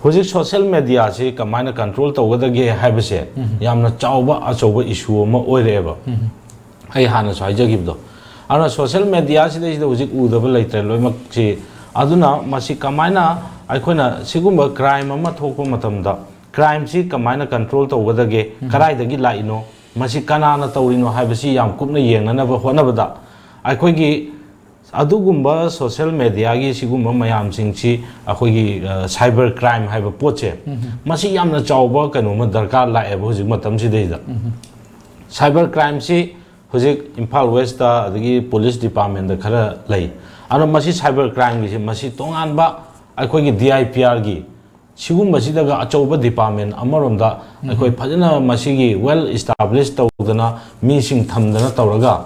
ꯍꯧꯖꯤꯛ social mediaꯁꯤ ꯀꯃꯥꯏꯅ control ꯇꯧꯒꯗꯒꯦ ꯍꯥꯏꯕꯁꯦ ꯌꯥꯝꯅ ꯆꯥꯎꯕ, ꯑꯆꯧꯕ issue ꯑꯃ ꯑꯣꯏꯔꯛꯑꯦꯕ꯫ ꯑꯩ ꯍꯥꯟꯅꯁꯨ ꯍꯥꯏꯖꯈꯤꯕꯗꯣ꯫ ꯑꯗꯨꯅ social mediaꯁꯤꯗꯩꯁꯤꯗ ꯍꯧꯖꯤꯛ ꯎꯗꯕ ꯂꯩꯇ꯭ꯔꯦ ꯂꯣꯏꯅꯃꯛꯁꯤ꯫ ꯑꯗꯨꯅ ꯃꯁꯤ ꯀꯃꯥꯏꯅ, ꯑꯩꯈꯣꯏꯅ ꯁꯤꯒꯨꯝꯕ crime ꯑꯃ ꯊꯣꯛꯄ ꯃꯇꯝꯗ, crimeꯁꯤ ꯀꯃꯥꯏꯅ control ꯇꯧꯒꯗꯒꯦ, ꯀꯗꯥꯏꯗꯒꯤ ꯂꯥꯛꯏꯅꯣ, ꯃꯁꯤ ꯀꯅꯥꯅ ꯇꯧꯔꯤꯅꯣ ꯍꯥꯏꯕꯁꯤ ꯌꯥꯝ ꯀꯨꯞꯅ ꯌꯦꯡꯅꯅꯕ ꯍꯣꯠꯅꯕꯗ, ꯑꯩꯈꯣꯏꯒꯤ ꯑꯗꯨꯒꯨꯝꯕ social mediaꯒꯤ ꯁꯤꯒꯨꯝꯕ ꯃꯌꯥꯝꯁꯤꯡꯁꯤ, ꯑꯩꯈꯣꯏꯒꯤ, ꯑ, cyber crime ꯍꯥꯏꯕ ꯄꯣꯠꯁꯦ, ꯃꯁꯤ ꯌꯥꯝꯅ ꯆꯥꯎꯕ ꯀꯩꯅꯣꯝꯃ ꯗꯔꯀꯥꯔ ꯂꯥꯛꯑꯦꯕ ꯍꯧꯖꯤꯛ ꯃꯇꯝꯁꯤꯗꯩꯗ꯫ Cyber crimeꯁꯤ ꯍꯧꯖꯤꯛ ꯏꯝꯐꯥꯜ Westꯇ, ꯑꯗꯒꯤ police departmentꯇ ꯈꯔ ꯂꯩ꯫ ꯑꯗꯣ ꯃꯁꯤ cyber crimeꯒꯤꯁꯤ, ꯃꯁꯤ ꯇꯣꯉꯥꯟꯕ ꯑꯩꯈꯣꯏꯒꯤ DIPRꯒꯤ ꯁꯤꯒꯨꯝꯕꯁꯤꯗꯒ ꯑꯆꯧꯕ department ꯑꯃꯔꯣꯝꯗ ꯑꯩꯈꯣꯏ ꯐꯖꯅ ꯃꯁꯤꯒꯤ well establish ꯇꯧꯗꯅ, ꯃꯤꯁꯤꯡ ꯊꯝꯗꯅ ꯇꯧꯔꯒ,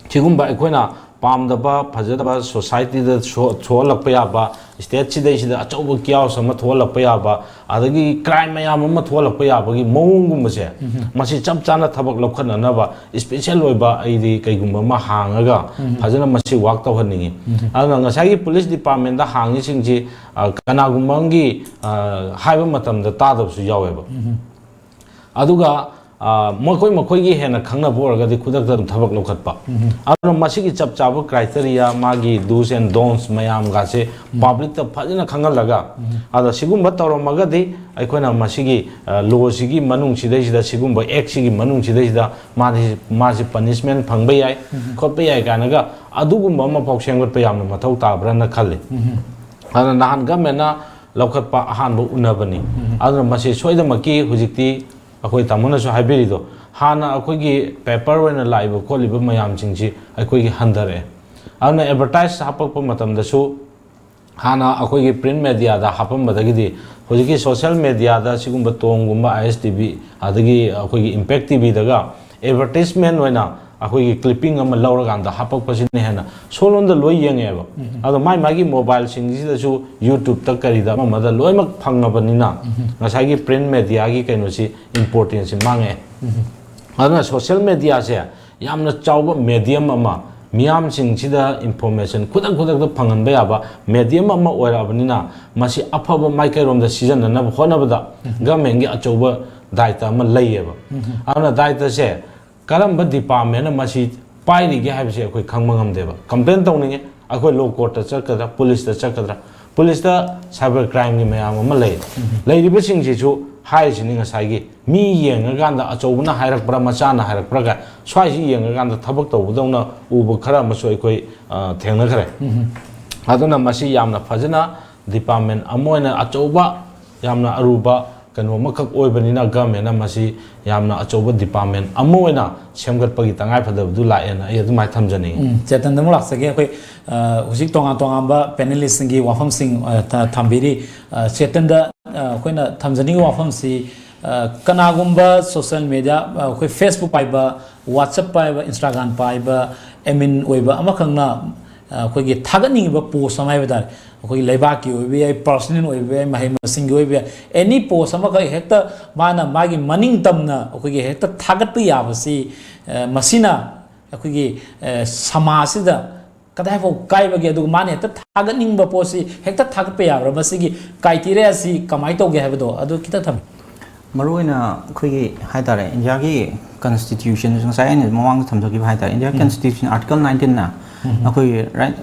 ꯁꯤꯒꯨꯝꯕ ꯑꯩꯈꯣꯏꯅ ꯄꯥꯝꯗꯕ, ꯐꯖꯗꯕ, societyꯗ ꯁꯣ-, ꯁꯣꯛꯍꯜꯂꯛꯄ ꯌꯥꯕ, stateꯁꯤꯗꯩꯁꯤꯗ ꯑꯆꯧꯕ chaos ꯑꯃ ꯊꯣꯛꯍꯜꯂꯛꯄ ꯌꯥꯕ, ꯑꯗꯒꯤ crime ꯃꯌꯥꯝ ꯑꯃ ꯊꯣꯛꯍꯜꯂꯛꯄ ꯌꯥꯕꯒꯤ ꯃꯑꯣꯡꯒꯨꯝꯕꯁꯦ, ꯃꯁꯤ ꯆꯞ ꯆꯥꯅ ꯊꯕꯛ ꯂꯧꯈꯠꯅꯅꯕ special ꯑꯣꯏꯕ ꯑꯩꯗꯤ ꯀꯩꯒꯨꯝꯕ ꯑꯃ ꯍꯥꯡꯉꯒ ꯐꯖꯅ ꯃꯁꯤ work ꯇꯧꯍꯟꯅꯤꯡꯉꯤ꯫ ꯑꯗꯨꯅ ꯉꯁꯥꯏꯒꯤ police departmentꯇ ꯍꯥꯡꯉꯤꯁꯤꯡꯁꯤ, ꯑ, ꯀꯅꯥꯒꯨꯝꯕ ꯑꯃꯒꯤ, ꯑ, ꯍꯥꯏꯕ ꯃꯇꯝꯗ ꯇꯥꯗꯕꯁꯨ ꯌꯥꯎꯋꯦꯕ꯫ ꯑꯗꯨꯒ, ꯑ, ꯃꯈꯣꯏ ꯃꯈꯣꯏꯒꯤ ꯍꯦꯟꯅ ꯈꯪꯅꯕ ꯑꯣꯏꯔꯒꯗꯤ ꯈꯨꯗꯛꯇ ꯑꯗꯨꯝ ꯊꯕꯛ ꯂꯧꯈꯠꯄ꯫ ꯑꯗꯨꯅ ꯃꯁꯤꯒꯤ ꯆꯞ ꯆꯥꯕ criteria, ꯃꯥꯒꯤ do's and don'ts ꯃꯌꯥꯝꯒꯁꯦ publicꯇ ꯐꯖꯅ ꯈꯪꯍꯜꯂꯒ, ꯑꯗ ꯁꯤꯒꯨꯝꯕ ꯇꯧꯔꯝꯃꯒꯗꯤ ꯑꯩꯈꯣꯏꯅ ꯃꯁꯤꯒꯤ, ꯑ, lawꯁꯤꯒꯤ ꯃꯅꯨꯡꯁꯤꯗꯩꯁꯤꯗ, ꯁꯤꯒꯨꯝꯕ actꯁꯤꯒꯤ ꯃꯅꯨꯡꯁꯤꯗꯩꯁꯤꯗ ꯃꯥꯁꯤ, ꯃꯥꯁꯤ punishment ꯐꯪꯕ ꯌꯥꯏ, ꯈꯣꯠꯄ ꯌꯥꯏ ꯀꯥꯏꯅꯒ ꯑꯗꯨꯒꯨꯝꯕ ꯑꯃꯐꯥꯎ ꯁꯦꯝꯒꯠꯄ ꯌꯥꯝꯅ ꯃꯊꯧ ꯇꯥꯕ꯭ꯔꯅ ꯈꯜꯂꯤ꯫ ꯑꯗꯨꯅ ꯅꯍꯥꯟ governmentꯅ ꯂꯧꯈꯠꯄ ꯑꯍꯥꯟꯕ ꯎꯅꯕꯅꯤ꯫ ꯑꯗꯨꯅ ꯃꯁꯤ ꯁꯣꯏꯗꯃꯛꯀꯤ ꯍꯧꯖꯤꯛꯇꯤ ꯑꯩꯈꯣꯏ ꯇꯥꯃꯣꯅꯁꯨ ꯍꯥꯏꯕꯤꯔꯤꯗꯣ, ꯍꯥꯟꯅ ꯑꯩꯈꯣꯏꯒꯤ paper ꯑꯣꯏꯅ ꯂꯥꯛꯏꯕ ꯈꯣꯠꯂꯤꯕ ꯃꯌꯥꯝꯁꯤꯡꯁꯤ ꯑꯩꯈꯣꯏꯒꯤ ꯍꯟꯊꯔꯛꯑꯦ꯫ ꯑꯗꯨꯅ advertise ꯍꯥꯞꯄꯛꯄ ꯃꯇꯝꯗꯁꯨ ꯍꯥꯟꯅ ꯑꯩꯈꯣꯏꯒꯤ print mediaꯗ ꯍꯥꯞꯄꯝꯕꯗꯒꯤꯗꯤ ꯍꯧꯖꯤꯛꯀꯤ social mediaꯗ ꯁꯤꯒꯨꯝꯕ ꯇꯣꯡꯒꯨꯝꯕ, ISTV, ꯑꯗꯒꯤ ꯑꯩꯈꯣꯏꯒꯤ Impact TVꯗꯒ advertisement ꯑꯣꯏꯅ ꯑꯩꯈꯣꯏꯒꯤ clipping ꯑꯃ ꯂꯧꯔꯀꯥꯟꯗ ꯍꯥꯞꯄꯛꯄꯁꯤꯅ ꯍꯦꯟꯅ ꯁꯣꯂꯣꯟꯗ ꯂꯣꯏ ꯌꯦꯡꯉꯦꯕ꯫ ꯑꯗꯣ ꯃꯥꯏ ꯃꯥꯒꯤ mobileꯁꯤꯡꯁꯤꯗꯁꯨ YouTubeꯇ ꯀꯔꯤꯗ ꯑꯃ ꯑꯃꯗ ꯂꯣꯏꯅꯃꯛ ꯐꯪꯉꯕꯅꯤꯅ ꯉꯁꯥꯏꯒꯤ print mediaꯒꯤ ꯀꯩꯅꯣꯁꯤ, importanceꯁꯤ ꯃꯥꯡꯉꯛꯑꯦ꯫ ꯑꯗꯨꯅ social mediaꯁꯦ ꯌꯥꯝꯅ ꯆꯥꯎꯕ medium ꯑꯃ, ꯃꯤꯌꯥꯝꯁꯤꯡꯁꯤꯗ information ꯈꯨꯗꯛ ꯈꯨꯗꯛꯇ ꯐꯪꯍꯟꯕ ꯌꯥꯕ medium ꯑꯃ ꯑꯣꯏꯔꯛꯑꯕꯅꯤꯅ, ꯃꯁꯤ ꯑꯐꯕ ꯃꯥꯏꯀꯩꯔꯣꯝꯗ ꯁꯤꯖꯤꯟꯅꯅꯕ ꯍꯣꯠꯅꯕꯗ governmentꯀꯤ ꯑꯆꯧꯕ ꯗꯥꯏꯇ ꯑꯃ ꯂꯩꯌꯦꯕ꯫ ꯑꯗꯨꯅ ꯗꯥꯏꯇꯁꯦ ꯀꯔꯝꯕ departmentꯅ ꯃꯁꯤ ꯄꯥꯏꯔꯤꯒꯦ ꯍꯥꯏꯕꯁꯤ ꯑꯩꯈꯣꯏ ꯈꯪꯕ ꯉꯝꯗꯦꯕ꯫ Complain ꯇꯧꯅꯤꯡꯉꯦ, ꯑꯩꯈꯣꯏ law courtꯇ ꯆꯠꯀꯗ꯭ꯔꯥ, policeꯇ ꯆꯠꯀꯗ꯭ꯔꯥ? Policeꯇ cyber crimeꯒꯤ ꯃꯌꯥꯝ ꯑꯃ ꯂꯩ꯫ ꯂꯩꯔꯤꯕꯁꯤꯡꯁꯤꯁꯨ ꯍꯥꯏꯔꯤꯁꯤꯅꯤ ꯉꯁꯥꯏꯒꯤ, ꯃꯤ ꯌꯦꯡꯉꯀꯥꯟꯗ ꯑꯆꯧꯕꯅ ꯍꯥꯏꯔꯛꯄ꯭ꯔꯥ, ꯃꯆꯥꯅ ꯍꯥꯏꯔꯛꯄ꯭ꯔꯥ ꯀꯥꯏ, ꯁ꯭ꯋꯥꯏꯁꯤ ꯌꯦꯡꯉꯀꯥꯟꯗ ꯊꯕꯛ ꯇꯧꯕꯗꯧꯅ ꯎꯕ ꯈꯔ ꯑꯃꯁꯨ ꯑꯩꯈꯣꯏ, ꯑ, ꯊꯦꯡꯅꯈ꯭ꯔꯦ꯫ ꯑꯗꯨꯅ ꯃꯁꯤ ꯌꯥꯝꯅ ꯐꯖꯅ department ꯑꯃ ꯑꯣꯏꯅ ꯑꯆꯧꯕ, ꯌꯥꯝꯅ ꯑꯔꯨꯕ ꯀꯩꯅꯣ ꯑꯃꯈꯛ ꯑꯣꯏꯕꯅꯤꯅ, governmentꯅ ꯃꯁꯤ ꯌꯥꯝꯅ ꯑꯆꯧꯕ department ꯑꯃ ꯑꯣꯏꯅ ꯁꯦꯝꯒꯠꯄꯒꯤ ꯇꯉꯥꯏꯐꯗꯕꯗꯨ ꯂꯥꯛꯑꯦꯅ ꯑꯩ ꯑꯗꯨꯃꯥꯏꯅ ꯊꯝꯖꯅꯤꯡꯉꯤ꯫ ꯎꯝ, ꯆꯦꯇꯟꯗ ꯑꯃꯨꯛ ꯂꯥꯛꯆꯒꯦ꯫ ꯑꯩꯈꯣꯏ, ꯑ, ꯍꯧꯖꯤꯛ ꯇꯣꯉꯥꯟ ꯇꯣꯉꯥꯟꯕ panelistꯁꯤꯡꯒꯤ ꯋꯥꯐꯝꯁꯤꯡ, ꯑ, ꯊ-, ꯊꯝꯕꯤꯔꯤ꯫ ꯑ, ꯆꯦꯇꯟꯗ, ꯑ, ꯑꯩꯈꯣꯏꯅ ꯊꯝꯖꯅꯤꯡꯉꯤꯕ ꯋꯥꯐꯝꯁꯤ, ꯑ, ꯀꯅꯥꯒꯨꯝꯕ social media, ꯑ, ꯑꯩꯈꯣꯏ Facebook ꯄꯥꯏꯕ, WhatsApp ꯄꯥꯏꯕ, Instagram ꯄꯥꯏꯕ, admin ꯑꯣꯏꯕ ꯑꯃꯈꯛꯅ, ꯑ, ꯑꯩꯈꯣꯏꯒꯤ ꯊꯥꯒꯠꯅꯤꯡꯉꯤꯕ post ꯑꯃ ꯍꯥꯏꯕ ꯇꯥꯔꯦ, ꯑꯩꯈꯣꯏꯒꯤ ꯂꯩꯕꯥꯛꯀꯤ ꯑꯣꯏꯕ ꯌꯥꯏ, personal ꯑꯣꯏꯕ ꯌꯥꯏ, ꯃꯍꯩ ꯃꯁꯤꯡꯒꯤ ꯑꯣꯏꯕ ꯌꯥꯏ, any post ꯑꯃꯈꯛ ꯍꯦꯛꯇ ꯃꯥꯅ ꯃꯥꯒꯤ ꯃꯅꯤꯡ ꯇꯝꯅ ꯑꯩꯈꯣꯏꯒꯤ ꯍꯦꯛꯇ ꯊꯥꯒꯠꯄ ꯌꯥꯕꯁꯤ, ꯑ, ꯃꯁꯤꯅ ꯑꯩꯈꯣꯏꯒꯤ, ꯑ, ꯁꯃꯥꯖꯁꯤꯗ ꯀꯗꯥꯏꯐꯥꯎ ꯀꯥꯏꯕꯒꯦ? ꯑꯗꯨꯒ ꯃꯥꯅ ꯍꯦꯛꯇ ꯊꯥꯒꯠꯅꯤꯡꯕ ꯄꯣꯠꯁꯤ ꯍꯦꯛꯇ ꯊꯥꯒꯠꯄ ꯌꯥꯕ꯭ꯔꯥ? ꯃꯁꯤꯒꯤ criteriaꯁꯤ ꯀꯃꯥꯏꯅ ꯇꯧꯒꯦ ꯍꯥꯏꯕꯗꯣ ꯑꯗꯨ ꯈꯤꯇꯪ ꯊꯝꯕꯤꯌꯨ꯫ ꯃꯔꯨꯑꯣꯏꯅ ꯑꯩꯈꯣꯏꯒꯤ ꯍꯥꯏ ꯇꯥꯔꯦ, ꯏꯟꯗꯤꯌꯥꯒꯤ constitution, ꯉꯁꯥꯏ ꯑꯩꯅ ꯃꯃꯥꯡꯗ ꯊꯝꯖꯈꯤꯕ ꯍꯥꯏ ꯇꯥꯔꯦ, ꯏꯟꯗꯤꯌꯥ constitution article nineteenꯅ ꯑꯩꯈꯣꯏꯒꯤ right,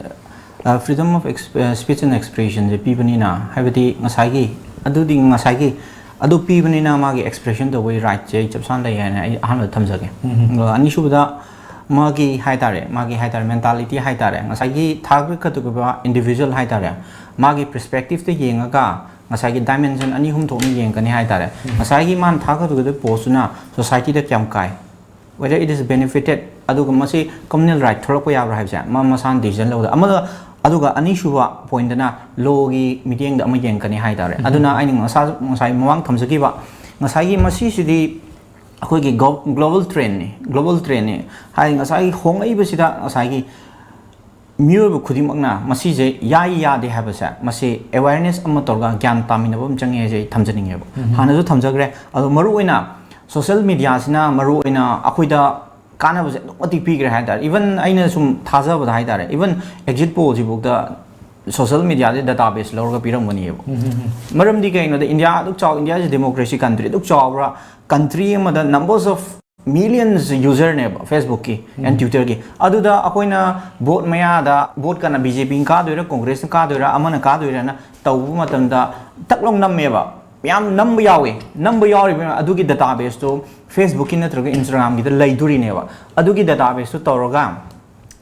freedom of speech and expressionꯁꯦ ꯄꯤꯕꯅꯤꯅ, ꯍꯥꯏꯕꯗꯤ ꯉꯁꯥꯏꯒꯤ ꯑꯗꯨꯗꯤ ꯉꯁꯥꯏꯒꯤ ꯑꯗꯨ ꯄꯤꯕꯅꯤꯅ ꯃꯥꯒꯤ expression ꯇꯧꯕꯒꯤ rightꯁꯦ ꯑꯩ ꯆꯞ ꯆꯥꯅ ꯂꯩ ꯍꯥꯏꯅ ꯑꯩ ꯑꯍꯥꯟꯕꯗ ꯊꯝꯖꯒꯦ꯫ ꯑꯗꯨꯒ ꯑꯅꯤꯁꯨꯕꯗ ꯃꯥꯒꯤ ꯍꯥꯏ ꯇꯥꯔꯦ, ꯃꯥꯒꯤ ꯍꯥꯏ ꯇꯥꯔꯦ, mentality ꯍꯥꯏ ꯇꯥꯔꯦ, ꯉꯁꯥꯏꯒꯤ ꯊꯥꯒꯠꯀꯗꯧꯔꯤꯕ individual ꯍꯥꯏ ꯇꯥꯔꯦ, ꯃꯥꯒꯤ perspectiveꯇ ꯌꯦꯡꯉꯒ ꯉꯁꯥꯏꯒꯤ dimension ꯑꯅꯤ ꯑꯍꯨꯝ ꯊꯣꯛꯅ ꯌꯦꯡꯒꯅꯤ ꯍꯥꯏ ꯇꯥꯔꯦ꯫ ꯉꯁꯥꯏꯒꯤ ꯃꯥꯅ ꯊꯥꯒꯠꯀꯗꯧꯔꯤꯕ postꯇꯨꯅ societyꯗ ꯀꯌꯥꯝ ꯀꯥꯏ, whether it is benefited, ꯑꯗꯨꯒ ꯃꯁꯤ communal right ꯊꯣꯛꯂꯛꯄ ꯌꯥꯕ꯭ꯔꯥ ꯍꯥꯏꯕꯁꯦ ꯃꯥ ꯃꯁꯥꯅ decision ꯂꯧꯗ꯫ ꯑꯃꯒ, ꯑꯗꯨꯒ ꯑꯅꯤꯁꯨꯕ pointꯇꯅ lawꯒꯤ ꯃꯤꯠꯌꯦꯡꯗ ꯑꯃ ꯌꯦꯡꯒꯅꯤ ꯍꯥꯏ ꯇꯥꯔꯦ꯫ ꯑꯗꯨꯅ ꯑꯩꯅ ꯉꯁꯥ-, ꯉꯁꯥꯏ ꯃꯃꯥꯡ ꯊꯝꯖꯈꯤꯕ ꯉꯁꯥꯏꯒꯤ ꯃꯁꯤꯁꯤꯗꯤ ꯑꯩꯈꯣꯏꯒꯤ glo-, global trendꯅꯤ, global trendꯅꯤ꯫ ꯍꯥꯏꯗꯤ ꯉꯁꯥꯏꯒꯤ ꯍꯣꯡꯂꯛꯏꯕꯁꯤꯗ ꯉꯁꯥꯏꯒꯤ ꯃꯤꯑꯣꯏꯕ ꯈꯨꯗꯤꯡꯃꯛꯅ ꯃꯁꯤꯁꯦ ꯌꯥꯏ ꯌꯥꯗꯦ ꯍꯥꯏꯕꯁꯦ, ꯃꯁꯤ awareness ꯑꯃ ꯇꯧꯔꯒ ꯒ꯭ꯌꯥꯟ ꯇꯥꯃꯤꯟꯅꯕ ꯑꯃ ꯆꯪꯉꯦ ꯍꯥꯏꯁꯦ ꯑꯩ ꯊꯝꯖꯅꯤꯡꯉꯦꯕ꯫ ꯍꯥꯟꯅꯁꯨ ꯊꯝꯖꯈ꯭ꯔꯦ, ꯑꯗꯣ ꯃꯔꯨꯑꯣꯏꯅ ꯁꯣꯁꯤꯌꯦꯜ ꯃꯦꯗꯤꯌꯥꯁꯤꯅ ꯃꯔꯨ ꯑꯣꯏꯅ ꯑꯩꯈꯣꯏꯗ ꯀꯥꯟꯅꯕꯁꯦ ꯑꯗꯨꯛ ꯃꯇꯤꯛ ꯄꯤꯈ꯭ꯔꯦ ꯍꯥꯏ ꯇꯥꯔꯦ꯫ ꯏꯚꯟ ꯑꯩꯅ ꯁꯨꯝ ꯊꯥꯖꯕꯗ ꯍꯥꯏ ꯇꯥꯔꯦ, ꯏꯚꯟ ꯑꯦꯛꯖꯤꯠ ꯄꯣꯜꯁꯤꯐꯥꯎꯗ ꯁꯣꯁꯤꯌꯦꯜ ꯃꯦꯗꯤꯌꯥꯗꯒꯤ ꯗꯇꯥꯕꯦꯁ ꯂꯧꯔꯒ ꯄꯤꯔꯝꯒꯅꯤꯕ꯫ ꯃꯔꯝꯗꯤ ꯀꯩꯅꯣꯗ, ꯏꯟꯗꯤꯌꯥ ꯑꯗꯨꯛ ꯆꯥꯎ, ꯏꯟꯗꯤꯌꯥꯁꯤ ꯗꯦꯃꯣꯀ꯭ꯔꯦꯁꯤ ꯀꯟꯇ꯭ꯔꯤ ꯑꯗꯨꯛ ꯆꯥꯎꯕ꯭ꯔꯥ, ꯀꯟꯇ꯭ꯔꯤ ꯑꯃꯗ ꯅꯝꯕꯔꯁ ꯑꯣꯐ ꯃꯤꯂꯤꯌꯟꯁ ꯌꯨꯖꯔꯅꯦꯕ ꯐꯦꯁꯕꯨꯛꯀꯤ ꯑꯦꯟ ꯇ꯭ꯋꯤꯇꯔꯒꯤ꯫ ꯑꯗꯨꯗ ꯑꯩꯈꯣꯏꯅ ꯚꯣꯠ ꯃꯌꯥꯗ ꯚꯣꯠ ꯀꯅꯥ, ꯕꯤ ꯖꯦ ꯄꯤꯅ ꯀꯥꯗꯣꯏꯔꯥ, ꯀꯣꯡꯒ꯭ꯔꯦꯁꯅ ꯀꯥꯗꯣꯏꯔꯥ, ꯑꯃꯅ ꯀꯥꯗꯣꯏꯔꯥꯅ ꯇꯧꯕ ꯃꯇꯝꯗ ꯇꯛ ꯂꯥꯎ ꯅꯝꯃꯦꯕ꯫ ꯃꯌꯥꯝ ꯅꯝꯕ ꯌꯥꯎꯋꯤ꯫ ꯅꯝꯕ ꯌꯥꯎꯔꯤꯕ ꯑꯗꯨꯒꯤ ꯗꯇꯥꯕꯦꯁꯇꯣ ꯐꯦꯁꯕꯨꯛꯀꯤ ꯅꯠꯇ꯭ꯔꯒ ꯏꯟꯁꯇꯥꯒ꯭ꯔꯥꯝꯒꯤꯗ ꯂꯩꯗꯣꯔꯤꯅꯦꯕ꯫ ꯑꯗꯨꯒꯤ ꯗꯇꯥꯕꯦꯁꯇꯣ ꯇꯧꯔꯒ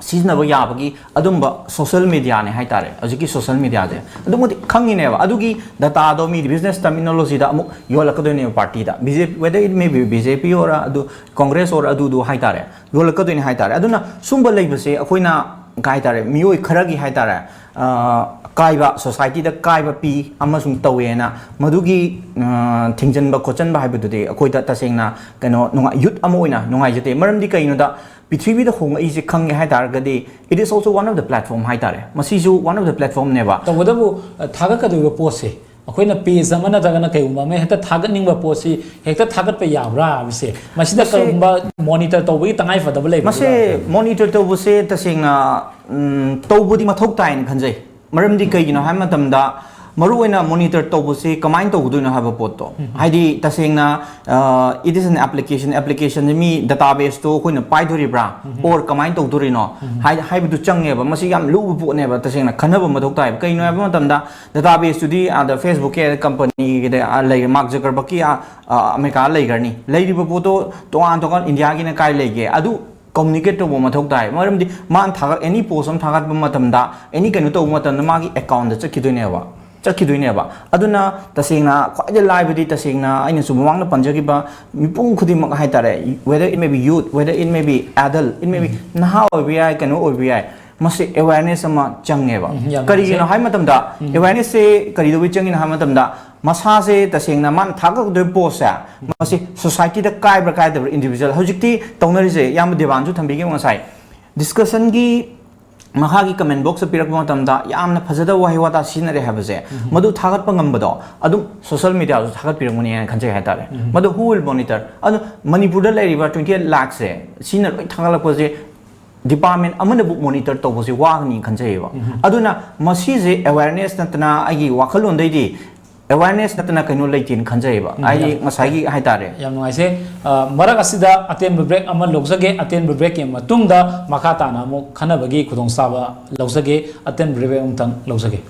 ꯁꯤꯖꯤꯟꯅꯕ ꯌꯥꯕꯒꯤ ꯑꯗꯨꯝꯕ ꯁꯣꯁꯤꯌꯦꯜ ꯃꯦꯗꯤꯌꯥꯅꯦ ꯍꯥꯏ ꯇꯥꯔꯦ꯫ ꯍꯧꯖꯤꯛꯀꯤ ꯁꯣꯁꯤꯌꯦꯜ ꯃꯦꯗꯤꯌꯥꯁꯦ ꯑꯗꯨꯛ ꯃꯇꯤꯛ ꯈꯪꯉꯤꯅꯦꯕ꯫ ꯑꯗꯨꯒꯤ ꯗꯇꯥꯗꯣ ꯃꯤ ꯕꯤꯖꯤꯅꯦꯁ ꯇꯔꯃꯤꯅꯣꯂꯣꯖꯤꯗ ꯑꯃꯨꯛ ꯌꯣꯜꯂꯛꯀꯗꯣꯏꯅꯦꯕ ꯄꯥꯔꯇꯤꯗ, B J P, whether it may be B J P or ꯑꯗꯨ ꯀꯣꯡꯒ꯭ꯔꯦꯁ ꯑꯣꯔ ꯑꯗꯨꯗꯨ ꯍꯥꯏ ꯇꯥꯔꯦ, ꯌꯣꯜꯂꯛꯀꯗꯣꯏꯅꯦ ꯍꯥꯏ ꯇꯥꯔꯦ꯫ ꯑꯗꯨꯅ ꯁꯨꯝꯕ ꯂꯩꯕꯁꯦ ꯑꯩꯈꯣꯏꯅ ꯀꯩ ꯍꯥꯏ ꯇꯥꯔꯦ, ꯃꯤꯑꯣꯏ ꯈꯔꯒꯤ ꯍꯥꯏ ꯇꯥꯔꯦ, ꯑ, ꯀꯥꯏꯕ, ꯁꯣꯁꯥꯏꯇꯤꯗ ꯀꯥꯏꯕ ꯄꯤ ꯑꯃꯁꯨꯡ ꯇꯧꯋꯦꯅ ꯃꯗꯨꯒꯤ, ꯑ, ꯊꯤꯡꯖꯤꯟꯕ ꯈꯣꯠꯆꯟꯕ ꯍꯥꯏꯕꯗꯨꯗꯤ ꯑꯩꯈꯣꯏꯗ ꯇꯁꯦꯡꯅ ꯀꯩꯅꯣ ꯅꯨꯡꯉꯥꯏ-, ꯌꯨꯠ ꯑꯃ ꯑꯣꯏꯅ ꯅꯨꯡꯉꯥꯏꯖꯗꯦ꯫ ꯃꯔꯝꯗꯤ ꯀꯩꯅꯣꯗ, ꯄ꯭ꯔꯤꯊꯤꯕꯤꯗ ꯍꯣꯡꯂꯛꯏꯁꯦ ꯈꯪꯉꯦ ꯍꯥꯏ ꯇꯥꯔꯒꯗꯤ, it is also one of the platform ꯍꯥꯏ ꯇꯥꯔꯦ꯫ ꯃꯁꯤꯁꯨ one of the platformꯅꯦꯕ꯫ ꯇꯧꯕꯇꯕꯨ, ꯑ, ꯊꯥꯒꯠꯀꯗꯧꯔꯤꯕ ꯄꯣꯠꯁꯦ, ꯑꯩꯈꯣꯏꯅ ꯄꯦꯖ ꯑꯃ ꯅꯠꯇ꯭ꯔꯒꯅ ꯀꯩꯒꯨꯝꯕ ꯑꯃ ꯍꯦꯛꯇ ꯊꯥꯒꯠꯅꯤꯡꯕ ꯄꯣꯠꯁꯤ ꯍꯦꯛꯇ ꯊꯥꯒꯠꯄ ꯌꯥꯕ꯭ꯔꯥ ꯍꯥꯏꯕꯁꯦ, ꯃꯁꯤꯗ ꯃꯁꯤ ꯀꯔꯤꯒꯨꯝꯕ ꯃꯣꯅꯤꯇꯔ ꯇꯧꯕꯒꯤ ꯇꯉꯥꯏ ꯐꯗꯕ ꯂꯩꯕ꯭ꯔꯥ? ꯃꯁꯤ ꯃꯣꯅꯤꯇꯔ ꯇꯧꯕꯁꯦ ꯇꯁꯦꯡꯅ, ꯎꯝ, ꯇꯧꯕꯗꯤ ꯃꯊꯧ ꯇꯥꯏꯅ ꯈꯟꯖꯩ꯫ ꯃꯔꯝꯗꯤ ꯀꯩꯒꯤꯅꯣ ꯍꯥꯏꯕ ꯃꯇꯝꯗ, ꯃꯔꯨꯑꯣꯏꯅ ꯃꯣꯅꯤꯇꯔ ꯇꯧꯕꯁꯤ ꯀꯃꯥꯏꯅ ꯇꯧꯒꯗꯣꯏꯅꯣ ꯍꯥꯏꯕ ꯄꯣꯠꯇꯣ꯫ ꯍꯥꯏꯗꯤ, ꯇꯁꯦꯡꯅ, ꯑ, it is an application, applicationꯁꯦ ꯃꯤ ꯗꯇꯥꯕꯦꯁꯇꯣ ꯑꯩꯈꯣꯏꯅ ꯄꯥꯏꯗꯣꯔꯤꯕ꯭ꯔꯥ? Or ꯀꯃꯥꯏꯅ ꯇꯧꯗꯣꯔꯤꯅꯣ? ꯍꯥꯏ-, ꯍꯥꯏꯕꯗꯨ ꯆꯪꯉꯦꯕ꯫ ꯃꯁꯤ ꯌꯥꯝ ꯂꯨꯕ ꯄꯣꯠꯅꯦꯕ, ꯇꯁꯦꯡꯅ ꯈꯟꯅꯕ ꯃꯊꯧ ꯇꯥꯏꯕ꯫ ꯀꯩꯅꯣ ꯍꯥꯏꯕ ꯃꯇꯝꯗ, ꯗꯇꯥꯕꯦꯁꯇꯨꯗꯤ ꯑꯥꯗ ꯐꯦꯁꯕꯨꯛꯀꯤ ꯀꯝꯄꯅꯤꯒꯤꯗ, ꯑꯥ, ꯂꯩꯔꯦ, ꯃꯥꯔꯛ ꯖꯀꯔꯕꯔꯒꯀꯤ, ꯑꯥ, ꯑꯥ, ꯑꯃꯦꯔꯤꯀꯥꯗ ꯂꯩꯈ꯭ꯔꯅꯤ꯫ ꯂꯩꯔꯤꯕ ꯄꯣꯠꯇꯣ ꯇꯣꯉꯥꯟ ꯇꯣꯉꯥꯟ ꯏꯟꯗꯤꯌꯥꯒꯤꯅ ꯀꯥꯏ ꯂꯩꯒꯦ? ꯑꯗꯨ ꯀꯝꯃꯨꯅꯤꯀꯦꯠ ꯇꯧꯕ ꯃꯊꯧ ꯇꯥꯏ꯫ ꯃꯔꯝꯗꯤ ꯃꯥꯅ ꯊꯥꯒꯠ-, ꯑꯦꯅꯤ ꯄꯣꯁ ꯑꯃ ꯊꯥꯒꯠꯄ ꯃꯇꯝꯗ, ꯑꯦꯅꯤ ꯀꯩꯅꯣ ꯇꯧꯕ ꯃꯇꯝꯗ ꯃꯥꯒꯤ ꯑꯦꯀꯥꯎꯟꯗ ꯆꯠꯈꯤꯗꯣꯏꯅꯦꯕ, ꯆꯠꯈꯤꯗꯣꯏꯅꯦꯕ꯫ ꯑꯗꯨꯅ ꯇꯁꯦꯡꯅ ꯈ꯭ꯋꯥꯏꯗꯒꯤ ꯂꯥꯏꯕꯗꯤ, ꯇꯁꯦꯡꯅ ꯑꯩꯅꯁꯨ ꯃꯃꯥꯡꯗ ꯄꯟꯖꯈꯤꯕ ꯃꯤꯄꯨꯝ ꯈꯨꯗꯤꯡꯃꯛ ꯍꯥꯏ ꯇꯥꯔꯦ, whether it may be youth, whether it may be adult, it may be ꯅꯍꯥ ꯑꯣꯏꯕ ꯌꯥꯏ, ꯀꯩꯅꯣ ꯑꯣꯏꯕ ꯌꯥꯏ, ꯃꯁꯤ ꯑꯦꯋꯦꯔꯅꯦꯁ ꯑꯃ ꯆꯪꯉꯦꯕ꯫ ꯎꯝ, ꯌꯥꯝ ꯀꯔꯤꯒꯤꯅꯣ ꯅꯨꯡꯉꯥꯏꯖꯩ꯫ ꯍꯥꯏꯕ ꯃꯇꯝꯗ, ꯑꯦꯋꯦꯔꯅꯦꯁꯁꯦ ꯀꯔꯤꯗꯧꯕꯩ ꯆꯪꯉꯤꯅꯣ ꯍꯥꯏꯕ ꯃꯇꯝꯗ, ꯃꯁꯥꯁꯦ ꯇꯁꯦꯡꯅ ꯃꯥꯅ ꯊꯥꯒꯠꯀꯗꯣꯏꯕ ꯄꯣꯁꯁꯦ, ꯃꯁꯤ ꯁꯣꯁꯥꯏꯇꯤꯗ ꯀꯥꯏꯕ꯭ꯔꯥ ꯀꯥꯏꯗꯕ꯭ꯔꯥ, ꯏꯟꯗꯤꯕꯤꯖꯨꯋꯦꯜ꯫ ꯍꯧꯖꯤꯛꯇꯤ ꯇꯧꯅꯔꯤꯁꯦ, ꯏꯌꯥꯝꯕ ꯗꯦꯕꯥꯟꯁꯨ ꯊꯝꯕꯤꯈꯤꯕ ꯉꯁꯥꯏ, ꯗꯤꯁꯀꯁꯟꯒꯤ ꯃꯈꯥꯒꯤ comment box ꯇ ꯄꯤꯔꯛꯄ ꯃꯇꯝꯗ ꯌꯥꯝꯅ ꯐꯖꯗꯕ ꯋꯥꯍꯩ ꯋꯥꯇꯥ ꯁꯤꯖꯤꯟꯅꯔꯦ ꯍꯥꯏꯕꯁꯦ, ꯃꯗꯨ ꯊꯥꯒꯠꯄ ꯉꯝꯕꯗꯣ ꯑꯗꯨꯝ social media ꯗꯁꯨ ꯊꯥꯒꯠꯄꯤꯔꯝꯒꯅꯤ ꯍꯥꯏꯅ ꯈꯟꯖꯩ ꯍꯥꯏꯇꯥꯔꯦ꯫ ꯃꯗꯨ who will monitor? ꯑꯗꯣ ꯃꯅꯤꯄꯨꯔꯗ ꯂꯩꯔꯤꯕ twenty eight ꯂꯥꯛꯁꯦ ꯁꯤꯅ ꯂꯣꯏ ꯊꯥꯒꯠꯂꯛꯄꯁꯦ department ꯑꯃꯅꯕꯨ monitor ꯇꯧꯕꯁꯦ ꯋꯥꯒꯅꯤ ꯈꯟꯖꯩꯌꯦꯕ꯫ ꯑꯗꯨꯅ ꯃꯁꯤꯁꯦ awareness ꯅꯠꯇꯅ ꯑꯩꯒꯤ ꯋꯥꯈꯜꯂꯣꯟꯗꯩꯗꯤ awareness ꯅꯠꯇꯅ ꯀꯩꯅꯣ ꯂꯩꯇꯦꯅ ꯈꯟꯖꯩꯌꯦꯕ꯫ ꯎꯝ, ꯍꯥꯏꯗꯤ ꯌꯥꯝ ꯉꯁꯥꯏꯒꯤ ꯍꯥꯏꯇꯥꯔꯦ꯫ ꯌꯥꯝ ꯅꯨꯡꯉꯥꯏꯖꯩ꯫ ꯑ, ꯃꯔꯛ ꯑꯁꯤꯗ ꯑꯇꯦꯟꯕ break ꯑꯃ ꯂꯧꯖꯒꯦ꯫ ꯑꯇꯦꯟꯕ break ꯀꯤ ꯃꯇꯨꯡꯗ ꯃꯈꯥ ꯇꯥꯅ ꯑꯃꯨꯛ ꯈꯟꯅꯕꯒꯤ ꯈꯨꯗꯣꯡꯆꯥꯕ ꯂꯧꯖꯒꯦ꯫ ꯑꯇꯦꯟꯕ break ꯑꯃꯇꯪ ꯂꯧꯖꯒꯦ꯫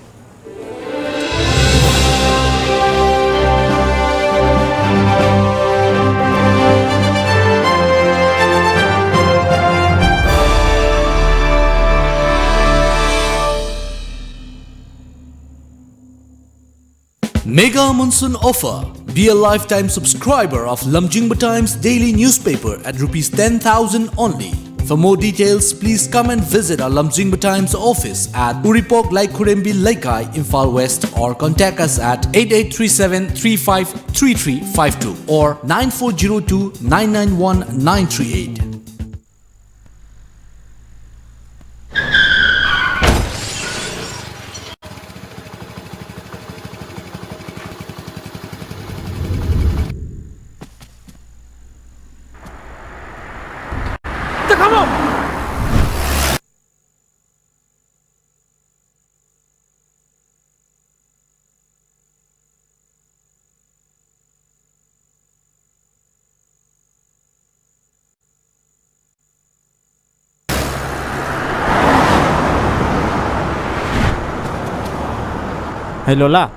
Mega Monsoon Offer. Be a lifetime subscriber of Lamjingba Times daily newspaper at rupees ten thousand only. For more details, please come and visit our Lamjingba Times office at Uripok Laikhurembi Leikai, Imphal West, or contact us at eight eight three seven three five three three five two or nine four zero two nine nine one nine three eight. Hey, Lola,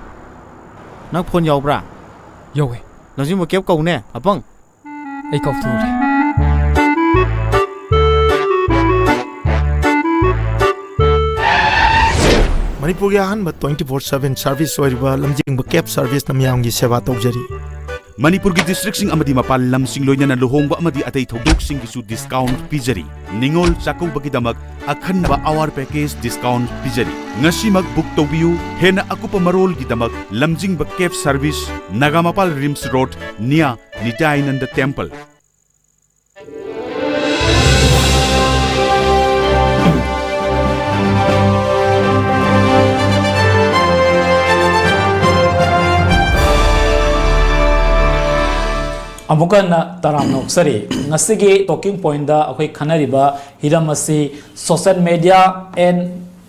ꯅꯪ phone ꯌꯥꯎꯕ꯭ꯔꯥ? ꯌꯥꯎꯋꯦ꯫ ꯂꯝꯖꯤꯡꯕ cab ꯀꯧꯅꯦ, ꯑꯄꯪ꯫ ꯑꯩ ꯀꯥꯎꯊꯣꯛꯎꯔꯦ꯫ ꯃꯅꯤꯄꯨꯔꯒꯤ ꯑꯍꯥꯟꯕ twenty four seven service ꯑꯣꯏꯔꯤꯕ ꯂꯝꯖꯤꯡꯕ cab service ꯅ ꯃꯤꯌꯥꯝꯒꯤ ꯁꯦꯕꯥ ꯇꯧꯖꯔꯤ꯫ ꯃꯅꯤꯄꯨꯔꯒꯤ district ꯁꯤꯡ ꯑꯃꯗꯤ ꯃꯄꯥꯟ ꯂꯝꯁꯤꯡ ꯂꯣꯏꯅꯅ ꯂꯨꯍꯣꯡꯕ ꯑꯃꯗꯤ ꯑꯇꯩ ꯊꯧꯗꯣꯛꯁꯤꯡꯒꯤꯁꯨ discount ꯄꯤꯖꯔꯤ꯫ ꯅꯤꯉꯣꯜ ꯆꯥꯛꯀꯧꯕꯒꯤꯗꯃꯛ ꯑꯈꯟꯕ hour package discount ꯄꯤꯖꯔꯤ꯫ ꯉꯁꯤꯃꯛ book ꯇꯧꯕꯤꯌꯨ꯫ ꯍꯦꯟꯅ ꯑꯀꯨꯞꯄ ꯃꯔꯣꯜꯒꯤꯗꯃꯛ ꯂꯝꯖꯤꯡꯕ cab service, Nagampal RIMS road near ꯅꯤꯇꯥꯏꯅꯟꯗ temple꯫ ꯑꯃꯨꯛꯀ ꯍꯟꯅ ꯇꯔꯥꯝꯅ ꯑꯣꯛꯆꯔꯤ꯫ ꯉꯁꯤꯒꯤ talking pointꯇ ꯑꯩꯈꯣꯏ ꯈꯟꯅꯔꯤꯕ ꯍꯤꯔꯝ ꯑꯁꯤ social media and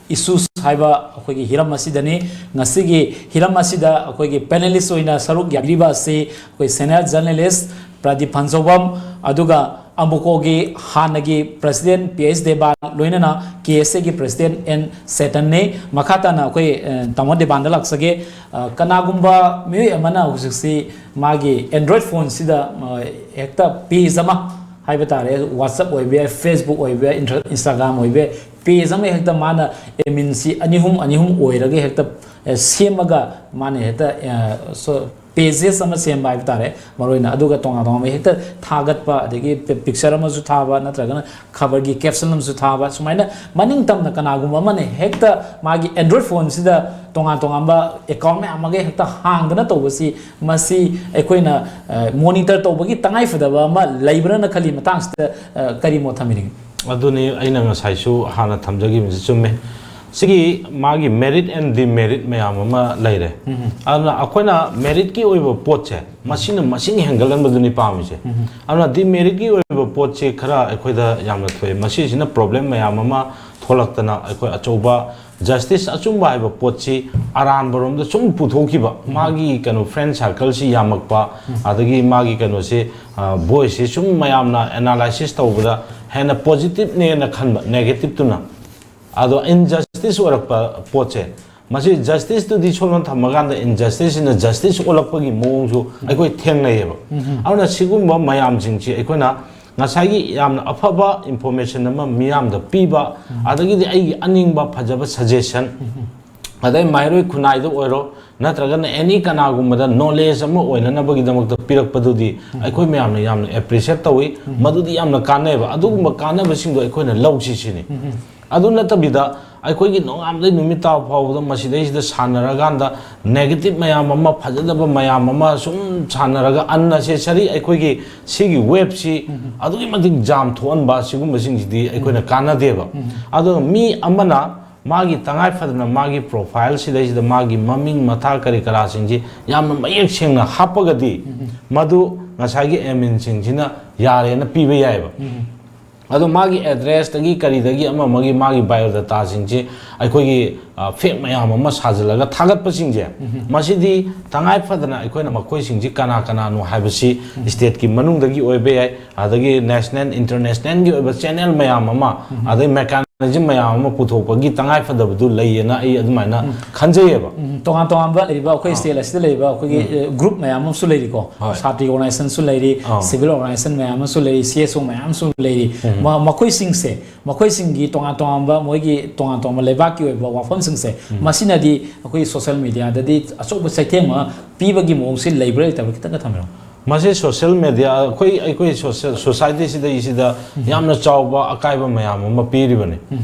issues ꯍꯥꯏꯕ ꯑꯩꯈꯣꯏꯒꯤ ꯍꯤꯔꯝ ꯑꯁꯤꯗꯅꯤ꯫ ꯉꯁꯤꯒꯤ ꯍꯤꯔꯝ ꯑꯁꯤꯗ ꯑꯩꯈꯣꯏꯒꯤ panelist ꯑꯣꯏꯅ ꯁꯔꯨꯛ ꯌꯥꯕꯤꯔꯤꯕ ꯑꯁꯤ ꯑꯩꯈꯣꯏ senior journalist ꯄ꯭ꯔꯗꯤꯞ ꯐꯟꯖꯧꯕꯝ, ꯑꯗꯨꯒ ꯑꯃꯨꯀꯣꯒꯤ ꯍꯥꯟꯅꯒꯤ president ꯄꯤ ꯑꯩꯆ ꯗꯦꯕꯥꯟ, ꯂꯣꯏꯅꯅ ꯀꯦ ꯑꯦꯁ ꯑꯦꯒꯤ president ꯑꯦꯟ ꯁꯦꯇꯟꯅꯤ꯫ ꯃꯈꯥ ꯇꯥꯅ ꯑꯩꯈꯣꯏ, ꯑ, ꯇꯥꯃꯣ ꯗꯦꯕꯥꯟꯗ ꯂꯥꯛꯆꯒꯦ꯫ ꯑ, ꯀꯅꯥꯒꯨꯝꯕ ꯃꯤꯑꯣꯏ ꯑꯃꯅ ꯍꯧꯖꯤꯛꯁꯤ ꯃꯥꯒꯤ Android phoneꯁꯤꯗ, ꯑ, ꯍꯦꯛꯇ page ꯑꯃ ꯍꯥꯏꯕ ꯇꯥꯔꯦ, WhatsApp ꯑꯣꯏꯕ ꯌꯥꯏ, Facebook ꯑꯣꯏꯕ ꯌꯥꯏ, Insta-, Instagram ꯑꯣꯏꯕ ꯌꯥꯏ, page ꯑꯃ ꯍꯦꯛꯇ ꯃꯥꯅ adminꯁꯤ ꯑꯅꯤ ꯑꯍꯨꯝ, ꯑꯅꯤ ꯑꯍꯨꯝ ꯑꯣꯏꯔꯒ ꯍꯦꯛꯇ, ꯑ, ꯁꯦꯝꯃꯒ ꯃꯥꯅ ꯍꯦꯛꯇ, ꯑ, so, pages ꯑꯃ ꯁꯦꯝꯕ ꯍꯥꯏꯕ ꯇꯥꯔꯦ, ꯃꯔꯨꯑꯣꯏꯅ꯫ ꯑꯗꯨꯒ ꯇꯣꯉꯥꯟ ꯇꯣꯉꯥꯟꯕ ꯍꯦꯛꯇ ꯊꯥꯒꯠꯄ, ꯑꯗꯒꯤ pi-, picture ꯑꯃꯁꯨ ꯊꯥꯕ, ꯅꯠꯇ꯭ꯔꯒꯅ ꯈꯕꯔꯒꯤ caption ꯑꯃꯁꯨ ꯊꯥꯕ, ꯁꯨꯃꯥꯏꯅ ꯃꯅꯤꯡ ꯇꯝꯅ ꯀꯅꯥꯒꯨꯝꯕ ꯑꯃꯅ ꯍꯦꯛꯇ ꯃꯥꯒꯤ Android phoneꯁꯤꯗ ꯇꯣꯉꯥꯟ ꯇꯣꯉꯥꯟꯕ account ꯃꯌꯥꯝ ꯑꯃꯒ ꯍꯦꯛꯇ ꯍꯥꯡꯗꯅ ꯇꯧꯕꯁꯤ, ꯃꯁꯤ ꯑꯩꯈꯣꯏꯅ, ꯑ, monitor ꯇꯧꯕꯒꯤ ꯇꯉꯥꯏꯐꯗꯕ ꯑꯃ ꯂꯩꯕ꯭ꯔꯅ ꯈꯜꯂꯤ꯫ ꯃꯇꯥꯡꯁꯤꯗ, ꯑ, ꯀꯔꯤ ꯃꯣꯠ ꯊꯝꯕꯤꯅꯤꯡꯉꯤ? ꯑꯗꯨꯅꯤ ꯑꯩꯅ ꯉꯁꯥꯏꯁꯨ ꯍꯥꯟꯅ ꯊꯝꯖꯈꯤꯕꯁꯤ ꯆꯨꯝꯃꯦ꯫ ꯁꯤꯒꯤ ꯃꯥꯒꯤ merit and demerit ꯃꯌꯥꯝ ꯑꯃ ꯂꯩꯔꯦ꯫ ꯎꯝ꯫ ꯑꯗꯨꯅ ꯑꯩꯈꯣꯏꯅ meritꯀꯤ ꯑꯣꯏꯕ ꯄꯣꯠꯁꯦ, ꯃꯁꯤꯅ ꯃꯁꯤꯡ ꯍꯦꯟꯒꯠꯍꯟꯕꯗꯨꯅꯤ ꯄꯥꯝꯃꯤꯁꯦ꯫ ꯎꯝ꯫ ꯑꯗꯨꯅ demeritꯀꯤ ꯑꯣꯏꯕ ꯄꯣꯠꯁꯦ ꯈꯔ ꯑꯩꯈꯣꯏꯗ ꯌꯥꯝꯅ ꯊꯣꯛꯑꯦ꯫ ꯃꯁꯤꯁꯤꯅ problem ꯃꯌꯥꯝ ꯑꯃ ꯊꯣꯛꯂꯛꯇꯅ ꯑꯩꯈꯣꯏ ꯑꯆꯧꯕ justice, ꯑꯆꯨꯝꯕ ꯍꯥꯏꯕ ꯄꯣꯠꯁꯤ ꯑꯔꯥꯟꯕꯔꯣꯝꯗ ꯁꯨꯝ ꯄꯨꯊꯣꯛꯈꯤꯕ, ꯎꯝ꯫ ꯃꯥꯒꯤ ꯀꯩꯅꯣ friend circleꯁꯤ ꯌꯥꯝꯃꯛꯄ, ꯎꯝ꯫ ꯑꯗꯒꯤ ꯃꯥꯒꯤ ꯀꯩꯅꯣꯁꯤ, ꯑ, voiceꯁꯤ ꯁꯨꯝ ꯃꯌꯥꯝꯅ analysis ꯇꯧꯕꯗ ꯍꯦꯟꯅ positiveꯅꯦꯅ ꯈꯟꯕ, negativeꯇꯨꯅ꯫ ꯑꯗꯣ injustice ꯑꯣꯏꯔꯛꯄ ꯄꯣꯠꯁꯦ, ꯃꯁꯤ justiceꯇꯨꯗꯤ ꯁꯣꯝꯗ ꯊꯝꯃꯀꯥꯟꯗ injusticeꯁꯤꯅ justice ꯑꯣꯜꯂꯛꯄꯒꯤ ꯃꯑꯣꯡꯁꯨ ꯑꯩꯈꯣꯏ ꯊꯦꯡꯅꯩꯌꯦꯕ꯫ ꯎꯝ꯫ ꯑꯗꯨꯅ ꯁꯤꯒꯨꯝꯕ ꯃꯌꯥꯝꯁꯤꯡꯁꯤ ꯑꯩꯈꯣꯏꯅ ꯉꯁꯥꯏꯒꯤ ꯌꯥꯝꯅ ꯑꯐꯕ information ꯑꯃ ꯃꯤꯌꯥꯝꯗ ꯄꯤꯕ, ꯎꯝ꯫ ꯑꯗꯒꯤꯗꯤ ꯑꯩꯒꯤ ꯑꯅꯤꯡꯕ ꯐꯖꯕ suggestion, ꯎꯝ꯫ ꯑꯗꯩ ꯃꯍꯩꯔꯣꯏ ꯈꯨꯟꯅꯥꯏꯗ ꯑꯣꯏꯔꯣ, ꯅꯠꯇ꯭ꯔꯒꯅ any ꯀꯅꯥꯒꯨꯝꯕꯗ knowledge ꯑꯃ ꯑꯣꯏꯅꯅꯕꯒꯤꯗꯃꯛꯇ ꯄꯤꯔꯛꯄꯗꯨꯗꯤ ꯎꯝ꯫ ꯑꯩꯈꯣꯏ ꯃꯌꯥꯝꯅ ꯌꯥꯝꯅ appreciate ꯇꯧꯏ꯫ ꯎꯝ꯫ ꯃꯗꯨꯗꯤ ꯌꯥꯝꯅ ꯀꯥꯟꯅꯩꯕ꯫ ꯑꯗꯨꯒꯨꯝꯕ ꯀꯥꯟꯅꯕꯁꯤꯡꯗꯣ ꯑꯩꯈꯣꯏꯅ ꯂꯧꯁꯤ ꯁꯤꯅꯤ꯫ ꯎꯝ꯫ ꯑꯗꯨ ꯅꯠꯇꯕꯤꯗ ꯑꯩꯈꯣꯏꯒꯤ ꯅꯣꯡꯉꯥꯟꯕꯗꯩ ꯅꯨꯃꯤꯠ ꯇꯥꯕ ꯐꯥꯎꯕꯗ ꯃꯁꯤꯗꯩꯁꯤꯗ ꯁꯥꯟꯅꯔꯀꯥꯟꯗ negative ꯃꯌꯥꯝ ꯑꯃ, ꯐꯖꯗꯕ ꯃꯌꯥꯝ ꯑꯃ ꯁꯨꯝ ꯁꯥꯟꯅꯔꯒ unnecessary ꯑꯩꯈꯣꯏꯒꯤ ꯁꯤꯒꯤ webꯁꯤ ꯎꯝ꯫ ꯑꯗꯨꯛꯀꯤ ꯃꯇꯤꯛ jam ꯊꯣꯛꯍꯟꯕ, ꯁꯤꯒꯨꯝꯕꯁꯤꯡꯁꯤꯗꯤ ꯑꯩꯈꯣꯏꯅ ꯎꯝ꯫ ꯀꯥꯟꯅꯗꯦꯕ꯫ ꯎꯝ꯫ ꯑꯗꯨꯒ ꯃꯤ ꯑꯃꯅ ꯃꯥꯒꯤ ꯇꯉꯥꯏ ꯐꯗꯅ ꯃꯥꯒꯤ profile ꯁꯤꯗꯩꯁꯤꯗ ꯃꯥꯒꯤ ꯃꯃꯤꯡ ꯃꯊꯥ ꯀꯔꯤ ꯀꯔꯥꯁꯤꯡꯁꯤ ꯌꯥꯝꯅ ꯃꯌꯦꯛ ꯁꯦꯡꯅ ꯍꯥꯞꯄꯒꯗꯤ ꯎꯝ꯫ ꯃꯗꯨ ꯉꯁꯥꯏꯒꯤ ꯑꯦꯃꯤꯟꯁꯤꯡꯁꯤꯅ ꯌꯥꯔꯦꯅ ꯄꯤꯕ ꯌꯥꯏꯑꯕ꯫ ꯑꯗꯣ ꯃꯥꯒꯤ ꯑꯦꯗ꯭ꯔꯦꯁꯇꯒꯤ ꯀꯔꯤꯗꯒꯤ ꯑꯃ ꯑꯃꯒꯤ ꯃꯥꯒꯤ ꯕꯥꯏꯑꯣꯗꯥꯇꯥꯁꯤꯡꯁꯦ ꯑꯩꯈꯣꯏꯒꯤ ꯐꯦꯛ ꯃꯌꯥꯝ ꯑꯃ ꯁꯥꯖꯤꯜꯂꯒ ꯊꯥꯒꯠꯄꯁꯤꯡꯁꯦ, ꯃꯁꯤꯗꯤ ꯇꯉꯥꯏ ꯐꯗꯅ ꯑꯩꯈꯣꯏꯅ ꯃꯈꯣꯏꯁꯤꯡꯁꯤ ꯀꯅꯥ ꯀꯅꯥꯅꯣ ꯍꯥꯏꯕꯁꯤ ꯁ꯭ꯇꯦꯠꯀꯤ ꯃꯅꯨꯡꯗꯒꯤ ꯑꯣꯏꯕ ꯌꯥꯏ, ꯑꯗꯒꯤ ꯅꯦꯁꯅꯦꯜ, ꯏꯟꯇꯔꯅꯦꯁꯅꯦꯜꯒꯤ ꯑꯣꯏꯕ ꯆꯦꯅꯦꯜ ꯃꯌꯥꯝ ꯑꯃ, ꯑꯗꯩ ꯃꯦꯀꯥꯅꯤꯖꯝ ꯃꯌꯥꯝ ꯑꯃ ꯄꯨꯊꯣꯛꯄꯒꯤ ꯇꯉꯥꯏ ꯐꯗꯕꯗꯨ ꯂꯩꯌꯦꯅ ꯑꯩ ꯑꯗꯨꯃꯥꯏꯅ ꯈꯟꯖꯩꯌꯦꯕ꯫ ꯎꯝ, ꯇꯣꯉꯥꯟ ꯇꯣꯉꯥꯟꯕ ꯂꯩꯔꯤꯕ ꯑꯩꯈꯣꯏ ꯁ꯭ꯇꯦꯠ ꯑꯁꯤꯗ ꯂꯩꯔꯤꯕ ꯑꯩꯈꯣꯏꯒꯤ ꯒ꯭ꯔꯨꯞ ꯃꯌꯥꯝ ꯑꯃꯁꯨ ꯂꯩꯔꯤꯀꯣ꯫ ꯍꯣꯏ꯫ ꯁꯥꯇ꯭ꯔ ꯑꯣꯔꯒꯅꯥꯏꯖꯦꯁꯟꯁꯨ ꯂꯩꯔꯤ, ꯑꯥ꯫ ꯁꯤꯚꯤꯜ ꯑꯣꯔꯒꯅꯥꯏꯖꯦꯁꯟ ꯃꯌꯥꯝ ꯑꯃꯁꯨ ꯂꯩꯔꯤ, ꯁꯤ ꯑꯦꯁ ꯑꯣ ꯃꯌꯥꯝ ꯑꯃꯁꯨ ꯂꯩꯔꯤ꯫ ꯃ- ꯃꯈꯣꯏꯁꯤꯡꯁꯦ, ꯃꯈꯣꯏꯁꯤꯡꯒꯤ ꯇꯣꯉꯥꯟ ꯇꯣꯉꯥꯟꯕ, ꯃꯣꯏꯒꯤ ꯇꯣꯉꯥꯟ ꯇꯣꯉꯥꯟꯕ ꯂꯩꯕꯥꯛꯀꯤ ꯑꯣꯏꯕ ꯋꯥꯐꯝꯁꯤꯡꯁꯦ, ꯃꯁꯤꯅꯗꯤ ꯑꯩꯈꯣꯏ ꯁꯣꯁꯤꯌꯦꯜ ꯃꯦꯗꯤꯌꯥꯗꯗꯤ ꯑꯆꯧꯕ ꯆꯩꯊꯦꯡ ꯑꯃ ꯄꯤꯕꯒꯤ ꯃꯑꯣꯡꯁꯤ ꯂꯩꯕ꯭ꯔꯥ ꯂꯩꯇꯕ꯭ꯔꯥ ꯈꯤꯇꯪꯒ ꯊꯝꯕꯤꯔꯝꯃꯨ꯫ ꯃꯁꯤ ꯁꯣꯁꯤꯌꯦꯜ ꯃꯦꯗꯤꯌꯥ, ꯑꯩꯈꯣꯏ, ꯑꯩꯈꯣꯏ ꯁꯣꯁꯤꯌꯦꯜ, ꯁꯣꯁꯥꯏꯇꯤꯁꯤꯗꯩꯁꯤꯗ ꯌꯥꯝꯅ ꯆꯥꯎꯕ ꯑꯀꯥꯏꯕ ꯃꯌꯥꯝ ꯑꯃ ꯄꯤꯔꯤꯕꯅꯤ꯫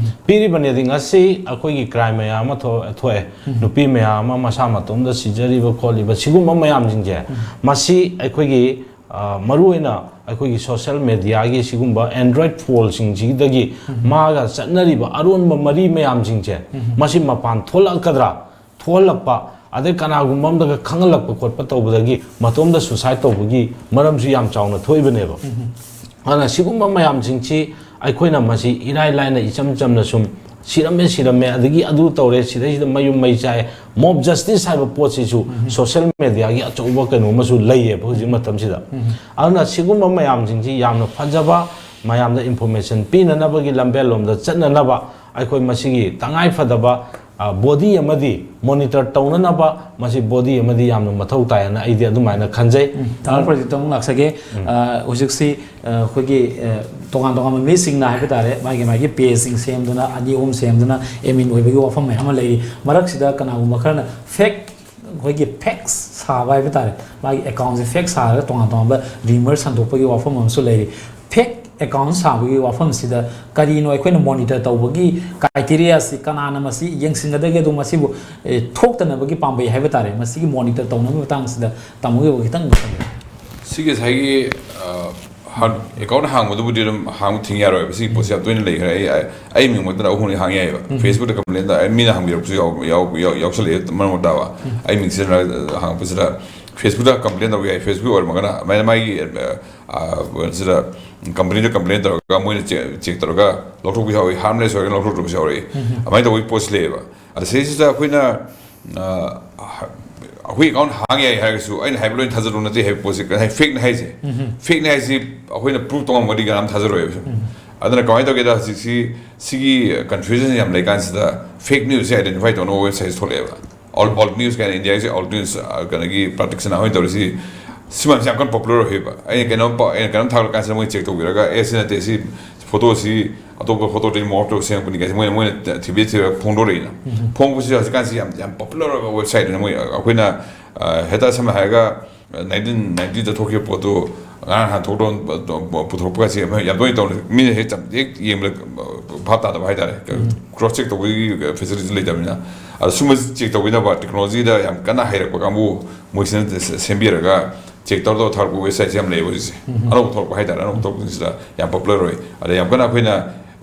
ꯄꯤꯔꯤꯕꯅꯤꯗꯤ ꯉꯁꯤ ꯑꯩꯈꯣꯏꯒꯤ ꯀ꯭ꯔꯥꯏꯝ ꯃꯌꯥꯝ ꯑꯃ ꯊꯣꯛ-, ꯊꯣꯛꯑꯦ꯫ ꯅꯨꯄꯤ ꯃꯌꯥꯝ ꯑꯃ ꯃꯁꯥ ꯃꯇꯣꯝꯗ ꯁꯤꯖꯔꯤꯕ ꯈꯣꯠꯂꯤꯕ ꯁꯤꯒꯨꯝꯕ ꯃꯌꯥꯝꯁꯤꯡꯁꯦ, ꯃꯁꯤ ꯑꯩꯈꯣꯏꯒꯤ, ꯑ, ꯃꯔꯨꯑꯣꯏꯅ ꯑꯩꯈꯣꯏꯒꯤ ꯁꯣꯁꯤꯌꯦꯜ ꯃꯦꯗꯤꯌꯥꯒꯤ ꯁꯤꯒꯨꯝꯕ ꯑꯦꯟꯗ꯭ꯔꯣꯏꯗ ꯐꯣꯟꯁꯤꯡꯁꯤꯗꯒꯤ ꯃꯥꯒ ꯆꯠꯅꯔꯤꯕ ꯑꯔꯣꯟꯕ ꯃꯔꯤ ꯃꯌꯥꯝꯁꯤꯡꯁꯦ, ꯃꯁꯤ ꯃꯄꯥꯟ ꯊꯣꯛꯂꯛꯀꯗ꯭ꯔꯥ? ꯊꯣꯛꯍꯜꯂꯛꯄ, ꯑꯗꯩ ꯀꯅꯥꯒꯨꯝꯕ ꯑꯃꯗꯒ ꯈꯪꯍꯜꯂꯛꯄ ꯈꯣꯠꯄ ꯇꯧꯕꯗꯒꯤ ꯃꯇꯣꯝꯗ ꯁꯨꯁꯥꯏꯠ ꯇꯧꯕꯒꯤ ꯃꯔꯝꯁꯨ ꯌꯥꯝ ꯆꯥꯎꯅ ꯊꯣꯛꯏꯕꯅꯦꯕ꯫ ꯑꯗꯨꯅ ꯁꯤꯒꯨꯝꯕ ꯃꯌꯥꯝꯁꯤꯡꯁꯤ ꯑꯩꯈꯣꯏꯅ ꯃꯁꯤ ꯏꯔꯥꯏ ꯂꯥꯏꯅ ꯏꯆꯝ ꯆꯝꯅ ꯁꯨꯝ ꯁꯤꯔꯝꯃꯦ, ꯁꯤꯔꯝꯃꯦ, ꯑꯗꯒꯤ ꯑꯗꯨ ꯇꯧꯔꯦ, ꯁꯤꯗꯩꯁꯤꯗ ꯃꯌꯨꯝ ꯃꯩ ꯆꯥꯏ, ꯃꯣꯕ ꯖꯁꯇꯤꯁ ꯍꯥꯏꯕ ꯄꯣꯠꯁꯤꯁꯨ ꯁꯣꯁꯤꯌꯦꯜ ꯃꯦꯗꯤꯌꯥꯒꯤ ꯑꯆꯧꯕ ꯀꯩꯅꯣ ꯑꯃꯁꯨ ꯂꯩꯌꯦꯕ ꯍꯧꯖꯤꯛ ꯃꯇꯝꯁꯤꯗ꯫ ꯑꯗꯨꯅ ꯁꯤꯒꯨꯝꯕ ꯃꯌꯥꯝꯁꯤꯡꯁꯤ ꯌꯥꯝꯅ ꯐꯖꯕ, ꯃꯌꯥꯝꯗ ꯏꯟꯐꯣꯔꯃꯦꯁꯟ ꯄꯤꯅꯅꯕꯒꯤ ꯂꯝꯕꯦꯜꯂꯣꯝꯗ ꯆꯠꯅꯅꯕ ꯑꯩꯈꯣꯏ ꯃꯁꯤꯒꯤ ꯇꯉꯥꯏ ꯐꯗꯕ, ꯑ, ꯕꯣꯗꯤ ꯑꯃꯗꯤ ꯃꯣꯅꯤꯇꯔ ꯇꯧꯅꯅꯕ ꯃꯁꯤ ꯕꯣꯗꯤ ꯑꯃꯗꯤ ꯌꯥꯝꯅ ꯃꯊꯧ ꯇꯥꯏ ꯍꯥꯏꯅ ꯑꯩꯗꯤ ꯑꯗꯨꯃꯥꯏꯅ ꯈꯟꯖꯩ꯫ ꯇꯥꯃꯣ ꯄ꯭ꯔꯗꯤꯞꯇ ꯑꯃꯨꯛ ꯂꯥꯛꯆꯒꯦ꯫ ꯑ, ꯍꯧꯖꯤꯛꯁꯤ, ꯑ, ꯑꯩꯈꯣꯏꯒꯤ, ꯑ, ꯇꯣꯉꯥꯟ ꯇꯣꯉꯥꯟꯕ ꯃꯤꯁꯤꯡꯅ ꯍꯥꯏꯕ ꯇꯥꯔꯦ, ꯃꯥꯒꯤ ꯃꯥꯒꯤ ꯄꯦꯖꯁꯤꯡ ꯁꯦꯝꯗꯨꯅ, ꯑꯅꯤ ꯑꯍꯨꯝ ꯁꯦꯝꯗꯨꯅ ꯑꯦꯃꯤꯟ ꯑꯣꯏꯕꯒꯤ ꯋꯥꯐꯝ ꯃꯌꯥꯝ ꯑꯃ ꯂꯩꯔꯤ꯫ ꯃꯔꯛꯁꯤꯗ ꯀꯅꯥꯒꯨꯝꯕ ꯈꯔꯅ ꯐꯦꯛ, ꯑꯩꯈꯣꯏꯒꯤ ꯐꯦꯛꯁ ꯁꯥꯕ ꯍꯥꯏꯕ ꯇꯥꯔꯦ, ꯃꯥꯒꯤ ꯑꯦꯀꯥꯎꯟꯁꯦ ꯐꯦꯛ ꯁꯥꯔꯒ ꯇꯣꯉꯥꯟ ꯇꯣꯉꯥꯟꯕ ꯔꯤꯃꯔ ꯁꯟꯗꯣꯛꯄꯒꯤ ꯋꯥꯐꯝ ꯑꯃꯁꯨ ꯂꯩꯔꯤ꯫ ꯐꯦꯛ ꯑꯦꯀꯥꯎꯟ ꯁꯥꯕꯒꯤ ꯋꯥꯐꯝꯁꯤꯗ ꯀꯔꯤꯅꯣ ꯑꯩꯈꯣꯏꯅ ꯃꯣꯅꯤꯇꯔ ꯇꯧꯕꯒꯤ ꯀ꯭ꯔꯥꯏꯇꯦꯔꯤꯌꯥꯁꯤ, ꯀꯅꯥꯅ ꯃꯁꯤ ꯌꯦꯡꯁꯤꯟꯒꯗꯒꯦ? ꯑꯗꯣ ꯃꯁꯤꯕꯨ, ꯑꯦ, ꯊꯣꯛꯇꯅꯕꯒꯤ ꯄꯥꯝꯕꯩ ꯍꯥꯏꯕ ꯇꯥꯔꯦ, ꯃꯁꯤꯒꯤ ꯃꯣꯅꯤꯇꯔ ꯇꯧꯅꯕꯒꯤ ꯃꯇꯥꯡꯁꯤꯗ ꯇꯥꯃꯣꯒꯤ ꯈꯤꯇꯪ ꯃꯇꯝ ꯁꯤꯒꯤ ꯉꯁꯥꯏꯒꯤ, ꯑ, ꯍꯥꯟ-, ꯑꯦꯀꯥꯎꯟ ꯍꯥꯡꯕꯗꯨꯕꯨꯗꯤ ꯑꯗꯨꯝ ꯍꯥꯡꯕ ꯊꯤꯡ ꯌꯥꯔꯣꯏꯕ꯫ ꯁꯤꯒꯤ ꯄꯣꯠꯁꯦ ꯌꯥꯝ ꯇꯣꯏꯅ ꯂꯩꯈ꯭ꯔꯦ꯫ ꯑꯩ, ꯑꯩ, ꯑꯩ ꯃꯤꯡꯃꯛꯇꯅ ꯑꯍꯨꯝꯂꯛ ꯍꯥꯡ ꯌꯥꯏꯑꯕ꯫ ꯐꯦꯁꯕꯨꯛꯇ ꯀꯝꯄ꯭ꯂꯦꯟ ꯇꯧ-, ꯑꯩ ꯃꯤꯅ ꯍꯥꯡꯕꯤꯔꯛꯄꯁꯨ ꯌꯥꯎ-, ꯌꯥꯎ-, ꯌꯥꯎ-, ꯌꯥꯎꯁꯜꯂꯛꯑꯦ ꯃꯔꯛ ꯃꯔꯛꯇ꯫ ꯑꯩ ꯃꯤꯡ ꯁꯤꯖꯤꯟꯅꯔꯒ ꯍꯥꯡꯉꯛꯄꯁꯤꯗ Facebook ꯇ complain ꯇꯧꯕ ꯌꯥꯏ, Facebook ꯑꯣꯏꯔꯝꯃꯒꯅ ꯑꯗꯨꯃꯥꯏꯅ ꯃꯥꯒꯤ ꯁꯤꯗ company ꯗ complain ꯇꯧꯔꯒ ꯃꯣꯏꯅ check ꯇꯧꯔꯒ ꯂꯧꯊꯣꯛꯄꯁꯨ ꯌꯥꯎꯏ, harmless ꯑꯣꯏꯔꯒꯅ ꯂꯧꯊꯣꯛꯇꯕꯁꯨ ꯌꯥꯎꯔꯛꯏ꯫ ꯑꯗꯨꯃꯥꯏꯅ ꯇꯧꯕꯒꯤ ꯄꯣꯠꯁꯤ ꯂꯩꯌꯦꯕ꯫ ꯑꯗ ꯁꯤꯁꯤꯗ ꯑꯩꯈꯣꯏꯅ ꯑꯩꯈꯣꯏ account ꯍꯥꯡ ꯌꯥꯏ ꯍꯥꯏꯔꯒꯁꯨ ꯑꯩꯅ ꯍꯥꯏꯕ ꯂꯣꯏꯅ ꯊꯥꯖꯔꯨ ꯅꯠꯇꯦ ꯍꯥꯏꯕ ꯄꯣꯠꯁꯦ ꯉꯁꯥꯏ fake ꯅꯤ ꯍꯥꯏꯁꯦ꯫ Fake ꯅꯤ ꯍꯥꯏꯁꯤ ꯑꯩꯈꯣꯏꯅ prove ꯇꯧꯉꯝꯃꯒꯗꯤ ꯀꯅꯥꯝ ꯊꯥꯖꯔꯣꯏꯕ꯫ ꯑꯗꯨꯅ ꯀꯃꯥꯏꯅ ꯇꯧꯒꯦꯗ, ꯍꯧꯖꯤꯛꯁꯤ ꯁꯤꯒꯤ confusion ꯌꯥꯝ ꯂꯩꯀꯥꯟꯁꯤꯗ fake news ꯁꯦ identify ꯇꯧꯅꯕ website ꯊꯣꯛꯂꯛꯑꯦꯕ꯫ Alt, alt news ꯀꯥꯏꯅ India ꯒꯤꯁꯦ alt news, ꯑ, ꯀꯩꯅꯣꯒꯤ ꯄ꯭ꯔꯥꯇꯤꯛꯁꯅꯥ ꯍꯣꯏꯅ ꯇꯧꯔꯤꯁꯤ, ꯁꯤ ꯃꯌꯥꯝꯁꯦ ꯌꯥꯝ ꯀꯟꯅ popular ꯑꯣꯏꯕ꯫ ꯑꯩꯅ ꯀꯩꯅꯣꯝ ꯄꯥꯎ, ꯑꯩꯅ ꯀꯩꯅꯣꯝ ꯊꯥꯒꯠꯂ ꯀꯥꯟꯁꯤꯗ ꯃꯣꯏ check ꯇꯧꯕꯤꯔꯒ, "ꯑꯦ, ꯁꯤ ꯅꯠꯇꯦ, ꯁꯤ photo ꯁꯤ ꯑꯇꯣꯞꯄ photo ꯗꯒꯤ morph ꯇꯧꯔ ꯁꯦꯝꯃꯛꯄꯅꯤ" ꯀꯥꯏꯁꯦ ꯃꯣꯏꯅ, ꯃꯣꯏꯅ ꯊꯤꯕꯤ ꯊꯤꯔꯒ ꯐꯣꯡꯗꯣꯔꯛꯏꯅ꯫ ꯐꯣꯡꯕꯁꯤ ꯍꯧꯖꯤꯛꯀꯥꯟꯁꯤ ꯌꯥꯝ, ꯌꯥꯝ popular ꯑꯣꯏꯕ website ꯅꯤ꯫ ꯃꯣꯏ, ꯑꯩꯈꯣꯏꯅ, ꯑ, ꯍꯦꯛꯇ ꯁꯝꯅ ꯍꯥꯏꯔꯒ, nineteen ninety ꯗ ꯊꯣꯛꯈꯤꯕ ꯄꯣꯠꯇꯨ ꯉꯔꯥꯡ ꯅꯍꯥꯟ ꯊꯣꯛꯇꯧ-, ꯄꯨꯊꯣꯔꯛꯄꯒꯁꯦ ꯌꯥꯝ ꯇꯣꯏꯅ ꯇꯧꯅꯩ꯫ ꯃꯤꯅ ꯍꯦꯛ ꯆꯝ-, ꯍꯦꯛ ꯌꯦꯡꯕꯗ ꯚꯥꯞ ꯇꯥꯗꯕ ꯍꯥꯏꯇꯥꯔꯦ꯫ Cross check ꯇꯧꯕꯒꯤ facility ꯂꯩꯇꯕꯅꯤꯅ꯫ ꯑꯗꯣ ꯁꯨꯝꯕ check ꯇꯧꯕꯤꯅꯕ technology ꯗ ꯌꯥꯝ ꯀꯟꯅ ꯍꯩꯔꯛꯄ ꯀꯥꯡꯕꯨ ꯃꯣꯏꯁꯤꯅ ꯁꯦꯝꯕꯤꯔꯒ check ꯇꯧꯔ ꯇꯧꯔ ꯊꯥꯔꯛꯄ website ꯁꯦ ꯌꯥꯝ ꯂꯩꯌꯦꯕ ꯍꯧꯖꯤꯛꯁꯦ꯫ ꯑꯅꯧꯕ ꯊꯣꯛꯂꯛꯄ ꯍꯥꯏꯇꯥꯔꯦ, ꯑꯅꯧꯕ ꯊꯣꯛꯂꯛꯄꯁꯤꯗ ꯌꯥꯝ popular ꯑꯣꯏ꯫ ꯑꯗ ꯌꯥꯝ ꯀꯟꯅ ꯑꯩꯈꯣꯏꯅ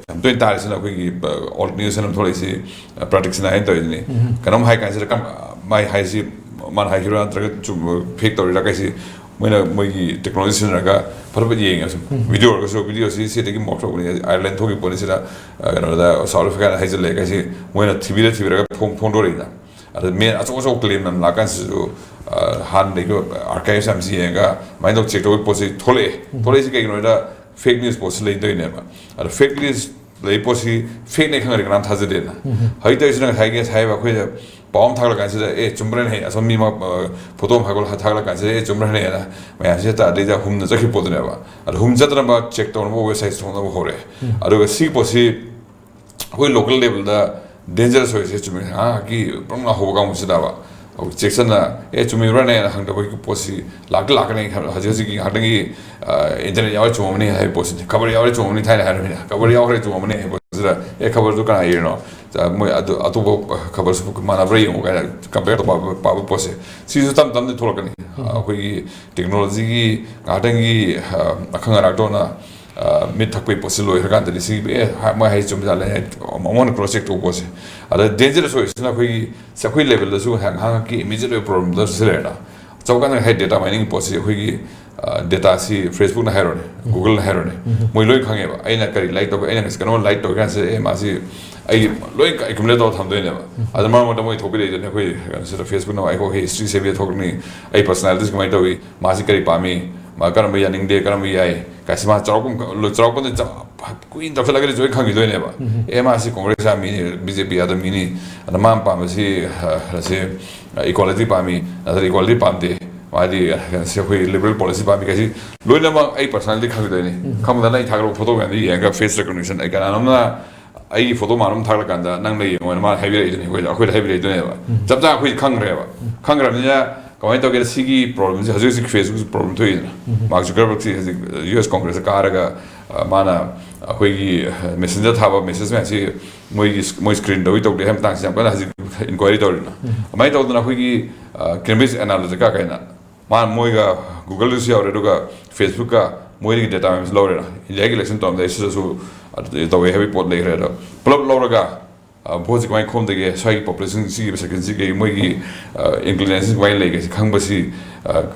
ꯌꯥꯝ ꯇꯣꯏꯅ ꯇꯥꯔꯤꯁꯤꯅ ꯑꯩꯈꯣꯏꯒꯤ, ꯑ, alt news ꯍꯥꯏꯅ ꯊꯣꯛꯂꯛꯏꯁꯤ, ꯑ, ꯄ꯭ꯔꯥꯇꯤꯛꯁꯅꯥ ꯍꯥꯏꯅ ꯇꯧꯔꯤꯁꯤꯅꯤ꯫ ꯀꯩꯅꯣꯝ ꯍꯥꯏ ꯀꯥꯟꯁꯤꯗ ꯀꯝ-, ꯃꯥꯏ ꯍꯥꯏꯁꯤ ꯃꯥꯅ ꯍꯥꯏꯈꯤꯕ꯭ꯔꯥ ꯅꯠꯇ꯭ꯔꯒ ꯆꯨꯝ-, fake ꯇꯧꯔꯤꯔꯥ ꯀꯩꯁꯤ ꯃꯣꯏꯅ ꯃꯣꯏꯒꯤ technology ꯁꯤꯖꯤꯟꯅꯔꯒ ꯐꯠ ꯐꯠ ꯌꯦꯡꯉꯦ꯫ ꯁꯨꯝ video ꯑꯣꯏꯔꯒꯁꯨ, video ꯁꯤ ꯁꯤꯗꯒꯤ morph ꯇꯧꯕꯅꯤ, Ireland ꯊꯣꯛꯈꯤꯕ ꯄꯣꯠꯅꯤ, ꯁꯤꯗ, ꯑ, ꯀꯩꯅꯣꯗ South Africa ꯅ ꯍꯥꯏꯖꯤꯜꯂꯦ ꯀꯩꯁꯤ ꯃꯣꯏꯅ ꯊꯤꯕꯤꯔ ꯊꯤꯕꯤꯔꯒ ꯐꯣꯡ-, ꯐꯣꯡꯗꯣꯔꯛꯏꯅ꯫ ꯑꯗ main ꯑꯆꯧ ꯑꯆꯧꯕ claim ꯌꯥꯝ ꯂꯥꯛꯀꯥꯟꯁꯤꯁꯨ, ꯑ, ꯍꯥꯟꯅ ꯂꯩꯕ archives ꯃꯌꯥꯝꯁꯤ ꯌꯦꯡꯉꯒ ꯑꯗꯨꯃꯥꯏꯅ ꯇꯧ check ꯇꯧꯕꯒꯤ ꯄꯣꯠꯁꯤ ꯊꯣꯛꯂꯛꯑꯦ꯫ ꯊꯣꯛꯂꯛꯏꯁꯤ ꯀꯩꯒꯤꯅꯣ ꯍꯥꯏꯗ fake news ꯄꯣꯠꯁꯤ ꯂꯩꯗꯣꯏꯅꯦꯕ꯫ ꯑꯗꯣ fake news ꯂꯩ ꯄꯣꯠꯁꯤ fake ꯅꯦ ꯈꯪꯉꯗꯤ ꯀꯅꯥꯝ ꯊꯥꯖꯗꯦꯅ꯫ ꯍꯧꯖꯤꯛ ꯇꯧꯔꯤꯁꯤꯅ ꯉꯁꯥꯏꯒꯤ ꯉꯁꯥꯏ ꯑꯩꯈꯣꯏꯅ ꯄꯥꯎ ꯑꯃ ꯊꯥꯒꯠꯂ ꯀꯥꯟꯁꯤꯗ, "ꯑꯦ, ꯆꯨꯝꯕ꯭ꯔꯅꯦ?" ꯑꯁꯣꯝ ꯃꯤ ꯑꯃ, ꯑ, photo ꯑꯃ ꯊꯥꯒꯠꯂ ꯀꯥꯟꯁꯤꯗ, "ꯑꯦ, ꯆꯨꯝꯕ꯭ꯔꯅꯦ?" ꯍꯥꯏꯅ ꯃꯌꯥꯝꯁꯤ ꯍꯦꯛꯇ ꯑꯗꯩꯗ ꯍꯨꯝꯅ ꯆꯠꯈꯤꯕ ꯄꯣꯠꯇꯨꯅꯦꯕ꯫ ꯑꯗꯣ ꯍꯨꯝ ꯆꯠꯇꯅꯕ check ꯇꯧꯅꯕ website ꯊꯣꯛꯅꯕ ꯍꯧꯔꯛꯑꯦ꯫ ꯑꯗꯨꯒ ꯁꯤꯒꯤ ꯄꯣꯠꯁꯤ ꯑꯩꯈꯣꯏ local level ꯗ dangerous ꯑꯣꯏꯔꯤꯁꯦ ꯆꯨꯝꯃꯤ꯫ ꯉꯥꯏꯍꯥꯛꯀꯤ ꯄ꯭ꯔꯪ ꯂꯥꯎ ꯍꯧꯕ ꯀꯥꯡꯕꯨꯁꯤꯗꯕ꯫ ꯑꯩꯈꯣꯏ ꯆꯦꯛꯁꯤꯟꯅ, "ꯑꯦ, ꯆꯨꯝꯃꯤꯕ꯭ꯔꯥꯅꯦꯅ" ꯍꯪꯗꯕꯒꯤ ꯄꯣꯠꯁꯤ ꯂꯥꯛꯇꯤ ꯂꯥꯛꯀꯅꯤ꯫ ꯍꯧꯖꯤꯛ ꯍꯧꯖꯤꯛꯀꯤ ꯉꯥꯏꯍꯥꯛꯇꯪꯒꯤ, ꯑ, internet ꯌꯥꯎꯔꯦ ꯆꯨꯝꯃꯝꯃꯅꯤ ꯍꯥꯏꯕ ꯄꯣꯠꯁꯤꯅꯤ꯫ ꯈꯕꯔ ꯌꯥꯎꯔꯦ ꯆꯨꯝꯃꯝꯃꯅꯤ ꯊꯥꯏꯅ ꯍꯥꯏꯔꯕꯅꯤꯅ꯫ ꯈꯕꯔ ꯌꯥꯎꯔꯦ ꯆꯨꯝꯃꯝꯃꯅꯤ ꯍꯥꯏꯕ ꯄꯣꯠꯁꯤꯗ, "ꯑꯦ, ꯈꯕꯔꯗꯨ ꯀꯅꯥ ꯏꯔꯤꯅꯣ?" ꯑ, ꯃꯣꯏ ꯑꯗꯨ ꯑꯇꯣꯞꯄ ꯈꯕꯔꯁꯨ ꯃꯥꯟꯅꯕ꯭ꯔꯥ ꯌꯦꯡꯉꯨ ꯀꯥꯏꯅ compare ꯇꯧꯕ, ꯄꯥꯕ ꯄꯣꯠꯁꯦ꯫ ꯁꯤꯁꯨ ꯇꯞ ꯇꯞꯅꯗꯤ ꯊꯣꯛꯂꯛꯀꯅꯤ꯫ ꯑꯩꯈꯣꯏꯒꯤ technology ꯒꯤ ꯉꯥꯏꯍꯥꯛꯇꯪꯒꯤ, ꯑ, ꯑꯈꯪ ꯑꯔꯥꯛꯇꯧꯅ, ꯑ, ꯃꯤꯠ ꯊꯛꯄꯒꯤ ꯄꯣꯠꯁꯤ ꯂꯣꯏꯈ꯭ꯔꯀꯥꯟꯗꯗꯤ ꯁꯤ, "ꯑꯦ, ꯍꯥ-, ꯃꯣꯏ ꯍꯥꯏ ꯆꯨꯝꯖꯥꯠꯂꯦ" ꯍꯥꯏ ꯃꯉꯣꯟꯗ cross check ꯇꯧꯕ ꯄꯣꯠꯁꯦ꯫ ꯑꯗ dangerous ꯑꯣꯏꯔꯤꯁꯤꯅ ꯑꯩꯈꯣꯏꯒꯤ, ꯁꯤ ꯑꯩꯈꯣꯏ level ꯗꯁꯨ ꯉꯥꯏꯍꯥꯛ, ꯉꯥꯏꯍꯥꯛꯀꯤ immediate ꯑꯣꯏꯕ problem ꯗꯁꯨ ꯁꯤ ꯂꯩꯔꯦꯅ꯫ ꯆꯥꯎꯀꯥꯟꯗ ꯍꯥꯏ ꯗꯦꯇꯥ ꯃꯥꯏꯅꯤꯡ ꯄꯣꯠꯁꯤ ꯑꯩꯈꯣꯏꯒꯤ ꯗꯦꯇꯥꯁꯤ ꯐꯦꯁꯕꯨꯛꯅ ꯍꯥꯏꯔꯣꯅꯦ, ꯒꯨꯒꯜꯅ ꯍꯥꯏꯔꯣꯅꯦ, ꯃꯣꯏ ꯂꯣꯏ ꯈꯪꯉꯦꯕ꯫ ꯑꯩꯅ ꯀꯔꯤ ꯂꯥꯏꯛ ꯇꯧꯒꯦ, ꯑꯩꯅ ꯉꯁꯤ ꯀꯩꯅꯣꯝꯃ ꯂꯥꯏꯛ ꯇꯧꯒꯦ ꯀꯥꯟꯁꯤꯗ ꯑꯦ ꯃꯥꯁꯤ ꯑꯩ ꯂꯣꯏ ꯑꯦꯀꯨꯃꯨꯂꯦꯠ ꯇꯧꯔ ꯊꯝꯗꯣꯏꯅꯦꯕ꯫ ꯑꯗ ꯃꯔꯛ ꯃꯔꯛꯇ ꯃꯣꯏ ꯊꯣꯛꯄꯤꯔꯛꯏꯗꯨꯅꯦ ꯑꯩꯈꯣꯏ ꯀꯩꯅꯣꯁꯤꯗ ꯐꯦꯁꯕꯨꯛꯅ ꯑꯩꯈꯣꯏꯒꯤ ꯍꯤꯁꯇ꯭ꯔꯤ ꯁꯦꯝꯕꯤꯔ ꯊꯣꯛꯂꯛꯅꯤ, ꯑꯩ ꯄꯔꯁꯅꯥꯂꯤꯇꯤꯁ ꯀꯃꯥꯏꯅ ꯇꯧꯏ, ꯃꯥꯁꯤ ꯀꯔꯤ ꯄꯥꯝꯃꯤ, ꯃꯥ ꯀꯔꯝꯕ ꯌꯥꯅꯤꯡꯗꯦ, ꯀꯔꯝꯕ ꯌꯥꯏ ꯀꯥꯏꯁꯤ ꯃꯥ ꯆꯥꯎꯔꯥꯛꯄ ꯆꯥꯎꯔꯥꯛꯄꯗ ꯀꯨꯏꯅ ꯇꯧꯁꯜꯂꯒꯗꯤ ꯂꯣꯏ ꯈꯪꯈꯤꯗꯣꯏꯅꯦꯕ꯫ ꯑꯦ ꯃꯥꯁꯤ ꯀꯣꯡꯒ꯭ꯔꯦꯁ ꯌꯥꯝ ꯃꯤꯅꯤ, ꯕꯤ ꯖꯦ ꯄꯤ ꯌꯥꯗꯕ ꯃꯤꯅꯤ, ꯑꯗ ꯃꯥꯅ ꯄꯥꯝꯕꯁꯤ ꯑ, ꯁꯤ ꯏꯀ꯭ꯋꯥꯂꯤꯇꯤ ꯄꯥꯝꯃꯤ, ꯅꯠꯇ꯭ꯔꯒ ꯏꯀ꯭ꯋꯥꯂꯤꯇꯤ ꯄꯥꯝꯗꯦ, ꯃꯥꯗꯤ ꯁꯤ ꯑꯩꯈꯣꯏ ꯂꯤꯕꯔꯦꯜ ꯄꯣꯂꯤꯁꯤ ꯄꯥꯝꯃꯤ ꯀꯥꯏꯁꯤ ꯂꯣꯏꯅꯃꯛ ꯑꯩ ꯄꯔꯁꯅꯦꯜꯂꯤ ꯈꯪꯈꯤꯗꯣꯏꯅꯤ꯫ ꯈꯪꯕꯗꯅ ꯑꯩ ꯊꯥꯒꯠꯂꯛꯄ ꯐꯣꯇꯣ ꯃꯌꯥꯝꯗꯣ ꯌꯦꯡꯉꯒ ꯐꯦꯁ ꯔꯤꯀꯣꯒꯅꯤꯁꯟ, ꯑꯩ ꯀꯅꯥꯅꯣꯝꯅ ꯑꯩꯒꯤ ꯐꯣꯇꯣ ꯃꯥꯟꯅꯕ ꯑꯃ ꯊꯥꯒꯠꯂꯀꯥꯟꯗ ꯅꯪꯅ ꯌꯦꯡꯉꯣ ꯃꯥꯅ ꯍꯥꯏꯕꯤꯔꯛꯏꯗꯨꯅꯤ, ꯑꯩꯈꯣꯏꯗ ꯑꯩꯈꯣꯏꯗ ꯍꯥꯏꯕꯤꯔꯛꯏꯗꯨꯅꯦꯕ꯫ ꯆꯞ ꯆꯥꯅ ꯑꯩꯈꯣꯏꯗꯤ ꯈꯪꯈ꯭ꯔꯦꯕ꯫ ꯈꯪꯈ꯭ꯔꯕꯅꯤꯅ ꯀꯃꯥꯏꯅ ꯇꯧꯒꯦ? ꯁꯤꯒꯤ ꯄ꯭ꯔꯣꯕ꯭ꯂꯦꯝꯁꯦ ꯍꯧꯖꯤꯛ ꯍꯧꯖꯤꯛ ꯐꯦꯁꯕꯨꯛꯁꯤ ꯄ꯭ꯔꯣꯕ꯭ꯂꯦꯝ ꯊꯣꯛꯏꯗꯅ, ꯃꯥꯔꯛ ꯖꯨꯀꯔꯕꯔꯒꯁꯤ ꯍꯧꯖꯤꯛ ꯌꯨ ꯑꯦꯁ ꯀꯣꯡꯒ꯭ꯔꯦꯁꯇ ꯀꯥꯔꯒ ꯑ, ꯃꯥꯅ ꯑꯩꯈꯣꯏꯒꯤ ꯃꯦꯁꯦꯟꯖꯔ ꯊꯥꯕ ꯃꯦꯁꯦꯖ ꯃꯌꯥꯝꯁꯤ ꯃꯣꯏꯒꯤ ꯃꯣꯏ ꯁ꯭ꯀ꯭ꯔꯤꯟ ꯇꯧꯏ ꯇꯧꯗꯦ ꯍꯥꯏꯕ ꯃꯇꯥꯡꯁꯤ ꯌꯥꯝ ꯀꯟꯅ ꯍꯧꯖꯤꯛ ꯏꯟꯀ꯭ꯋꯥꯏꯔꯤ ꯇꯧꯔꯤꯅ꯫ ꯑꯗꯨꯃꯥꯏꯅ ꯇꯧꯗꯅ ꯑꯩꯈꯣꯏꯒꯤ ꯀꯦꯝꯕ꯭ꯔꯤꯖ ꯑꯦꯅꯥꯂꯤꯇꯤꯀꯥ ꯀꯥꯏꯅ ꯃꯥ ꯃꯣꯏꯒ ꯒꯨꯒꯜꯗꯁꯨ ꯌꯥꯎꯔꯦ, ꯑꯗꯨꯒ ꯐꯦꯁꯕꯨꯛꯀ ꯃꯣꯏꯗꯒꯤ ꯗꯦꯇꯥ ꯃꯌꯥꯝꯁꯤ ꯂꯧꯔꯦꯅ꯫ ꯏꯟꯗꯤꯌꯥꯒꯤ ꯏꯂꯦꯛꯁꯟ ꯇꯧꯔꯝꯗꯥꯏ ꯁꯤꯗꯁꯨ ꯇꯧꯋꯦ ꯍꯥꯏꯕꯒꯤ ꯄꯣꯠ ꯂꯩꯈ꯭ꯔꯦ꯫ ꯑꯗꯣ ꯄꯨꯂꯞ ꯂꯧꯔꯒ ꯚꯣꯠꯁꯤ ꯀꯃꯥꯏꯅ ꯈꯣꯝꯗꯒꯦ, ꯁ꯭ꯋꯥꯏꯒꯤ ꯄꯣꯄꯨꯂꯦꯁꯟ ꯁꯤꯒꯤ ꯁꯦꯛꯁꯟꯁꯤꯒꯤ ꯃꯣꯏꯒꯤ ꯏꯟꯀ꯭ꯂꯤꯅꯦꯁꯟ ꯀꯃꯥꯏꯅ ꯂꯩꯒꯦ ꯁꯤ ꯈꯪꯕꯁꯤ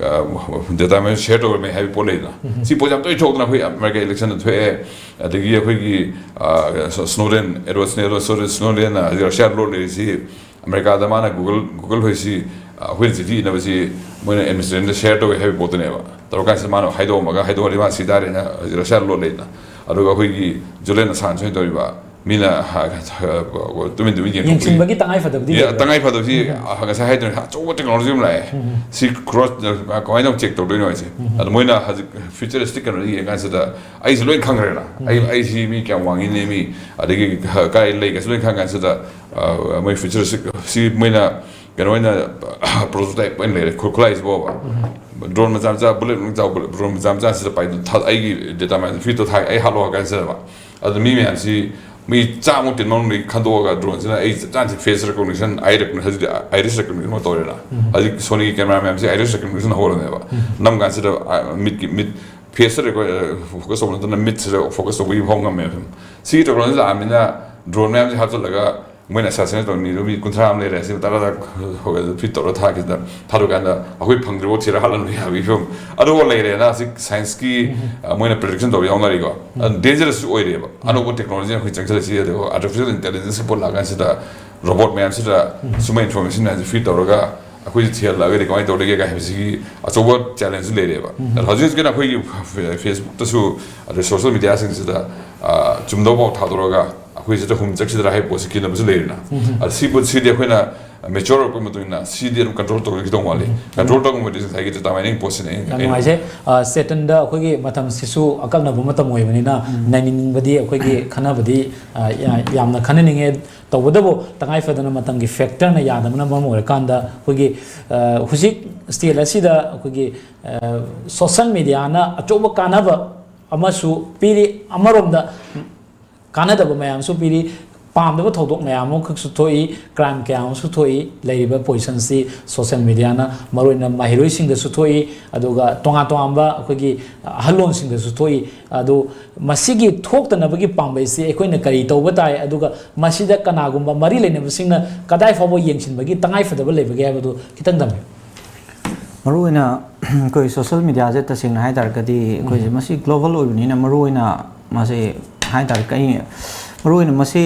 ꯗꯦꯇꯥ ꯃꯌꯥꯝ ꯁꯤꯌꯔ ꯇꯧꯔꯝꯃꯦ ꯍꯥꯏꯕꯒꯤ ꯄꯣꯠ ꯂꯩꯗꯅ꯫ ꯁꯤ ꯄꯣꯠꯁꯤ ꯌꯥꯝ ꯇꯣꯏꯅ ꯊꯣꯛꯇꯅ ꯑꯩꯈꯣꯏ ꯑꯃꯦꯔꯤꯀꯥ ꯏꯂꯦꯛꯁꯟꯗ ꯊꯣꯛꯑꯦ꯫ ꯑꯗꯒꯤ ꯑꯩꯈꯣꯏꯒꯤ ꯁ꯭ꯅꯣꯗꯦꯟ, ꯑꯦꯗꯋꯥꯔꯗ ꯁ꯭ꯅꯣꯗꯦꯟ, ꯁ꯭ꯅꯣꯗꯦꯟꯅ ꯍꯧꯖꯤꯛ ꯔꯁꯤꯌꯥ ꯂꯣꯠ ꯂꯩꯔꯤꯁꯤ, ꯑꯃꯦꯔꯤꯀꯥꯗ ꯃꯥꯅ ꯒꯨꯒꯜ ꯒꯨꯒꯜ ꯍꯣꯏꯁꯤ ꯑꯩꯈꯣꯏꯅ ꯆꯤꯊꯤ ꯏꯅꯕꯁꯤ ꯃꯣꯏꯅ ꯑꯦꯗꯃꯤꯅꯤꯁꯇ꯭ꯔꯦꯁꯟꯗ ꯁꯤꯌꯔ ꯇꯧꯋꯦ ꯍꯥꯏꯕꯒꯤ ꯄꯣꯠꯇꯨꯅꯦꯕ꯫ ꯇꯧꯔꯀꯥꯟꯁꯤꯗ ꯃꯥꯅ ꯍꯥꯏꯗꯣꯛꯑꯝꯃꯒ ꯍꯥꯏꯗꯣꯛꯑꯗꯤ ꯃꯥ ꯁꯤ ꯇꯥꯔꯦꯅ ꯍꯧꯖꯤꯛ ꯔꯁꯤꯌꯥ ꯂꯣꯠ ꯂꯩꯗꯅ꯫ ꯑꯗꯨꯒ ꯑꯩꯈꯣꯏꯒꯤ ꯖꯨꯂꯤꯌꯟ ꯑꯁꯥꯟꯁ ꯍꯣꯏꯅ ꯇꯧꯔꯤꯕ ꯃꯤꯅ ꯍ-, ꯍ-, ꯇꯨꯃꯤꯟ ꯇꯨꯃꯤꯟ ꯌꯦꯡꯊꯣꯛꯄꯤ꯫ ꯌꯦꯡꯁꯤꯟꯕꯒꯤ ꯇꯉꯥꯏ ꯐꯗꯕꯗꯤ ꯌꯦ-, ꯂꯩꯕ꯭ꯔꯥ? ꯇꯉꯥꯏ ꯐꯗꯕꯁꯤ ꯉꯁꯥꯏ ꯍꯥꯏꯗꯣꯏꯅꯦ, ꯑꯆꯧꯕ ꯇꯦꯛꯅꯣꯂꯣꯖꯤ ꯑꯃ ꯂꯥꯛꯑꯦ꯫ ꯁꯤ ꯀ꯭ꯔꯣꯁ ꯀꯃꯥꯏꯅ ꯇꯧ ꯆꯦꯛ ꯇꯧꯗꯣꯏꯅꯣ ꯍꯥꯏꯁꯦ꯫ ꯑꯗꯣ ꯃꯣꯏꯅ ꯍꯧꯖꯤꯛ ꯐ꯭ꯌꯨꯆꯔꯤꯁꯇꯤꯛ ꯀꯩꯅꯣꯗ ꯌꯦꯡꯀꯥꯟꯁꯤꯗ ꯑꯩꯁꯦ ꯂꯣꯏ ꯈꯪꯈ꯭ꯔꯦꯅ꯫ ꯑꯩ, ꯑꯩꯁꯤ ꯃꯤ ꯀꯌꯥꯝ ꯋꯥꯡꯉꯤꯅꯦ, ꯃꯤ ꯑꯗꯒꯤ ꯀꯥꯏ ꯂꯩꯒꯁꯨ ꯂꯣꯏ ꯈꯪ ꯀꯥꯟꯁꯤꯗ, ꯑ, ꯃꯣꯏ ꯐ꯭ꯌꯨꯆꯔꯤꯁꯇꯤꯛ ꯁꯤ ꯃꯣꯏꯅ ꯀꯩꯅꯣ ꯑꯣꯏꯅ ꯄ꯭ꯔꯣꯇꯣꯇꯥꯏꯞ ꯑꯣꯏꯅ ꯂꯩꯔꯦ꯫ ꯈꯨ-, ꯈꯨꯠꯂꯥꯏꯁꯤ ꯐꯥꯎꯕ꯫ ꯗ꯭ꯔꯣꯟ ꯃꯆꯥ ꯃꯆꯥ, ꯕꯨꯂꯦꯠ ꯃꯅꯨꯡ ꯆꯥꯎꯕ ꯗ꯭ꯔꯣꯟ ꯃꯆꯥ ꯃꯆꯥꯁꯤꯗ ꯄꯥꯏ-, ꯊꯥ-, ꯑꯩꯒꯤ ꯗꯦꯇꯥ ꯃꯌꯥꯝꯁꯦ ꯐꯤꯠꯇ ꯊꯥ-, ꯑꯩ ꯍꯥꯠꯂꯣ ꯍꯥꯏ ꯀꯥꯟꯁꯤꯗꯕ꯫ ꯑꯗꯨ ꯃꯤ ꯃꯌꯥꯝꯁꯤ ꯃꯤ ꯆꯥꯝꯃꯨꯛ ꯇꯤꯟ ꯃꯅꯨꯡꯗꯒꯤ ꯈꯟꯗꯣꯛꯑꯒ ꯗ꯭ꯔꯣꯟꯁꯤꯅ ꯑꯩ ꯆꯞ ꯆꯥꯅ ꯐꯦꯁ ꯔꯤꯀꯣꯒꯅꯤꯁꯟ, ꯑꯥꯏ ꯔꯤꯀꯣꯒꯅꯤꯁꯟ, ꯍꯧꯖꯤꯛꯇꯤ ꯑꯥꯏꯔꯤꯁ ꯔꯤꯀꯣꯒꯅꯤꯁꯟ ꯑꯃ ꯇꯧꯔꯦꯅ꯫ ꯍꯧꯖꯤꯛ ꯁꯣꯅꯤꯒꯤ ꯀꯦꯃꯦꯔꯥ ꯃꯌꯥꯝꯁꯤ ꯑꯥꯏꯔꯤꯁ ꯔꯤꯀꯣꯒꯅꯤꯁꯟ ꯍꯧꯔꯕꯅꯦꯕ꯫ ꯅꯝ ꯀꯥꯟꯁꯤꯗ, ꯑ, ꯃꯤꯠꯀꯤ, ꯃꯤꯠ ꯐꯦꯁꯇ ꯐꯣꯀꯁ ꯇꯧꯕ ꯅꯠꯇꯅ ꯃꯤꯠꯁꯤꯗ ꯐꯣꯀꯁ ꯇꯧꯕꯒꯤ ꯐꯥꯎ ꯉꯝꯃꯦꯕ꯫ ꯁꯤꯒꯤ ꯇꯦꯛꯅꯣꯂꯣꯖꯤ ꯂꯥꯛꯑꯃꯤꯅ ꯗ꯭ꯔꯣꯟ ꯃꯌꯥꯝꯁꯤ ꯍꯥꯞꯆꯤꯜꯂꯒ ꯃꯣꯏꯅ ꯑꯦꯁꯥꯁꯤꯅ ꯇꯧꯅꯤꯗꯣ ꯃꯤ ꯀꯨꯟꯊ꯭ꯔꯥ ꯑꯃ ꯂꯩꯔꯦ, ꯁꯤ ꯇꯔꯥꯗ ꯐꯤꯠ ꯇꯧꯔ ꯊꯥꯈꯤꯗ ꯊꯥꯔꯨꯀꯥꯟꯗ ꯑꯩꯈꯣꯏ ꯐꯪꯗ꯭ꯔꯤꯕꯐꯥꯎ ꯊꯤꯔ ꯍꯥꯠꯂꯝꯕ ꯌꯥꯕꯒꯤ ꯐꯤꯕꯝ ꯑꯗꯨꯐꯥꯎ ꯂꯩꯔꯦꯅ꯫ ꯍꯧꯖꯤꯛ ꯁꯥꯏꯟꯁꯀꯤ ꯃꯣꯏꯅ ꯄ꯭ꯔꯤꯗꯤꯛꯁꯟ ꯇꯧꯕ ꯌꯥꯎꯅꯔꯤꯀꯣ꯫ ꯑꯗꯨ ꯗꯦꯟꯖꯔꯁꯁꯨ ꯑꯣꯏꯔꯦꯕ꯫ ꯑꯅꯧꯕ ꯇꯦꯛꯅꯣꯂꯣꯖꯤ ꯑꯩꯈꯣꯏ ꯆꯪꯁꯤꯜꯂꯛꯏꯁꯤ, ꯑꯗꯨꯒ ꯑꯥꯔꯇꯤꯐꯤꯁꯤꯌꯦꯜ ꯏꯟꯇꯦꯂꯤꯖꯦꯟꯁ ꯄꯣꯠ ꯂꯥꯛꯀꯥꯟꯁꯤꯗ ꯔꯣꯕꯣꯠ ꯃꯌꯥꯝꯁꯤꯗ ꯁꯨꯝꯕ ꯏꯟꯐꯣꯔꯃꯦꯁꯟ ꯃꯌꯥꯝꯁꯤ ꯐꯤꯠ ꯇꯧꯔꯒ ꯑꯩꯈꯣꯏꯁꯦ ꯊꯤꯍꯜꯂꯛꯑꯒꯗꯤ ꯀꯃꯥꯏꯅ ꯇꯧꯗꯒꯦ ꯀꯥꯏ ꯍꯥꯏꯕꯁꯤꯒꯤ ꯑꯆꯧꯕ ꯆꯦꯂꯦꯟꯖꯁꯨ ꯂꯩꯔꯦꯕ꯫ ꯑꯗꯣ ꯍꯧꯖꯤꯛ ꯍꯧꯖꯤꯛꯀꯤꯅ ꯑꯩꯈꯣꯏꯒꯤ ꯐꯦ-, ꯐꯦꯁꯕꯨꯛꯇꯁꯨ ꯑꯗꯩ ꯁꯣꯁꯤꯌꯦꯜ ꯃꯤꯗꯤꯌꯥꯁꯤꯡꯁꯤꯗ, ꯑ, ꯆꯨꯝꯗꯕ ꯄꯥꯎ ꯊꯥꯗꯣꯔꯛꯑꯒ ꯑꯩꯈꯣꯏꯁꯤꯗ ꯍꯨꯝ ꯆꯠꯈꯤꯗ꯭ꯔꯥ ꯍꯥꯏꯕ ꯄꯣꯠꯁꯤ ꯀꯤꯅꯕꯁꯨ ꯂꯩꯔꯤꯅ꯫ ꯑꯗ ꯁꯤ ꯄꯣꯠꯁꯤꯗꯤ ꯑꯩꯈꯣꯏꯅ ꯃꯦꯆꯣꯔ ꯑꯣꯏꯔꯛꯄꯒꯤ ꯃꯇꯨꯡ ꯏꯟꯅ ꯁꯤꯗꯤ ꯑꯗꯨꯝ ꯀꯟꯇ꯭ꯔꯣꯜ ꯇꯧꯔꯒꯗꯧ ꯃꯥꯜꯂꯤ꯫ ꯀꯟꯇ꯭ꯔꯣꯜ ꯇꯧꯕ ꯉꯝꯃꯗꯤ ꯉꯁꯥꯏꯒꯤ ꯗꯦꯇꯥ ꯃꯥꯏꯅꯤꯡ ꯄꯣꯠꯁꯤꯅ ꯑꯩꯅ, ꯌꯥꯝ ꯑꯩꯅ ꯅꯨꯡꯉꯥꯏꯖꯩ꯫ ꯑ, ꯆꯦꯇꯟꯗ ꯑꯩꯈꯣꯏꯒꯤ ꯃꯇꯝꯁꯤꯁꯨ ꯑꯀꯛꯅꯕ ꯃꯇꯝ ꯑꯣꯏꯕꯅꯤꯅ ꯅꯩꯅꯅꯤꯡꯕꯗꯤ ꯑꯩꯈꯣꯏꯒꯤ ꯈꯟꯅꯕꯗꯤ, ꯑ, ꯌꯥ-, ꯌꯥꯝꯅ ꯈꯟꯅꯅꯤꯡꯉꯦ꯫ ꯇꯧꯕꯇꯕꯨ ꯇꯉꯥꯏ ꯐꯗꯅ ꯃꯇꯝꯒꯤ ꯐꯦꯛꯇꯔꯅ ꯌꯥꯗꯕꯅ ꯃꯔꯝ ꯑꯣꯏꯔꯀꯥꯟꯗ ꯑꯩꯈꯣꯏꯒꯤ, ꯑ, ꯍꯧꯖꯤꯛ ꯁ꯭ꯇꯦꯠ ꯑꯁꯤꯗ ꯑꯩꯈꯣꯏꯒꯤ, ꯑ, ꯁꯣꯁꯤꯌꯦꯜ ꯃꯤꯗꯤꯌꯥꯅ ꯑꯆꯧꯕ ꯀꯥꯟꯅꯕ ꯑꯃꯁꯨ ꯄꯤꯔꯤ, ꯑꯃꯔꯣꯝꯗ ꯀꯥꯟꯅꯗꯕ ꯃꯌꯥꯝꯁꯨ ꯄꯤꯔꯤ, ꯄꯥꯝꯗꯕ ꯊꯧꯗꯣꯛ ꯃꯌꯥꯝ ꯑꯃꯈꯛꯁꯨ ꯊꯣꯛꯏ, ꯀ꯭ꯔꯥꯏꯝ ꯀꯌꯥ ꯑꯃꯁꯨ ꯊꯣꯛꯏ꯫ ꯂꯩꯔꯤꯕ ꯄꯣꯖꯤꯁꯟꯁꯤ ꯁꯣꯁꯤꯌꯦꯜ ꯃꯤꯗꯤꯌꯥꯅ ꯃꯔꯨꯑꯣꯏꯅ ꯃꯍꯩꯔꯣꯏꯁꯤꯡꯗꯁꯨ ꯊꯣꯛꯏ, ꯑꯗꯨꯒ ꯇꯣꯉꯥꯟ ꯇꯣꯉꯥꯟꯕ ꯑꯩꯈꯣꯏꯒꯤ ꯑꯍꯜꯂꯣꯟꯁꯤꯡꯗꯁꯨ ꯊꯣꯛꯏ꯫ ꯑꯗꯨ ꯃꯁꯤꯒꯤ ꯊꯣꯛꯇꯅꯕꯒꯤ ꯄꯥꯝꯕꯩꯁꯤ ꯑꯩꯈꯣꯏꯅ ꯀꯔꯤ ꯇꯧꯕ ꯇꯥꯏ, ꯑꯗꯨꯒ ꯃꯁꯤꯗ ꯀꯅꯥꯒꯨꯝꯕ ꯃꯔꯤ ꯂꯩꯅꯕꯁꯤꯡꯅ ꯀꯗꯥꯏ ꯐꯥꯎꯕ ꯌꯦꯡꯁꯤꯟꯕꯒꯤ ꯇꯉꯥꯏꯐꯗꯕ ꯂꯩꯕꯒꯦ ꯍꯥꯏꯕꯗꯨ ꯈꯤꯇꯪ ꯊꯝꯕꯤꯌꯨ꯫ ꯃꯔꯨꯑꯣꯏꯅ ꯑꯩꯈꯣꯏ ꯁꯣꯁꯤꯌꯦꯜ ꯃꯤꯗꯤꯌꯥꯁꯦ ꯇꯁꯦꯡꯅ ꯍꯥꯏ ꯇꯥꯔꯒꯗꯤ ꯑꯩꯈꯣꯏꯁꯦ ꯎꯝ꯫ ꯃꯁꯤ ꯒ꯭ꯂꯣꯕꯦꯜ ꯑꯣꯏꯕꯅꯤꯅ ꯃꯔꯨꯑꯣꯏꯅ ꯃꯁꯤ ꯍꯥꯏ ꯇꯥꯔꯒꯗꯤ ꯃꯔꯨꯑꯣꯏꯅ ꯃꯁꯤ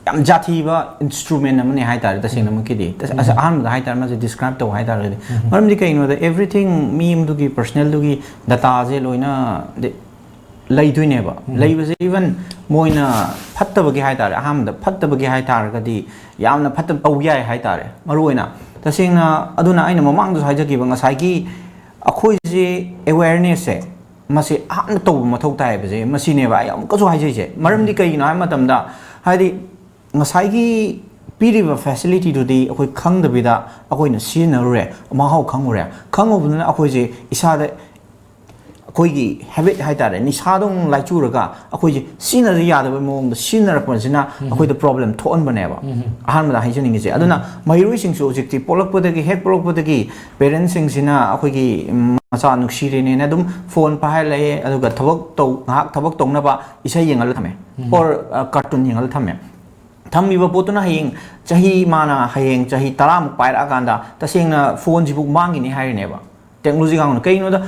ꯌꯥꯝ ꯖꯥꯊꯤꯕ ꯏꯟꯁꯇ꯭ꯔꯨꯃꯦꯟ ꯑꯃꯅꯤ ꯍꯥꯏ ꯇꯥꯔꯦ ꯇꯁꯦꯡꯅꯃꯛꯀꯤꯗꯤ꯫ ꯇꯁ-, ꯎꯝ꯫ ꯑꯁ-, ꯑꯍꯥꯟꯕꯗ ꯍꯥꯏ ꯇꯥꯔꯦ ꯃꯥꯁꯦ ꯗꯤꯁꯀ꯭ꯔꯥꯏꯕ ꯇꯧ ꯍꯥꯏ ꯇꯥꯔꯒꯗꯤ꯫ ꯎꯝ꯫ ꯃꯔꯝꯗꯤ ꯀꯩꯒꯤꯅꯣꯗ everything ꯃꯤ ꯑꯃꯗꯨꯒꯤ ꯄꯔꯁꯅꯦꯜꯗꯨꯒꯤ ꯗꯇꯥꯁꯦ ꯂꯣꯏꯅ ꯗꯤ-, ꯂꯩꯗꯣꯏꯅꯦꯕ꯫ ꯎꯝ꯫ ꯂꯩꯕꯁꯦ even ꯃꯣꯏꯅ ꯐꯠꯇꯕꯒꯤ ꯍꯥꯏ ꯇꯥꯔꯦ, ꯑꯍꯥꯟꯕꯗ ꯐꯠꯇꯕꯒꯤ ꯍꯥꯏ ꯇꯥꯔꯒꯗꯤ ꯌꯥꯝꯅ ꯐꯠꯇꯕ ꯇꯧ ꯌꯥꯏ ꯍꯥꯏ ꯇꯥꯔꯦ ꯃꯔꯨꯑꯣꯏꯅ꯫ ꯇꯁꯦꯡꯅ ꯑꯗꯨꯅ ꯑꯩꯅ ꯃꯃꯥꯡꯗꯁꯨ ꯍꯥꯏꯖꯈꯤꯕ ꯉꯁꯥꯏꯒꯤ ꯑꯩꯈꯣꯏꯁꯦ ꯑꯦꯋꯦꯔꯅꯦꯁꯁꯦ ꯃꯁꯤ ꯑꯍꯥꯟꯕ ꯇꯧꯕ ꯃꯊꯧ ꯇꯥꯏ ꯍꯥꯏꯕꯁꯦ ꯃꯁꯤꯅꯦꯕ ꯑꯩ ꯑꯃꯨꯛꯀꯁꯨ ꯍꯥꯏꯖꯩꯁꯦ꯫ ꯃꯔꯝꯗꯤ ꯀꯩꯒꯤꯅꯣ ꯍꯥꯏꯕ ꯃꯇꯝꯗ ꯍꯥꯏꯗꯤ ꯉꯁꯥꯏꯒꯤ ꯄꯤꯔꯤꯕ ꯐꯦꯁꯤꯂꯤꯇꯤꯗꯨꯗꯤ ꯑꯩꯈꯣꯏ ꯈꯪꯗꯕꯤꯗ ꯑꯩꯈꯣꯏꯅ ꯁꯤꯖꯤꯟꯅꯔꯨꯔꯦ, ꯃꯍꯥꯎ ꯈꯪꯉꯨꯔꯦ꯫ ꯈꯪꯉꯨꯕꯗꯨꯅ ꯑꯩꯈꯣꯏꯁꯦ ꯏꯁꯥꯗ ꯑꯩꯈꯣꯏꯒꯤ ꯍꯦꯕꯤꯠ ꯍꯥꯏ ꯇꯥꯔꯦ, ꯅꯤꯁꯥꯗꯧꯅ ꯂꯥꯏꯆꯨꯔꯒ ꯑꯩꯈꯣꯏꯁꯦ ꯁꯤꯖꯤꯟꯅꯗ ꯌꯥꯗꯕ ꯃꯑꯣꯡꯗ ꯁꯤꯖꯤꯟꯅꯔꯛꯄꯁꯤꯅ ꯎꯝ꯫ ꯑꯩꯈꯣꯏꯗ ꯄ꯭ꯔꯣꯕ꯭ꯂꯦꯝ ꯊꯣꯛꯍꯟꯕꯅꯦꯕ꯫ ꯎꯝ꯫ ꯑꯍꯥꯟꯕꯗ ꯍꯥꯏꯖꯅꯤꯡꯉꯤꯁꯦ꯫ ꯑꯗꯨꯅ ꯎꯝ꯫ ꯃꯍꯩꯔꯣꯏꯁꯤꯡꯁꯨ ꯍꯧꯖꯤꯛꯇꯤ ꯄꯣꯛꯂꯛꯄꯗꯒꯤ, ꯍꯦꯛ ꯄꯣꯛꯂꯛꯄꯗꯒꯤ ꯄꯦꯔꯦꯟꯁꯁꯤꯡꯁꯤꯅ ꯑꯩꯈꯣꯏꯒꯤ, ꯎꯝ, ꯃꯆꯥ ꯅꯨꯡꯁꯤꯔꯦꯅꯦꯅ ꯑꯗꯨꯝ ꯐꯣꯟ ꯄꯥꯏꯍꯜꯂꯛꯑꯦ, ꯑꯗꯨꯒ ꯊꯕꯛ ꯇꯧ-, ꯉꯥꯏꯍꯥꯛ ꯊꯕꯛ ꯇꯧꯅꯕ ꯏꯁꯩ ꯌꯦꯡꯍꯜꯂ ꯊꯝꯃꯦ, ꯎꯝ꯫ ꯑꯣꯔ, ꯑ, ꯀꯥꯔꯇꯨꯟ ꯌꯦꯡꯍꯜꯂ ꯊꯝꯃꯦ꯫ ꯊꯝꯃꯤꯕ ꯄꯣꯠꯇꯨꯅ ꯍꯌꯦꯡ ꯆꯍꯤ, ꯃꯥꯅ ꯍꯌꯦꯡ ꯆꯍꯤ ꯇꯔꯥꯃꯨꯛ ꯄꯥꯏꯔꯛꯑꯀꯥꯟꯗ ꯇꯁꯦꯡꯅ ꯐꯣꯟꯁꯤꯕꯨ ꯃꯥꯡꯈꯤꯅꯤ ꯍꯥꯏꯔꯤꯅꯦꯕ꯫ ꯇꯦꯛꯅꯣꯂꯣꯖꯤ ꯀꯥꯡꯕꯨꯅ꯫ ꯀꯩꯒꯤꯅꯣꯗ,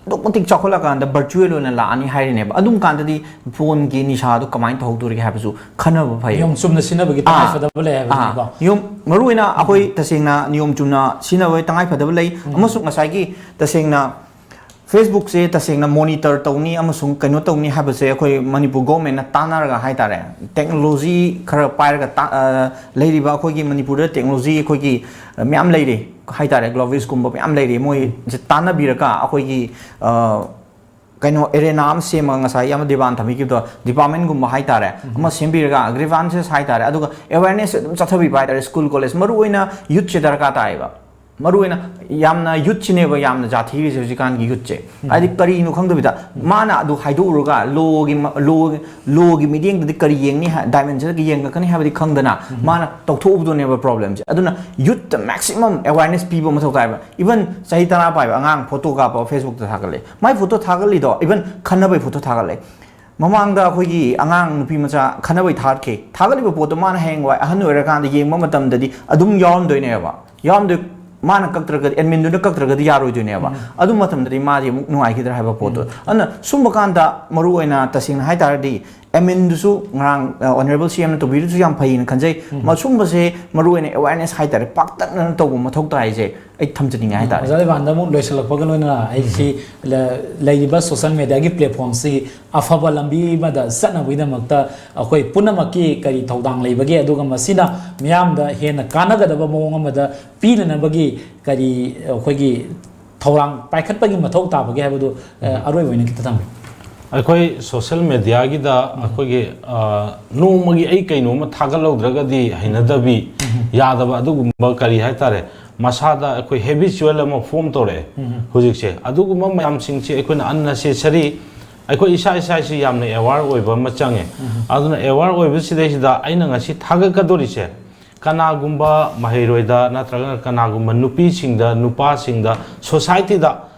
ꯑꯗꯨꯛ ꯃꯇꯤꯛ ꯆꯥꯎꯈꯠꯂꯀꯥꯟꯗ ꯚꯔꯆꯨꯋꯦꯜ ꯑꯣꯏꯅ ꯂꯥꯛꯑꯅꯤ ꯍꯥꯏꯔꯤꯅꯦꯕ꯫ ꯑꯗꯨꯝ ꯀꯥꯟꯗꯗꯤ ꯐꯣꯟꯒꯤ ꯅꯤꯁꯥꯗꯣ ꯀꯃꯥꯏꯅ ꯇꯧꯍꯧꯗꯣꯔꯤꯒꯦ ꯍꯥꯏꯕꯁꯨ ꯈꯟꯅꯕ ꯐꯩ꯫ ꯅꯤꯌꯣꯝ ꯆꯨꯝꯅ ꯁꯤꯖꯤꯟꯅꯕꯒꯤ ꯑꯥ, ꯇꯉꯥꯏ ꯐꯗꯕ ꯂꯩ ꯍꯥꯏꯕꯗꯨꯅꯤꯀꯣ꯫ ꯑꯥ꯫ ꯅꯤꯌꯣꯝ, ꯃꯔꯨꯑꯣꯏꯅ ꯑꯩꯈꯣꯏ ꯇꯁꯦꯡꯅ ꯅꯤꯌꯣꯝ ꯆꯨꯝꯅ ꯁꯤꯖꯤꯟꯅꯕꯒꯤ ꯇꯉꯥꯏ ꯐꯗꯕ ꯂꯩ꯫ ꯑꯃꯁꯨꯡ ꯉꯁꯥꯏꯒꯤ ꯇꯁꯦꯡꯅ ꯐꯦꯁꯕꯨꯛꯁꯦ ꯇꯁꯦꯡꯅ ꯃꯣꯅꯤꯇꯔ ꯇꯧꯅꯤ ꯑꯃꯁꯨꯡ ꯀꯩꯅꯣ ꯇꯧꯅꯤ ꯍꯥꯏꯕꯁꯦ ꯑꯩꯈꯣꯏ ꯃꯅꯤꯄꯨꯔ ꯒꯣꯔꯃꯦꯟꯅ ꯇꯥꯟꯅꯔꯒ ꯍꯥꯏꯇꯥꯔꯦ, ꯇꯦꯛꯅꯣꯂꯣꯖꯤ ꯈꯔ ꯄꯥꯏꯔꯒ ꯇꯥ-, ꯑ, ꯂꯩꯔꯤꯕ ꯑꯩꯈꯣꯏꯒꯤ ꯃꯅꯤꯄꯨꯔꯗ ꯇꯦꯛꯅꯣꯂꯣꯖꯤ ꯑꯩꯈꯣꯏꯒꯤ ꯃꯌꯥꯝ ꯂꯩꯔꯤ ꯍꯥꯏꯇꯥꯔꯦ, ꯒ꯭ꯂꯣꯕꯤꯁꯀꯨꯝꯕ ꯃꯌꯥꯝ ꯂꯩꯔꯤ, ꯃꯣꯏꯁꯦ ꯇꯥꯟꯅꯕꯤꯔꯒ ꯑꯩꯈꯣꯏꯒꯤ, ꯑ, ꯀꯩꯅꯣ ꯑꯦꯔꯦꯅꯥ ꯑꯃ ꯁꯦꯝꯃꯒ, ꯉꯁꯥꯏ ꯑꯃ ꯗꯤꯕꯥꯟ ꯊꯝꯕꯤꯈꯤꯕꯗꯣ, ꯗꯤꯄꯥꯔꯠꯃꯦꯟꯒꯨꯝꯕ ꯍꯥꯏꯇꯥꯔꯦ, ꯑꯃ ꯁꯦꯝꯕꯤꯔꯒ ꯒ꯭ꯔꯤꯚꯥꯟꯁꯦꯁ ꯍꯥꯏꯇꯥꯔꯦ, ꯑꯗꯨꯒ ꯑꯦꯋꯦꯔꯅꯦꯁ ꯑꯗꯨꯝ ꯆꯠꯊꯕꯤꯕ ꯍꯥꯏꯇꯥꯔꯦ, ꯁ꯭ꯀꯨꯜ ꯀꯣꯂꯦꯖ, ꯃꯔꯨꯑꯣꯏꯅ ꯌꯨꯠꯁꯦ ꯗꯔꯀꯥꯔ ꯇꯥꯏꯌꯦꯕ꯫ ꯃꯔꯨꯑꯣꯏꯅ ꯌꯥꯝꯅ ꯌꯨꯠꯁꯤꯅꯦꯕ ꯌꯥꯝꯅ ꯖꯥꯊꯤꯔꯤꯁꯦ ꯍꯧꯖꯤꯛꯀꯥꯟꯒꯤ ꯌꯨꯠꯁꯦ꯫ ꯍꯥꯏꯗꯤ ꯀꯔꯤꯅꯣ ꯈꯪꯗꯕꯤꯗ ꯃꯥꯅ ꯑꯗꯨ ꯍꯥꯏꯗꯣꯛꯎꯔꯒ ꯂꯣꯒꯤ ꯃ-, ꯂꯣ-, ꯂꯣꯒꯤ ꯃꯤꯠꯌꯦꯡꯗꯗꯤ ꯀꯔꯤ ꯌꯦꯡꯅꯤ ꯍꯥꯏ, ꯗꯥꯏꯃꯦꯟꯁꯟꯗꯒꯤ ꯌꯦꯡꯉꯛꯀꯅꯤ ꯍꯥꯏꯕꯗꯤ ꯈꯪꯗꯅ ꯃꯥꯅ ꯇꯧꯊꯣꯛꯎꯕꯗꯨꯅꯦꯕ ꯄ꯭ꯔꯣꯕ꯭ꯂꯦꯝꯁꯦ꯫ ꯑꯗꯨꯅ ꯌꯨꯠꯇ ꯃꯦꯛꯁꯤꯃꯝ ꯑꯦꯋꯦꯔꯅꯦꯁ ꯄꯤꯕ ꯃꯊꯧ ꯇꯥꯏꯕ꯫ ꯏꯚꯟ ꯆꯍꯤ ꯇꯔꯥ ꯄꯥꯏꯕ ꯑꯉꯥꯡ ꯐꯣꯇꯣ ꯀꯥꯞꯄ ꯐꯦꯁꯕꯨꯛꯇ ꯊꯥꯒꯠꯂꯦ꯫ ꯃꯥꯏ ꯐꯣꯇꯣ ꯊꯥꯒꯠꯂꯤꯗꯣ ꯏꯚꯟ ꯈꯟꯅꯕꯩ ꯐꯣꯇꯣ ꯊꯥꯒꯠꯂꯦ꯫ ꯃꯃꯥꯡꯗ ꯑꯩꯈꯣꯏꯒꯤ ꯑꯉꯥꯡ ꯅꯨꯄꯤ ꯃꯆꯥ ꯈꯟꯅꯕꯩ ꯊꯥꯒꯠꯈꯤ꯫ ꯊꯥꯒꯠꯂꯤꯕ ꯄꯣꯠꯇꯣ ꯃꯥꯅ ꯍꯌꯦꯡꯋꯥꯏ ꯑꯍꯟ ꯑꯣꯏꯔꯀꯥꯟꯗ ꯌꯦꯡꯕ ꯃꯇꯝꯗꯗꯤ ꯑꯗꯨꯝ ꯌꯥꯎꯔꯝꯗꯣꯏꯅꯦꯕ꯫ ꯌꯥꯎꯔꯝꯗꯣꯏ, ꯃꯥꯅ ꯀꯛꯇ꯭ꯔꯒꯗꯤ, ꯑꯦꯗꯃꯤꯟꯗꯨꯅ ꯀꯛꯇ꯭ꯔꯒꯗꯤ ꯌꯥꯔꯣꯏꯗꯣꯏꯅꯦꯕ꯫ ꯑꯗꯨ ꯃꯇꯝꯗꯗꯤ ꯃꯥꯗꯤ ꯑꯃꯨꯛ ꯅꯨꯡꯉꯥꯏꯈꯤꯗ꯭ꯔꯥ ꯍꯥꯏꯕ ꯄꯣꯠꯇꯣ꯫ ꯑꯗꯨꯅ ꯁꯨꯝꯕ ꯀꯥꯟꯗ ꯃꯔꯨꯑꯣꯏꯅ ꯇꯁꯦꯡꯅ ꯍꯥꯏ ꯇꯥꯔꯗꯤ ꯑꯦꯗꯃꯤꯟꯗꯨꯁꯨ ꯉꯔꯥꯡ, ꯑ, ꯑꯣꯅꯔꯦꯕꯜ ꯁꯤ ꯑꯦꯝꯅ ꯇꯧꯕꯤꯔꯤꯗꯨꯁꯨ ꯌꯥꯝ ꯐꯩꯌꯦꯅ ꯈꯟꯖꯩ꯫ ꯃꯁꯨꯝꯕꯁꯦ ꯃꯔꯨꯑꯣꯏꯅ ꯑꯦꯋꯦꯔꯅꯦꯁ ꯍꯥꯏ ꯇꯥꯔꯦ, ꯄꯥꯛꯇꯛꯅꯅ ꯇꯧꯕ ꯃꯊꯧ ꯇꯥꯏꯁꯦ ꯑꯩ ꯊꯝꯖꯅꯤꯡꯉꯦ ꯍꯥꯏ ꯇꯥꯔꯦ꯫ ꯑꯣꯖꯥ ꯏꯕꯥꯟꯗ ꯑꯃꯨꯛ ꯂꯣꯏꯁꯤꯜꯂꯛꯄꯒ ꯂꯣꯏꯅꯅ ꯑꯩꯁꯤ ꯂ-, ꯂꯩꯔꯤꯕ ꯁꯣꯁꯦꯜ ꯃꯦꯗꯤꯌꯥꯒꯤ ꯄ꯭ꯂꯦꯠꯐꯣꯝꯁꯤ ꯑꯐꯕ ꯂꯝꯕꯤ ꯑꯃꯗ ꯆꯠꯅꯕꯒꯤꯗꯃꯛꯇ ꯑꯩꯈꯣꯏ ꯄꯨꯝꯅꯃꯛꯀꯤ ꯀꯔꯤ ꯊꯧꯗꯥꯡ ꯂꯩꯕꯒꯦ, ꯑꯗꯨꯒ ꯃꯁꯤꯅ ꯃꯤꯌꯥꯝꯗ ꯍꯦꯟꯅ ꯀꯥꯟꯅꯒꯗꯕ ꯃꯑꯣꯡ ꯑꯃꯗ ꯄꯤꯅꯅꯕꯒꯤ ꯀꯔꯤ ꯑꯩꯈꯣꯏꯒꯤ ꯊꯧꯔꯥꯡ ꯄꯥꯏꯈꯠꯄꯒꯤ ꯃꯊꯧ ꯇꯥꯕꯒꯦ ꯍꯥꯏꯕꯗꯨ, ꯑ, ꯑꯔꯣꯏꯕ ꯑꯣꯏꯅ ꯈꯤꯇ ꯊꯝꯕꯤꯌꯨ꯫ ꯑꯩꯈꯣꯏ ꯁꯣꯁꯦꯜ ꯃꯦꯗꯤꯌꯥꯒꯤꯗ ꯑꯩꯈꯣꯏꯒꯤ, ꯑ, ꯅꯣꯡꯃꯒꯤ ꯑꯩ ꯀꯩꯅꯣꯝꯃ ꯊꯥꯒꯠꯍꯧꯗ꯭ꯔꯒꯗꯤ ꯍꯩꯅꯗꯕꯤ, ꯌꯥꯗꯕ ꯑꯗꯨꯒꯨꯝꯕ ꯀꯔꯤ ꯍꯥꯏꯇꯥꯔꯦ, ꯃꯁꯥꯗ ꯑꯩꯈꯣꯏ ꯍꯦꯕꯤꯆꯨꯋꯦꯜ ꯑꯃ ꯐꯣꯝ ꯇꯧꯔꯛꯑꯦ꯫ ꯍꯧꯖꯤꯛꯁꯦ ꯑꯗꯨꯒꯨꯝꯕ ꯃꯌꯥꯝꯁꯤꯡꯁꯤ ꯑꯩꯈꯣꯏꯅ ꯑꯟꯅꯦꯁꯦꯁꯔꯤ ꯑꯩꯈꯣꯏ ꯏꯁꯥ ꯏꯁꯥꯁꯤ ꯌꯥꯝꯅ ꯑꯦꯋꯥꯔ ꯑꯣꯏꯕ ꯑꯃ ꯆꯪꯉꯦ꯫ ꯑꯗꯨꯅ ꯑꯦꯋꯥꯔ ꯑꯣꯏꯕꯁꯤꯗꯩꯁꯤꯗ ꯑꯩꯅ ꯉꯁꯤ ꯊꯥꯒꯠꯀꯗꯧꯔꯤꯁꯦ ꯀꯅꯥꯒꯨꯝꯕ ꯃꯍꯩꯔꯣꯏꯗ ꯅꯠꯇ꯭ꯔꯒꯅ ꯀꯅꯥꯒꯨꯝꯕ ꯅꯨꯄꯤꯁꯤꯡꯗ, ꯅꯨꯄꯥꯁꯤꯡꯗ, ꯁꯣꯁꯥꯏꯇꯤꯗ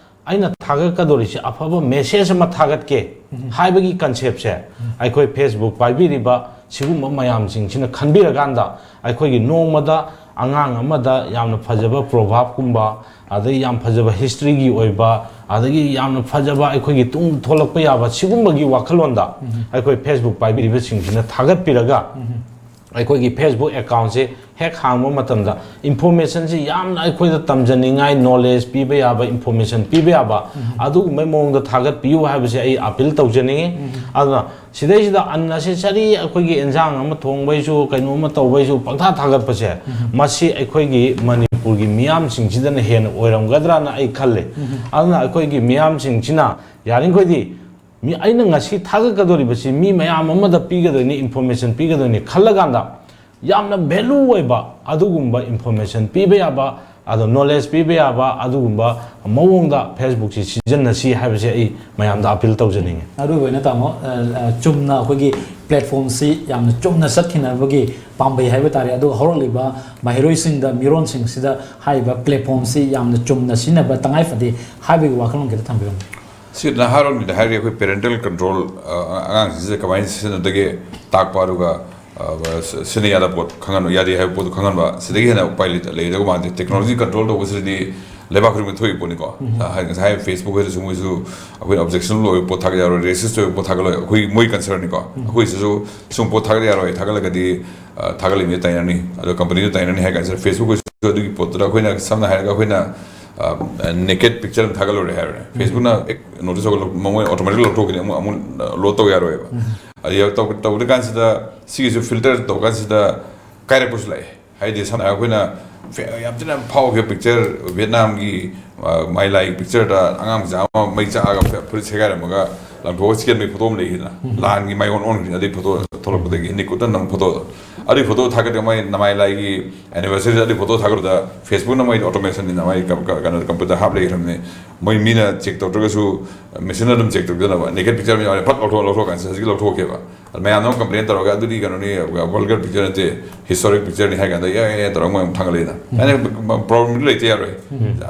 ꯑꯩꯅ ꯊꯥꯒꯠꯀꯗꯧꯔꯤꯁꯦ ꯑꯐꯕ ꯃꯦꯁꯦꯖ ꯑꯃ ꯊꯥꯒꯠꯀꯦ ꯍꯥꯏꯕꯒꯤ ꯀꯟꯁꯦꯞꯁꯦ ꯑꯩꯈꯣꯏ ꯐꯦꯁꯕꯨꯛ ꯄꯥꯏꯕꯤꯔꯤꯕ ꯁꯤꯒꯨꯝꯕ ꯃꯌꯥꯝꯁꯤꯡꯁꯤꯅ ꯈꯟꯕꯤꯔꯀꯥꯟꯗ, ꯑꯩꯈꯣꯏꯒꯤ ꯅꯣꯡꯃꯗ ꯑꯉꯥꯡ ꯑꯃꯗ ꯌꯥꯝꯅ ꯐꯖꯕ ꯄ꯭ꯔꯣꯚꯥꯞꯀꯨꯝꯕ, ꯑꯗꯒꯤ ꯌꯥꯝ ꯐꯖꯕ ꯍꯤꯁꯇ꯭ꯔꯤꯒꯤ ꯑꯣꯏꯕ, ꯑꯗꯒꯤ ꯌꯥꯝꯅ ꯐꯖꯕ ꯑꯩꯈꯣꯏꯒꯤ ꯇꯨꯡ ꯊꯣꯛꯂꯛꯄ ꯌꯥꯕ ꯁꯤꯒꯨꯝꯕꯒꯤ ꯋꯥꯈꯜꯂꯣꯟꯗ ꯑꯩꯈꯣꯏ ꯐꯦꯁꯕꯨꯛ ꯄꯥꯏꯕꯤꯔꯤꯕꯁꯤꯡꯁꯤꯅ ꯊꯥꯒꯠꯄꯤꯔꯒ, ꯑꯩꯈꯣꯏꯒꯤ ꯐꯦꯁꯕꯨꯛ ꯑꯦꯀꯥꯎꯟꯁꯦ ꯍꯦꯛ ꯍꯥꯡꯕ ꯃꯇꯝꯗ ꯏꯟꯐꯣꯔꯃꯦꯁꯟꯁꯤ ꯌꯥꯝꯅ ꯑꯩꯈꯣꯏꯗ ꯇꯝꯖꯅꯤꯡꯉꯥꯏ, ꯅꯣꯂꯦꯖ ꯄꯤꯕ ꯌꯥꯕ, ꯏꯟꯐꯣꯔꯃꯦꯁꯟ ꯄꯤꯕ ꯌꯥꯕ, ꯑꯗꯨꯒꯨꯝꯕꯩ ꯃꯑꯣꯡꯗ ꯊꯥꯒꯠꯄꯤꯌꯨ ꯍꯥꯏꯕꯁꯦ ꯑꯩ ꯑꯄꯤꯜ ꯇꯧꯖꯅꯤꯡꯉꯤ꯫ ꯑꯗꯨꯅ ꯁꯤꯗꯩꯁꯤꯗ unnecessary ꯑꯩꯈꯣꯏꯒꯤ ꯑꯦꯟꯁꯥꯡ ꯑꯃ ꯊꯣꯡꯕꯩꯁꯨ, ꯀꯩꯅꯣ ꯑꯃ ꯇꯧꯕꯩꯁꯨ ꯄꯪꯊꯥ ꯊꯥꯒꯠꯄꯁꯦ, ꯃꯁꯤ ꯑꯩꯈꯣꯏꯒꯤ ꯃꯅꯤꯄꯨꯔꯒꯤ ꯃꯤꯌꯥꯝꯁꯤꯡꯁꯤꯗꯅ ꯍꯦꯟꯅ ꯑꯣꯏꯔꯝꯒꯗ꯭ꯔꯥꯅ ꯑꯩ ꯈꯜꯂꯦ꯫ ꯑꯗꯨꯅ ꯑꯩꯈꯣꯏꯒꯤ ꯃꯤꯌꯥꯝꯁꯤꯡꯁꯤꯅ ꯌꯥꯔꯤꯈꯣꯏꯗꯤ ꯃꯤ, ꯑꯩꯅ ꯉꯁꯤ ꯊꯥꯒꯠꯀꯗꯧꯔꯤꯕꯁꯤ ꯃꯤ ꯃꯌꯥꯝ ꯑꯃꯗ ꯄꯤꯒꯗꯣꯏꯅꯤ, ꯏꯟꯐꯣꯔꯃꯦꯁꯟ ꯄꯤꯒꯗꯣꯏꯅꯤ ꯈꯜꯂꯀꯥꯟꯗ, ꯌꯥꯝꯅ ꯚꯦꯂꯨ ꯑꯣꯏꯕ ꯑꯗꯨꯒꯨꯝꯕ ꯏꯟꯐꯣꯔꯃꯦꯁꯟ ꯄꯤꯕ ꯌꯥꯕ, ꯑꯗꯣ ꯅꯣꯂꯦꯖ ꯄꯤꯕ ꯌꯥꯕ ꯑꯗꯨꯒꯨꯝꯕ ꯃꯑꯣꯡꯗ ꯐꯦꯁꯕꯨꯛꯁꯤ ꯁꯤꯖꯤꯟꯅꯁꯤ ꯍꯥꯏꯕꯁꯦ ꯑꯩ ꯃꯌꯥꯝꯗ ꯑꯄꯤꯜ ꯇꯧꯖꯅꯤꯡꯉꯤ꯫ ꯑꯔꯣꯏꯕ ꯑꯣꯏꯅ ꯇꯥꯃꯣ, ꯑ, ꯑ, ꯆꯨꯝꯅ ꯑꯩꯈꯣꯏꯒꯤ ꯄ꯭ꯂꯦꯠꯐꯣꯝꯁꯤ ꯌꯥꯝꯅ ꯆꯨꯝꯅ ꯆꯠꯈꯤꯅꯕꯒꯤ ꯄꯥꯝꯕꯩ ꯍꯥꯏꯕ ꯇꯥꯔꯦ, ꯑꯗꯨꯒ ꯍꯧꯔꯛꯂꯤꯕ ꯃꯍꯩꯔꯣꯏꯁꯤꯡꯗ, ꯃꯤꯔꯣꯟꯁꯤꯡꯁꯤꯗ ꯍꯥꯏꯔꯤꯕ ꯄ꯭ꯂꯦꯠꯐꯣꯝꯁꯤ ꯌꯥꯝꯅ ꯆꯨꯝꯅ ꯁꯤꯖꯤꯟꯅꯕ ꯇꯉꯥꯏ ꯐꯗꯦ ꯍꯥꯏꯕꯒꯤ ꯋꯥꯈꯜꯂꯣꯟ ꯈꯤꯇ ꯊꯝꯕꯤꯔꯝꯃꯨ꯫ ꯁꯤ ꯅꯍꯥꯔꯣꯜꯒꯤꯗ ꯍꯥꯏꯔꯗꯤ ꯑꯩꯈꯣꯏ ꯄꯦꯔꯦꯟꯇꯦꯜ ꯀꯟꯇ꯭ꯔꯣꯜ, ꯑꯉꯥꯡꯁꯤꯡꯁꯤꯗ ꯀꯃꯥꯏꯅ ꯁꯤꯖꯤꯟꯅꯗꯒꯦ ꯇꯥꯛꯄ, ꯑꯗꯨꯒ, ꯑ, ꯁꯤ-, ꯁꯤꯖꯤꯟꯅ ꯌꯥꯗꯕ ꯄꯣꯠ ꯈꯪꯍꯟꯕ, ꯌꯥꯗꯦ ꯍꯥꯏꯕ ꯄꯣꯠꯇꯨ ꯈꯪꯍꯟꯕ, ꯁꯤꯗꯒꯤ ꯍꯦꯟꯅ ꯎꯄꯥꯏ ꯂꯩꯇ-, ꯂꯩꯒꯗꯧꯕ ꯃꯥꯟꯗꯦ꯫ ꯇꯦꯛꯅꯣꯂꯣꯖꯤ ꯀꯟꯇ꯭ꯔꯣꯜ ꯇꯧꯕꯁꯤꯗꯤ ꯂꯩꯕꯥꯛ ꯈꯨꯗꯤꯡꯃꯛ ꯊꯣꯛꯏ ꯄꯣꯠꯅꯤꯀꯣ꯫ ꯉꯁꯥꯏ, ꯉꯁꯥꯏ ꯐꯦꯁꯕꯨꯛ ꯍꯥꯏꯔꯁꯨ ꯃꯣꯏꯁꯨ ꯑꯩꯈꯣꯏꯅ ꯑꯣꯕꯖꯦꯛꯁꯟ ꯑꯣꯏꯕ ꯄꯣꯠ ꯊꯥꯒꯠ ꯌꯥꯔꯣꯏ, ꯔꯦꯁꯤꯁ ꯑꯣꯏꯕ ꯄꯣꯠ ꯊꯥꯒꯠꯂꯣꯏ, ꯑꯩꯈꯣꯏ, ꯃꯣꯏ ꯀꯟꯁꯔꯟꯅꯤꯀꯣ꯫ ꯑꯩꯈꯣꯏꯁꯤꯁꯨ ꯁꯨꯝ ꯄꯣꯠ ꯊꯥꯒꯠ ꯌꯥꯔꯣꯏ, ꯊꯥꯒꯠꯂꯒꯗꯤ, ꯑ, ꯊꯥꯒꯠꯂꯤꯕ ꯃꯤꯗꯨ ꯇꯥꯏꯅꯔꯅꯤ, ꯑꯗꯣ ꯀꯝꯄꯅꯤꯗꯨ ꯇꯥꯏꯅꯔꯅꯤ ꯍꯥꯏ ꯀꯥꯟꯁꯤꯗ ꯐꯦꯁꯕꯨꯛ ꯑꯣꯏꯔꯁꯨ ꯑꯗꯨꯒꯤ ꯄꯣꯠꯇꯨꯗ ꯑꯩꯈꯣꯏꯅ ꯁꯝꯅ ꯍꯥꯏꯔꯒ ꯑꯩꯈꯣꯏꯅ, ꯑ, ꯅꯦꯀꯦꯠ ꯄꯤꯛꯆꯔ ꯑꯃ ꯊꯥꯒꯠꯂꯨꯔꯦ ꯍꯥꯏꯔꯣꯅꯦ, ꯐꯦꯁꯕꯨꯛꯅ ꯍꯦꯛ ꯅꯣꯇꯤꯁ ꯇꯧꯔꯒ ꯃꯣꯏ ꯑꯣꯇꯣꯃꯦꯇꯤꯛ ꯂꯧꯊꯣꯛꯈꯤꯅꯤ, ꯑꯃꯨꯛ, ꯑꯃꯨꯛ ꯂꯣꯗ ꯇꯧ ꯌꯥꯔꯣꯏꯕ꯫ ꯑꯗꯨ ꯇꯧ-, ꯇꯧꯗ꯭ꯔꯤꯀꯥꯟꯁꯤꯗ ꯁꯤꯒꯤꯁꯨ ꯐꯤꯜꯇꯔ ꯇꯧꯀꯥꯟꯁꯤꯗ ꯀꯥꯏꯔꯛꯄꯁꯨ ꯂꯥꯛꯑꯦ꯫ ꯍꯥꯏꯗꯤ ꯁꯝꯅ ꯍꯥꯏꯔꯕꯗ ꯑꯩꯈꯣꯏꯅ ꯐꯦ-, ꯌꯥꯝ ꯊꯤꯅ ꯐꯥꯎꯈꯤꯕ ꯄꯤꯛꯆꯔ, ꯚꯤꯌꯦꯠꯅꯥꯝꯒꯤ, ꯑ, ꯃꯥꯏ ꯂꯥꯏꯒꯤ ꯄꯤꯛꯆꯔꯗ ꯑꯉꯥꯡ ꯃꯆꯥ ꯑꯃ ꯃꯩ ꯆꯥꯛꯑꯒ ꯐꯦ-, ꯐꯨꯔꯤꯠ ꯁꯦꯒꯥꯏꯔꯝꯃꯒ ꯂꯪꯊꯣꯛꯑꯒ ꯆꯦꯟꯕꯒꯤ ꯐꯣꯇꯣ ꯑꯃ ꯂꯩꯈꯤꯗꯅ, ꯂꯥꯟꯒꯤ ꯃꯥꯏꯑꯣꯟ ꯑꯣꯟꯈ꯭ꯔꯤꯅ ꯑꯗꯨꯒꯤ ꯐꯣꯇꯣ ꯊꯣꯛꯂꯛꯄꯗꯒꯤ, ꯅꯤꯛ ꯀꯨꯠꯇꯟ ꯅꯝꯕ ꯐꯣꯇꯣꯗꯣ, ꯑꯗꯨꯒꯤ ꯐꯣꯇꯣ ꯊꯥꯒꯠꯂꯒ ꯃꯥꯏ ꯅꯃꯥꯏ ꯂꯥꯏꯒꯤ ꯑꯦꯅꯤꯚꯔꯁꯔꯤꯗ ꯑꯗꯨꯒꯤ ꯐꯣꯇꯣ ꯊꯥꯒꯠꯂꯨꯕꯗ ꯐꯦꯁꯕꯨꯛꯅ ꯃꯣꯏ ꯑꯣꯇꯣꯃꯦꯁꯟꯅꯤꯅ ꯃꯥꯏ ꯀꯝ-, ꯀ-, ꯀꯩꯅꯣ ꯀꯝꯄ꯭ꯌꯨꯇꯔ ꯍꯥꯞ ꯂꯩꯈ꯭ꯔꯕꯅꯤ꯫ ꯃꯣꯏ ꯃꯤꯅ ꯆꯦꯛ ꯇꯧꯗ꯭ꯔꯒꯁꯨ ꯃꯦꯁꯤꯟꯅ ꯑꯗꯨꯝ ꯆꯦꯛ ꯇꯧꯖꯅꯕ, ꯅꯦꯀꯦꯠ ꯄꯤꯛꯆꯔ ꯑꯃ ꯌꯥꯎꯔꯦ, ꯐꯠ ꯂꯧꯊꯣꯛ, ꯂꯧꯊꯣꯛ ꯀꯥꯟꯁꯤꯗ ꯍꯧꯖꯤꯛ ꯂꯧꯊꯣꯛꯈꯤꯕ꯫ ꯑꯗ ꯃꯌꯥꯝꯅ ꯑꯃꯨꯛ ꯀꯝꯄ꯭ꯂꯦꯟ ꯇꯧꯔꯒ ꯑꯗꯨꯗꯤ ꯀꯩꯅꯣꯅꯤ, ꯚꯜꯒꯔ ꯄꯤꯛꯆꯔ ꯅꯠꯇꯦ, ꯍꯤꯁꯇꯣꯔꯤꯛ ꯄꯤꯛꯆꯔꯅꯤ ꯍꯥꯏ ꯀꯥꯟꯗ ꯌꯥꯏ ꯌꯥꯏ ꯇꯧꯔꯒ ꯃꯣꯏ ꯑꯃꯨꯛ ꯊꯥꯡꯒꯠꯂꯛꯏꯅ꯫ ꯑꯩꯅ ꯄ꯭ꯔꯣꯕ꯭ꯂꯦꯝꯗꯤ ꯂꯩꯇꯦ, ꯌꯥꯔꯣꯏ,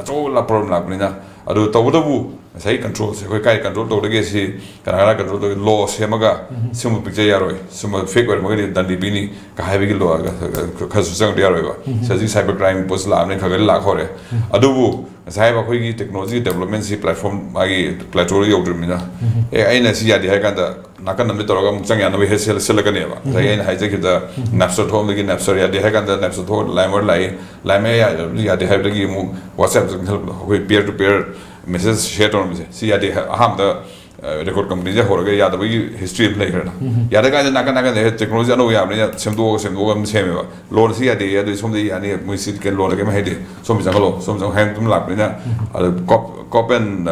ꯑꯆꯧꯕ ꯄ꯭ꯔꯣꯕ꯭ꯂꯦꯝ ꯂꯥꯛꯄꯅꯤꯅ꯫ ꯑꯗꯨ ꯇꯧꯕꯇꯕꯨ ꯉꯁꯥꯏꯒꯤ ꯀꯟꯇ꯭ꯔꯣꯜꯁꯦ ꯑꯩꯈꯣꯏ ꯀꯥꯏ ꯀꯟꯇ꯭ꯔꯣꯜ ꯇꯧꯗꯒꯦ ꯁꯤ, ꯀꯅꯥ ꯀꯅꯥ ꯀꯟꯇ꯭ꯔꯣꯜ ꯇꯧꯒꯦ, ꯂꯣ ꯁꯦꯝꯃꯒ ꯁꯤꯒꯨꯝꯕ ꯄꯤꯛꯆꯔ ꯌꯥꯔꯣꯏ, ꯁꯤꯒꯨꯝꯕ ꯐꯦꯛ ꯑꯣꯏꯔꯝꯃꯒꯗꯤ ꯗꯟꯗꯤ ꯄꯤꯅꯤ ꯀ ꯍꯥꯏꯕꯒꯤ ꯂꯣ ꯈꯔꯁꯨ ꯆꯪꯗ ꯌꯥꯔꯣꯏꯕ꯫ ꯁꯤ ꯍꯧꯖꯤꯛ ꯁꯥꯏꯕꯔ ꯀ꯭ꯔꯥꯏꯝ ꯄꯣꯠꯁꯤ ꯂꯥꯛꯑꯕꯅꯤꯅ ꯈꯔ ꯈꯔ ꯂꯥꯛ ꯍꯧꯔꯦ꯫ ꯑꯗꯨꯕꯨ ꯉꯁꯥꯏ ꯍꯥꯏꯕ ꯑꯩꯈꯣꯏꯒꯤ ꯇꯦꯛꯅꯣꯂꯣꯖꯤꯒꯤ ꯗꯦꯕꯂꯞꯃꯦꯟꯁꯤ ꯄ꯭ꯂꯦꯠꯐꯣꯝ ꯃꯥꯒꯤ ꯄ꯭ꯂꯦꯇꯣꯗ ꯌꯧꯗ꯭ꯔꯤꯕꯅꯤꯅ, ꯑꯦ, ꯑꯩꯅ ꯁꯤ ꯌꯥꯗꯦ ꯍꯥꯏ ꯀꯥꯟꯗ ꯅꯥꯀꯟ ꯑꯃꯗ ꯇꯧꯔꯒ ꯑꯃꯨꯛ ꯆꯪ ꯌꯥꯅꯕ ꯍꯦꯛ ꯁꯤꯜꯂꯛꯀꯅꯦꯕ꯫ ꯉꯁꯥꯏ ꯑꯩꯅ ꯍꯥꯏꯖꯈꯤꯕꯗ ꯅꯦꯞꯁꯇꯔ ꯊꯣꯛꯑꯝꯕꯒꯤ ꯅꯦꯞꯁꯇꯔ ꯌꯥꯗꯦ ꯍꯥꯏ ꯀꯥꯟꯗ ꯅꯦꯞꯁꯇꯔ ꯊꯣꯛꯑꯒ ꯂꯥꯏꯃꯔ ꯂꯥꯛꯏ, ꯂꯥꯏꯃꯔ ꯌꯥꯗꯦ ꯍꯥꯏꯕꯗꯒꯤ ꯑꯃꯨꯛ ꯋꯥꯆꯦꯞꯇ ꯑꯩꯈꯣꯏ ꯄꯤꯌꯔ ꯇꯨ ꯄꯤꯌꯔ ꯃꯦꯁꯦꯖ ꯁꯤꯌꯔ ꯇꯧꯔꯝꯕꯁꯦ ꯁꯤ ꯌꯥꯗꯦ꯫ ꯑꯍꯥꯟꯕꯗ ꯔꯦꯀꯣꯔꯗ ꯀꯝꯄꯅꯤꯁꯦ ꯍꯧꯔꯒ ꯌꯥꯗꯕꯒꯤ ꯍꯤꯁꯇ꯭ꯔꯤ ꯑꯃ ꯂꯩꯈ꯭ꯔꯦꯅ꯫ ꯌꯥꯗ ꯀꯥꯟꯗ ꯅꯥꯀꯟ ꯅꯥꯀꯟꯗ ꯇꯦꯛꯅꯣꯂꯣꯖꯤ ꯑꯅꯧꯕ ꯌꯥꯕꯅꯤꯅ ꯁꯦꯝꯗꯣꯛꯑꯒ ꯁꯦꯝꯗꯣꯛꯑꯒ ꯑꯗꯨꯝ ꯁꯦꯝꯃꯦꯕ꯫ ꯂꯣꯟ ꯑꯁꯤ ꯌꯥꯗꯦ, ꯑꯗꯨ ꯁꯣꯝꯗ ꯌꯥꯅꯤ, ꯃꯣꯏ ꯁꯤ ꯀꯩꯅꯣ ꯂꯣꯟꯗ ꯀꯩꯝ ꯍꯥꯏꯗꯦ, ꯁꯣꯝꯗ ꯆꯪꯍꯜꯂꯣ, ꯁꯣꯝ ꯆꯪ ꯍꯥꯏꯅ ꯑꯗꯨꯝ ꯂꯥꯛꯄꯅꯤꯅ꯫ ꯑꯗꯨ ꯀꯣꯞ ꯀꯣꯞ ꯑꯦꯟ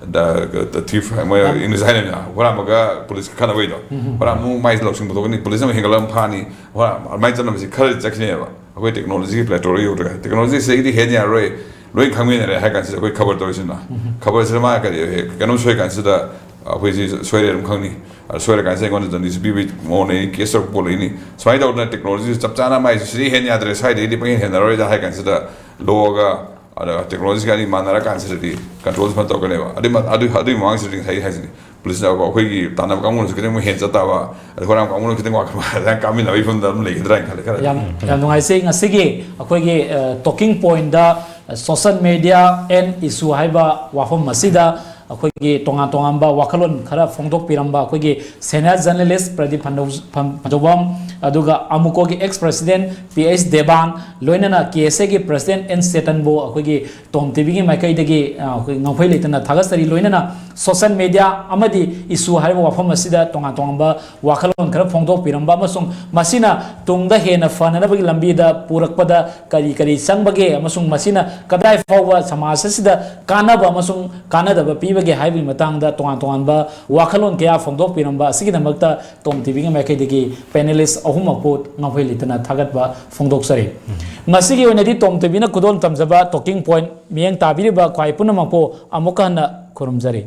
ꯗ ꯊꯤꯐ ꯃꯣꯏ ꯏꯪꯂꯤꯁ ꯍꯥꯏꯅꯕꯅꯤꯅ ꯍꯨꯔꯥꯟꯕꯒ ꯄꯨꯂꯤꯁꯀ ꯈꯠꯅꯕꯩꯗꯣ꯫ ꯍꯨꯔꯥꯟꯕ ꯑꯃꯨꯛ ꯃꯥꯏ ꯂꯧꯁꯤꯡ ꯄꯨꯊꯣꯛꯀꯅꯤ, ꯄꯨꯂꯤꯁ ꯑꯃꯨꯛ ꯍꯦꯟꯒꯠꯂꯒ ꯑꯃꯨꯛ ꯐꯥꯅꯤ꯫ ꯍꯨꯔꯥꯟ ꯑꯗꯨꯃꯥꯏꯅ ꯆꯠꯅꯕꯁꯤ ꯈꯔ ꯆꯠꯈꯤꯅꯦꯕ꯫ ꯑꯩꯈꯣꯏ ꯇꯦꯛꯅꯣꯂꯣꯖꯤꯒꯤ ꯄ꯭ꯂꯦꯇꯣꯗ ꯌꯧꯗ꯭ꯔꯒ ꯇꯦꯛꯅꯣꯂꯣꯖꯤꯁꯤꯗꯒꯤꯗꯤ ꯍꯦꯟ ꯌꯥꯔꯣꯏ, ꯂꯣꯏ ꯈꯪꯃꯤꯟꯅꯔꯦ ꯍꯥꯏ ꯀꯥꯟꯁꯤꯗ ꯑꯩꯈꯣꯏ ꯈꯕꯔ ꯇꯧꯔꯤꯁꯤꯅ꯫ ꯈꯕꯔꯁꯤꯗ ꯃꯥ ꯀꯔꯤ ꯀꯩꯅꯣꯝ ꯁꯣꯏ ꯀꯥꯟꯁꯤꯗ ꯑꯩꯈꯣꯏꯁꯤ ꯁꯣꯏꯔꯦ ꯑꯗꯨꯝ ꯈꯪꯅꯤ꯫ ꯑꯗ ꯁꯣꯏꯔ ꯀꯥꯟꯁꯤꯗ ꯑꯩꯉꯣꯟꯗ ꯅꯣꯇꯤꯁ ꯄꯤꯕꯒꯤ ꯃꯑꯣꯡ ꯂꯩꯅꯤ, ꯀꯦꯁ ꯇꯧꯔꯛꯄ ꯄꯣꯠ ꯂꯩꯅꯤ꯫ ꯁꯨꯃꯥꯏꯅ ꯇꯧꯗꯅ ꯇꯦꯛꯅꯣꯂꯣꯖꯤꯁꯤ ꯆꯞ ꯆꯥꯅ ꯃꯥꯏꯁꯤ ꯁꯤꯗꯤ ꯍꯦꯟ ꯌꯥꯗ꯭ꯔꯦ, ꯁ꯭ꯋꯥꯏꯗꯒꯤꯗꯤ ꯄꯪꯍꯦꯟ ꯍꯦꯟꯅꯔꯣꯏꯗ ꯍꯥꯏ ꯀꯥꯟꯁꯤꯗ ꯂꯣꯒ ꯑꯗ ꯇꯦꯛꯅꯣꯂꯣꯖꯤꯒ ꯑꯅꯤ ꯃꯥꯟꯅꯔ ꯀꯥꯟꯁꯤꯗꯗꯤ ꯀꯟꯇ꯭ꯔꯣꯜꯁꯦ ꯐꯖꯅ ꯇꯧꯔꯛꯀꯅꯦꯕ꯫ ꯑꯗꯨꯏ ꯃ-, ꯑꯗꯨꯏ, ꯑꯗꯨꯏ ꯃꯃꯥꯡꯁꯤꯗꯗꯤ ꯉꯁꯥꯏ ꯍꯥꯏꯁꯤꯅꯤ, ꯄꯨꯂꯤꯁꯅ ꯑꯩꯈꯣꯏꯒꯤ ꯇꯥꯟꯅꯕ ꯀꯥꯡꯕꯨꯅꯁꯨ ꯈꯤꯇꯪ ꯑꯃꯨꯛ ꯍꯦꯟ ꯆꯠ ꯇꯥꯕ, ꯑꯗ ꯍꯣꯔꯥꯝ ꯀꯥꯡꯕꯨꯅ ꯈꯤꯇꯪ ꯋꯥꯈꯜ ꯃꯥꯟꯅꯗꯅ ꯀꯥꯃꯤꯟꯅꯕꯒꯤ ꯐꯤꯕꯝꯗ ꯑꯗꯨꯝ ꯂꯩꯒꯗ꯭ꯔꯥ ꯍꯥꯏꯅ ꯈꯜꯂꯦ꯫ ꯈꯔ ꯌꯥꯝ, ꯌꯥꯝ ꯅꯨꯡꯉꯥꯏꯖꯩ꯫ ꯉꯁꯤꯒꯤ ꯑꯩꯈꯣꯏꯒꯤ, ꯑ, ꯇꯣꯀꯤꯡ ꯄꯣꯏꯟꯗ, ꯑ, ꯁꯣꯁꯦꯜ ꯃꯦꯗꯤꯌꯥ ꯑꯦꯟ ꯏꯁꯨ ꯍꯥꯏꯕ ꯋꯥꯐꯝ ꯑꯁꯤꯗ ꯑꯩꯈꯣꯏꯒꯤ ꯇꯣꯉꯥꯟ ꯇꯣꯉꯥꯟꯕ ꯋꯥꯈꯜꯂꯣꯟ ꯈꯔ ꯐꯣꯡꯗꯣꯛꯄꯤꯔꯝꯕ ꯑꯩꯈꯣꯏꯒꯤ ꯁꯦꯅꯤꯌꯔ ꯖꯔꯅꯦꯂꯤꯁ ꯄ꯭ꯔꯗꯤꯞ ꯐꯟꯗꯧ-, ꯐꯟ-, ꯐꯟꯖꯧꯕꯝ, ꯑꯗꯨꯒ ꯑꯃꯨꯀꯣꯒꯤ X president P H Devan, ꯂꯣꯏꯅꯅ ꯀꯦ ꯑꯦꯁ ꯑꯦꯒꯤ ꯄ꯭ꯔꯁꯤꯗꯦꯟ ꯑꯦꯟ ꯁꯦꯇꯟꯕꯨ ꯑꯩꯈꯣꯏꯒꯤ ꯇꯣꯝ ꯇꯤꯚꯤꯒꯤ ꯃꯥꯏꯀꯩꯗꯒꯤ, ꯑ, ꯑꯩꯈꯣꯏ ꯉꯝꯈꯩ ꯂꯩꯇꯅ ꯊꯥꯒꯠꯆꯔꯤ꯫ ꯂꯣꯏꯅꯅ ꯁꯣꯁꯦꯜ ꯃꯦꯗꯤꯌꯥ ꯑꯃꯗꯤ ꯏꯁꯨ ꯍꯥꯏꯔꯤꯕ ꯋꯥꯐꯝ ꯑꯁꯤꯗ ꯇꯣꯉꯥꯟ ꯇꯣꯉꯥꯟꯕ ꯋꯥꯈꯜꯂꯣꯟ ꯈꯔ ꯐꯣꯡꯗꯣꯛꯄꯤꯔꯝꯕ ꯑꯃꯁꯨꯡ ꯃꯁꯤꯅ ꯇꯨꯡꯗ ꯍꯦꯟꯅ ꯐꯅꯅꯕꯒꯤ ꯂꯝꯕꯤꯗ ꯄꯨꯔꯛꯄꯗ ꯀꯔꯤ ꯀꯔꯤ ꯆꯪꯕꯒꯦ ꯑꯃꯁꯨꯡ ꯃꯁꯤꯅ ꯀꯗꯥꯏ ꯐꯥꯎꯕ ꯁꯃꯥꯖ ꯑꯁꯤꯗ ꯀꯥꯟꯅꯕ ꯑꯃꯁꯨꯡ ꯀꯥꯟꯅꯗꯕ ꯄꯤꯕꯒꯦ ꯍꯥꯏꯕꯒꯤ ꯃꯇꯥꯡꯗ ꯇꯣꯉꯥꯟ ꯇꯣꯉꯥꯟꯕ ꯋꯥꯈꯜꯂꯣꯟ ꯀꯌꯥ ꯐꯣꯡꯗꯣꯛꯄꯤꯔꯝꯕ ꯑꯁꯤꯒꯤꯗꯃꯛꯇ ꯇꯣꯝ ꯇꯤꯚꯤꯒꯤ ꯃꯥꯏꯀꯩꯗꯒꯤ ꯄꯦꯅꯦꯂꯤꯁ ꯑꯍꯨꯝꯃꯛꯄꯨ ꯉꯝꯈꯩ ꯂꯩꯇꯅ ꯊꯥꯒꯠꯄ ꯐꯣꯡꯗꯣꯛꯆꯔꯤ꯫ ꯉꯁꯤꯒꯤ ꯑꯣꯏꯅꯗꯤ ꯇꯣꯝ ꯇꯤꯚꯤꯅ ꯈꯨꯗꯣꯜ ꯇꯝꯖꯕ ꯇꯣꯀꯤꯡ ꯄꯣꯏꯟ ꯃꯤꯠꯌꯦꯡ ꯇꯥꯕꯤꯔꯤꯕ ꯈ꯭ꯋꯥꯏ ꯄꯨꯝꯅꯃꯛꯄꯨ ꯑꯃꯨꯛꯀ ꯍꯟꯅ ꯈꯨꯔꯨꯝꯖꯔꯤ꯫